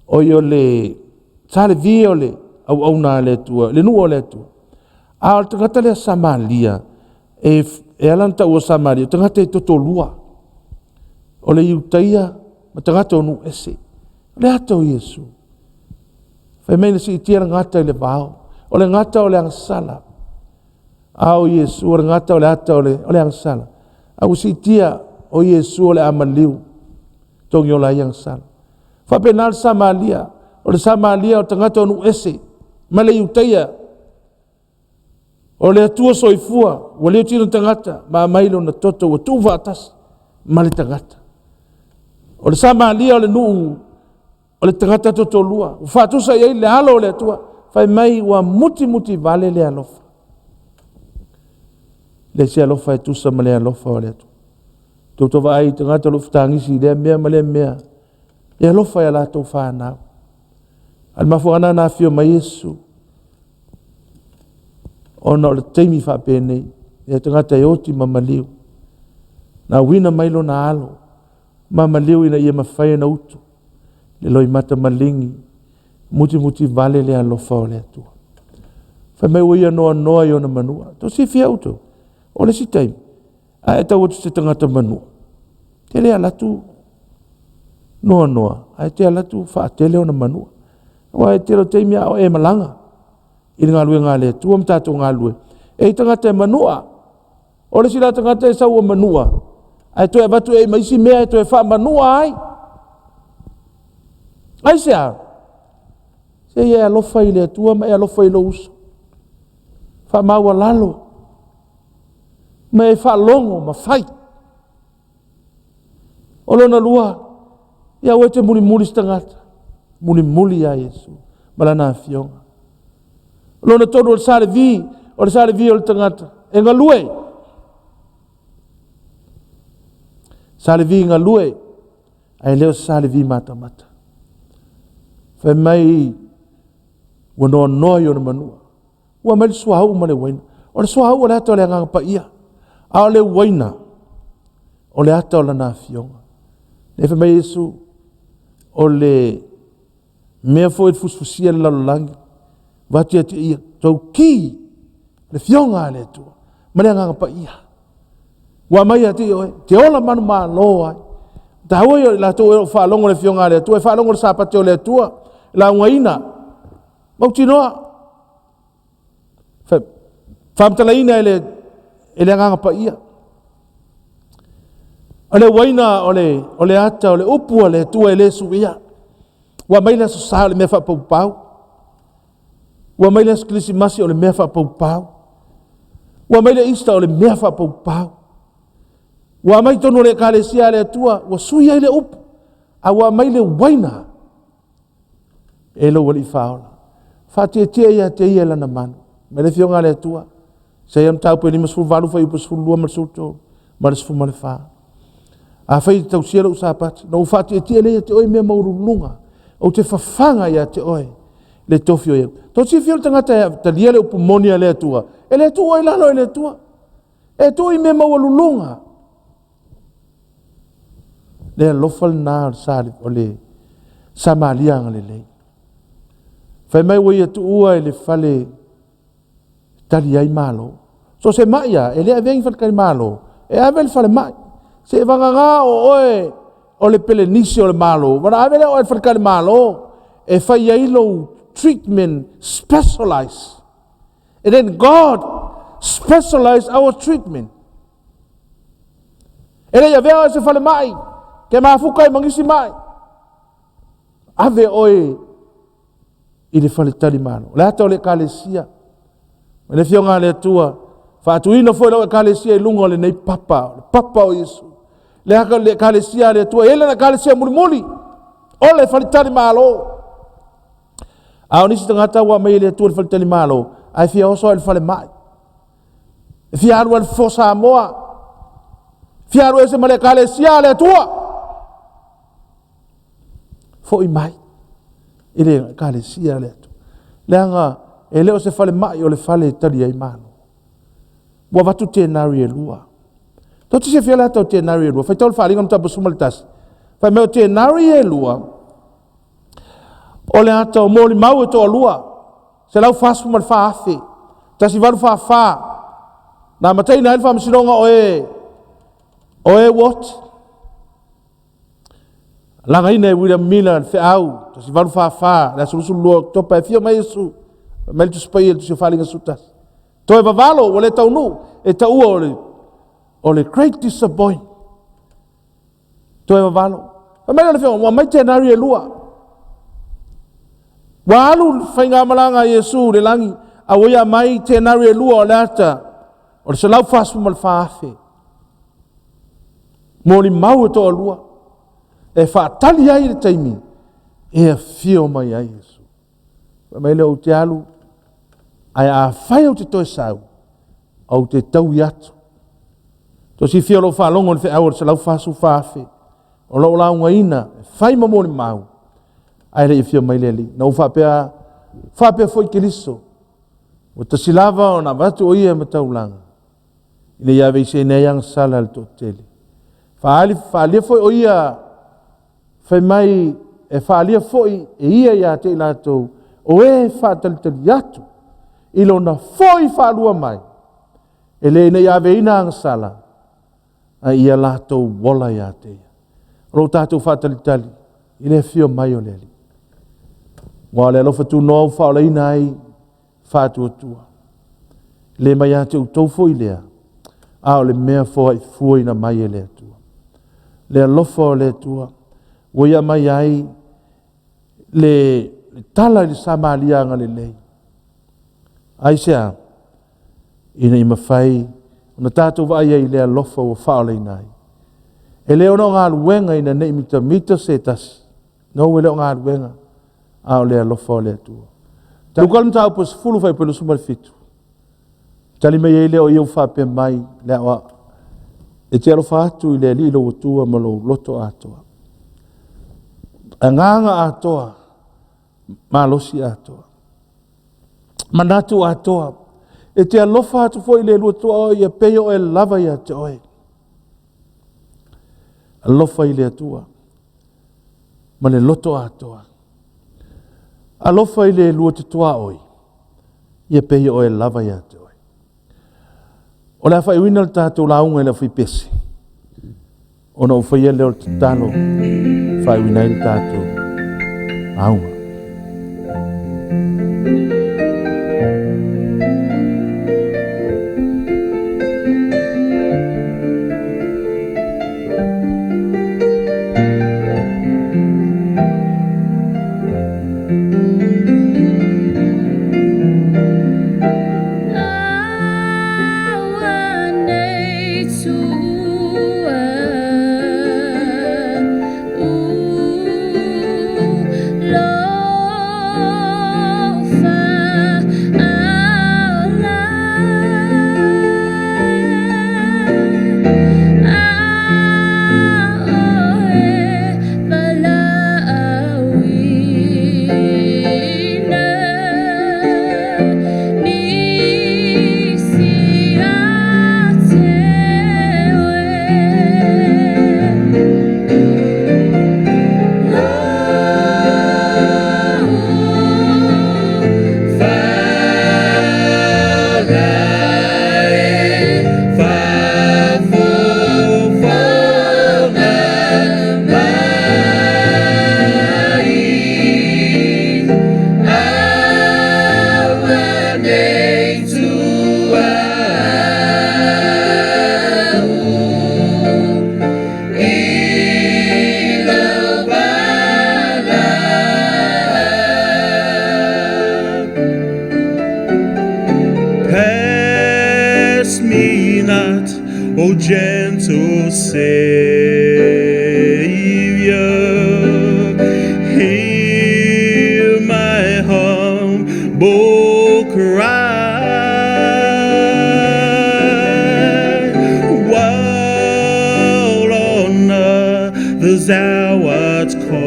oi o le sa Levi o le auauna a le Atua, le nuu o le Atua. A o le tagata lea Samaria, e, e ala ona taua Samaria, o tagata e totolua. O le Iutaia ma tagata o nuu ese. O le ata o Iesu. Fai mai na siitia le gata i le vao. O le gata o le agasala. A o Iesu o le gata o le ata o le, o le agasala. A ua siitia o Iesu o le a maliu. Togi ola ai agasala. Faapena le Samaria. O le Samaria o tagata o nuu ese. Ma le Iutaia. O le Atua soifua, ua leo tino tagata, ma aumai lona toto ua tuufaatasi ma le tagata. O le Samaria o le nuu o le tagata totolua, ua faatusa i ai le alo o le Atua, fai mai ua mutimuti vale le alofa. Le se alofa e tusa ma le alofa o le Atua. Tou te vaai i tagata o lo o fetagisi i lea mea ma lea mea, le alofa i a latou fanau. A o le mafuaaga lena na afio mai Iesu, ona o le taimi faapenei, ia tagata e oti ma maliu. Na auina mai lona alo ma maliu ina ia mafai ona utu le loimata maligi, mutimuti vale le alofa o le Atua. Fai mai ua ia noanoa i ona manua. Tou silafia outou, o le isi taimi, a e tau atu se tagata manua, te le alu atu noanoa, ae te alu atu faatele ona manua. Aua e tele o taimi a o e malaga i le galuega a le Atua ma tatou galulue, e i tagata e manua. O le isi la tagata e sau ua manua, ae toe avatu i ai ma isi mea e toe faamanua ai. Aisea? Se i e alofa i le Atua ma e alofa i lou uso. Faamaualalo ma e faalogo ma fai. O lona lua, ia aua e te mulimuli se tagata, mulimuli ia Iesu ma lana afioga. O lona tolu o le sa Levi, o le sa Levi o le tagata e galue. Sa Levi galue, ae le o se sa Levi matamata. Fai mai ua noanoa i ona manua. Ua aumai le suauu ma le uaina. O le suauu o le ata o le Agaga Paia, a o le uaina, o le ata o lana afioga. Lea fai mai Iesu, o le mea foi e fusifusia le lalolagi, vati atu ia tou ki le afioga a le Atua ma le Agaga Paia. Ua aumai ia te oe, te ola manumalo ai. Taua ia i latou e o faalogo le afioga a le Atua, e faalogo le Sapate o le Atua, laugaina, mautinoa, faamatalaina e le, e le Agaga Paia. O le uaina o le, o le ata o le upu a le Atua e le suia. Ua aumai le aso sa o le mea faapaupau. Ua aumai le aso Kerisimasi o le mea faapaupau. Ua aumai le Easter o le mea faapaupau. Ua aumai tonu o le ekalesia a le Atua, ua sui ai le upu, a ua aumai le uaina e lou Alii Faaola. Faatietie ia te ia i lana manu. Mai le Afioga a le Atua. Isaia mataupu e 58 fuaiupu 12 ma le 13 ma le 14. Afai e tausia lou Sapati, na ou faatietie lea ia te oe i mea maualuluga, ou te fafaga ia te oe le tofi o ia. Tou silafia le tagata e talia le upu moni a le Atua, e le tuu ai lalo e le Atua. E tuu i mea maualuluga. Le alofa lena o le Samaria agalelei. Fai mai ua ia tuua i le fale tali ai malo. So se mai a, e le avea i fale tali malo, e ave i le fale mai. Se vagana o oe o le pelenisi o le malo, wana ave lea oe i le fale tali malo, e fai ai lou treatment specialized. And then God specialized our treatment. E le i avea oe se falemai, ke mafuta ai ma nisi mai. Ave oe i le faletali malo. O le ata o le ekalesia, ma le afioga a le Atua, faatuina foi lau ekalesia i luga o lenei papa, o le papa o Iesu. Le ata o le ekalesia a le Atua, e i ai lana ekalesia mulimuli, o le faletali malo. A o nisi tagata ua aumai e le Atua le faletali malo, ae fia oso lava i le falemai. E fia alu ai le fofo Samoa, fia alu ese ma le Ekalesia a le Atua. Foi mai i le Ekalesia a le Atua. Leaga e le o se falemai o le fale e tali ai malo. Ua avatu tenari e lua. Tou te silafia le ata o tenari e lua. Faitau le Faaaliga mataupu 11. Fai mai o tenari e lua, o le ata o molimau e toalua, 144,000, 1844, na amataina ai le faamasinoga o e, o e ua oti. Lagaina e William Miller le feau, 1844, le aso 22 o Oketopa, e afio mai Iesu, fai mai le Tusi Paia, le Tusi o Faaaliga 11. Toe vavalo, ua le taunuu, e taua o le, o le great disappointment. Toe vavalo. Fai mai le Afioga, ua aumai tenari e lua. Ua alu le faigamalaga a Iesu i le lagi, a ua ia aumai tenari e lua o le ata o le 144,000. Molimau e toalua e faatali ai le taimi e afio mai ai Iesu. Fai mai lea ou te alu, ae afai ou te toe sau, ou te taui atu. Tou silafia o lo o faalogo i le feau o le 144,000, o lo o laugaina e fai ma molimau, ae le i afio mai le Alii. Na ou faapea, faapea foi Keriso, ua tasi lava ona avatu o ia ma taulaga, ina ia aveeseina ai agasala a le toatele. Faaali, faaalia foi o ia, fai mai, e faaalia foi e ia ia te i latou, o e faatalitali atu i lona foi faalua mai, e le ina ia aveina agasala, a ia latou ola ia te ia. O lo tatou faatalitali i le afio mai o le Alii. Aua o le alofa tunoa ua faaolaina ai faatuatua. Le mai ia te outou foi lea, a o le mea foaifuaina mai e le Atua. Le alofa o le Atua ua ia mai ai le tala i le Samaria agalelei. Aisea? Ina ia mafai ona tatou vaai ai i le alofa ua faaolaina ai. E le ona o galuega ina ne i mitamita se tasi, no e le o galuega, a o le alofa o le Atua. Luka le mataupu e 10 fuaiupu e 27. Tali mai ai lea o ia ua faapea mai, le aoao, e te alofa atu i le Alii lou Atua ma lou loto atoa. Agaga atoa, malosi atoa. Manatu atoa. E te alofa atu foi i le lua tua oe ia pei o oe lava ia te oe. Alofa i le Atua ma le loto atoa. Alofa i le lua te tuaoi, ia pei o oe lava ia te oe. O le a faaiuina le tatou lauga i le aufaipese, ona ou faia lea o le tatalo e faaiuina ai le tatou lauga. Pass me not, O gentle Savior, hear my humble cry. others thou art calling.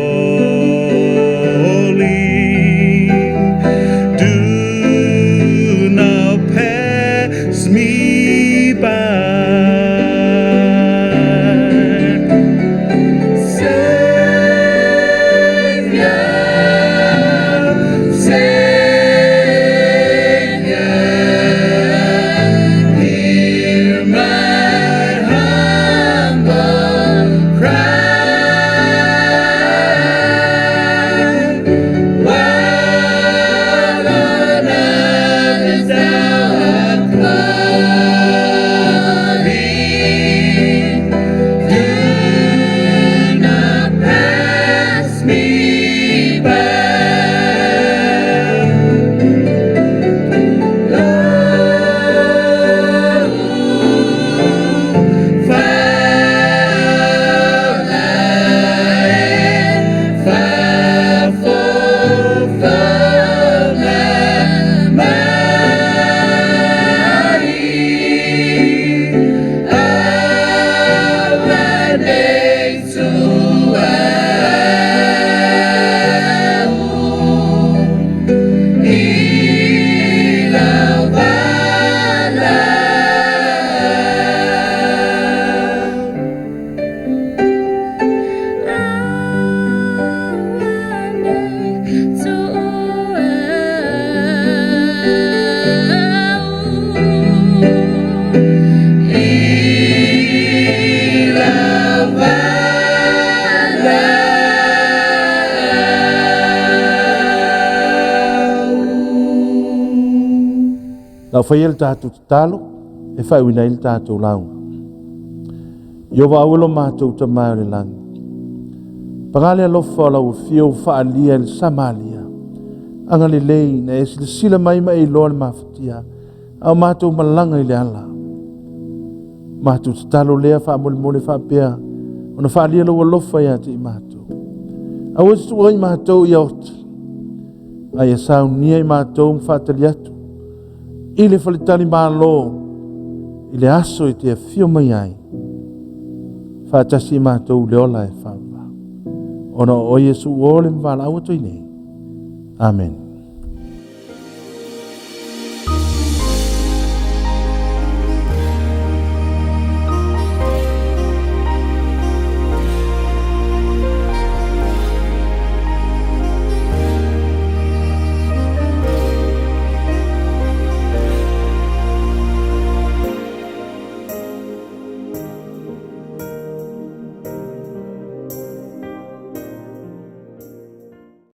Do not pass me by. Savior, Savior, hear my humble cry. While on others thou art calling, do not pass me by. Lo, foul and foul, foul Lau faia le tatou tatalo e faaiuina ai le tatou lauga. Ieova aue lo matou Tama o le lagi. Paga le alofa o lau afio ua faaalia i le Samalia. Agalelei na e silasila mai ma e iloa le mafatia, a o matou malaga i le ala. Matou tatalo lea faamolemole faapea ona faaalia lou alofa ia te i matou. Aua e te tuua i matou ia oti, a ia saunia i matou ma faatali atu i le faletalimalo i le aso e te afio mai ai, faatasi i matou i le ola e faavavau. Ona o oe Iesu ua ole ma valaau atu ai nei. Amene.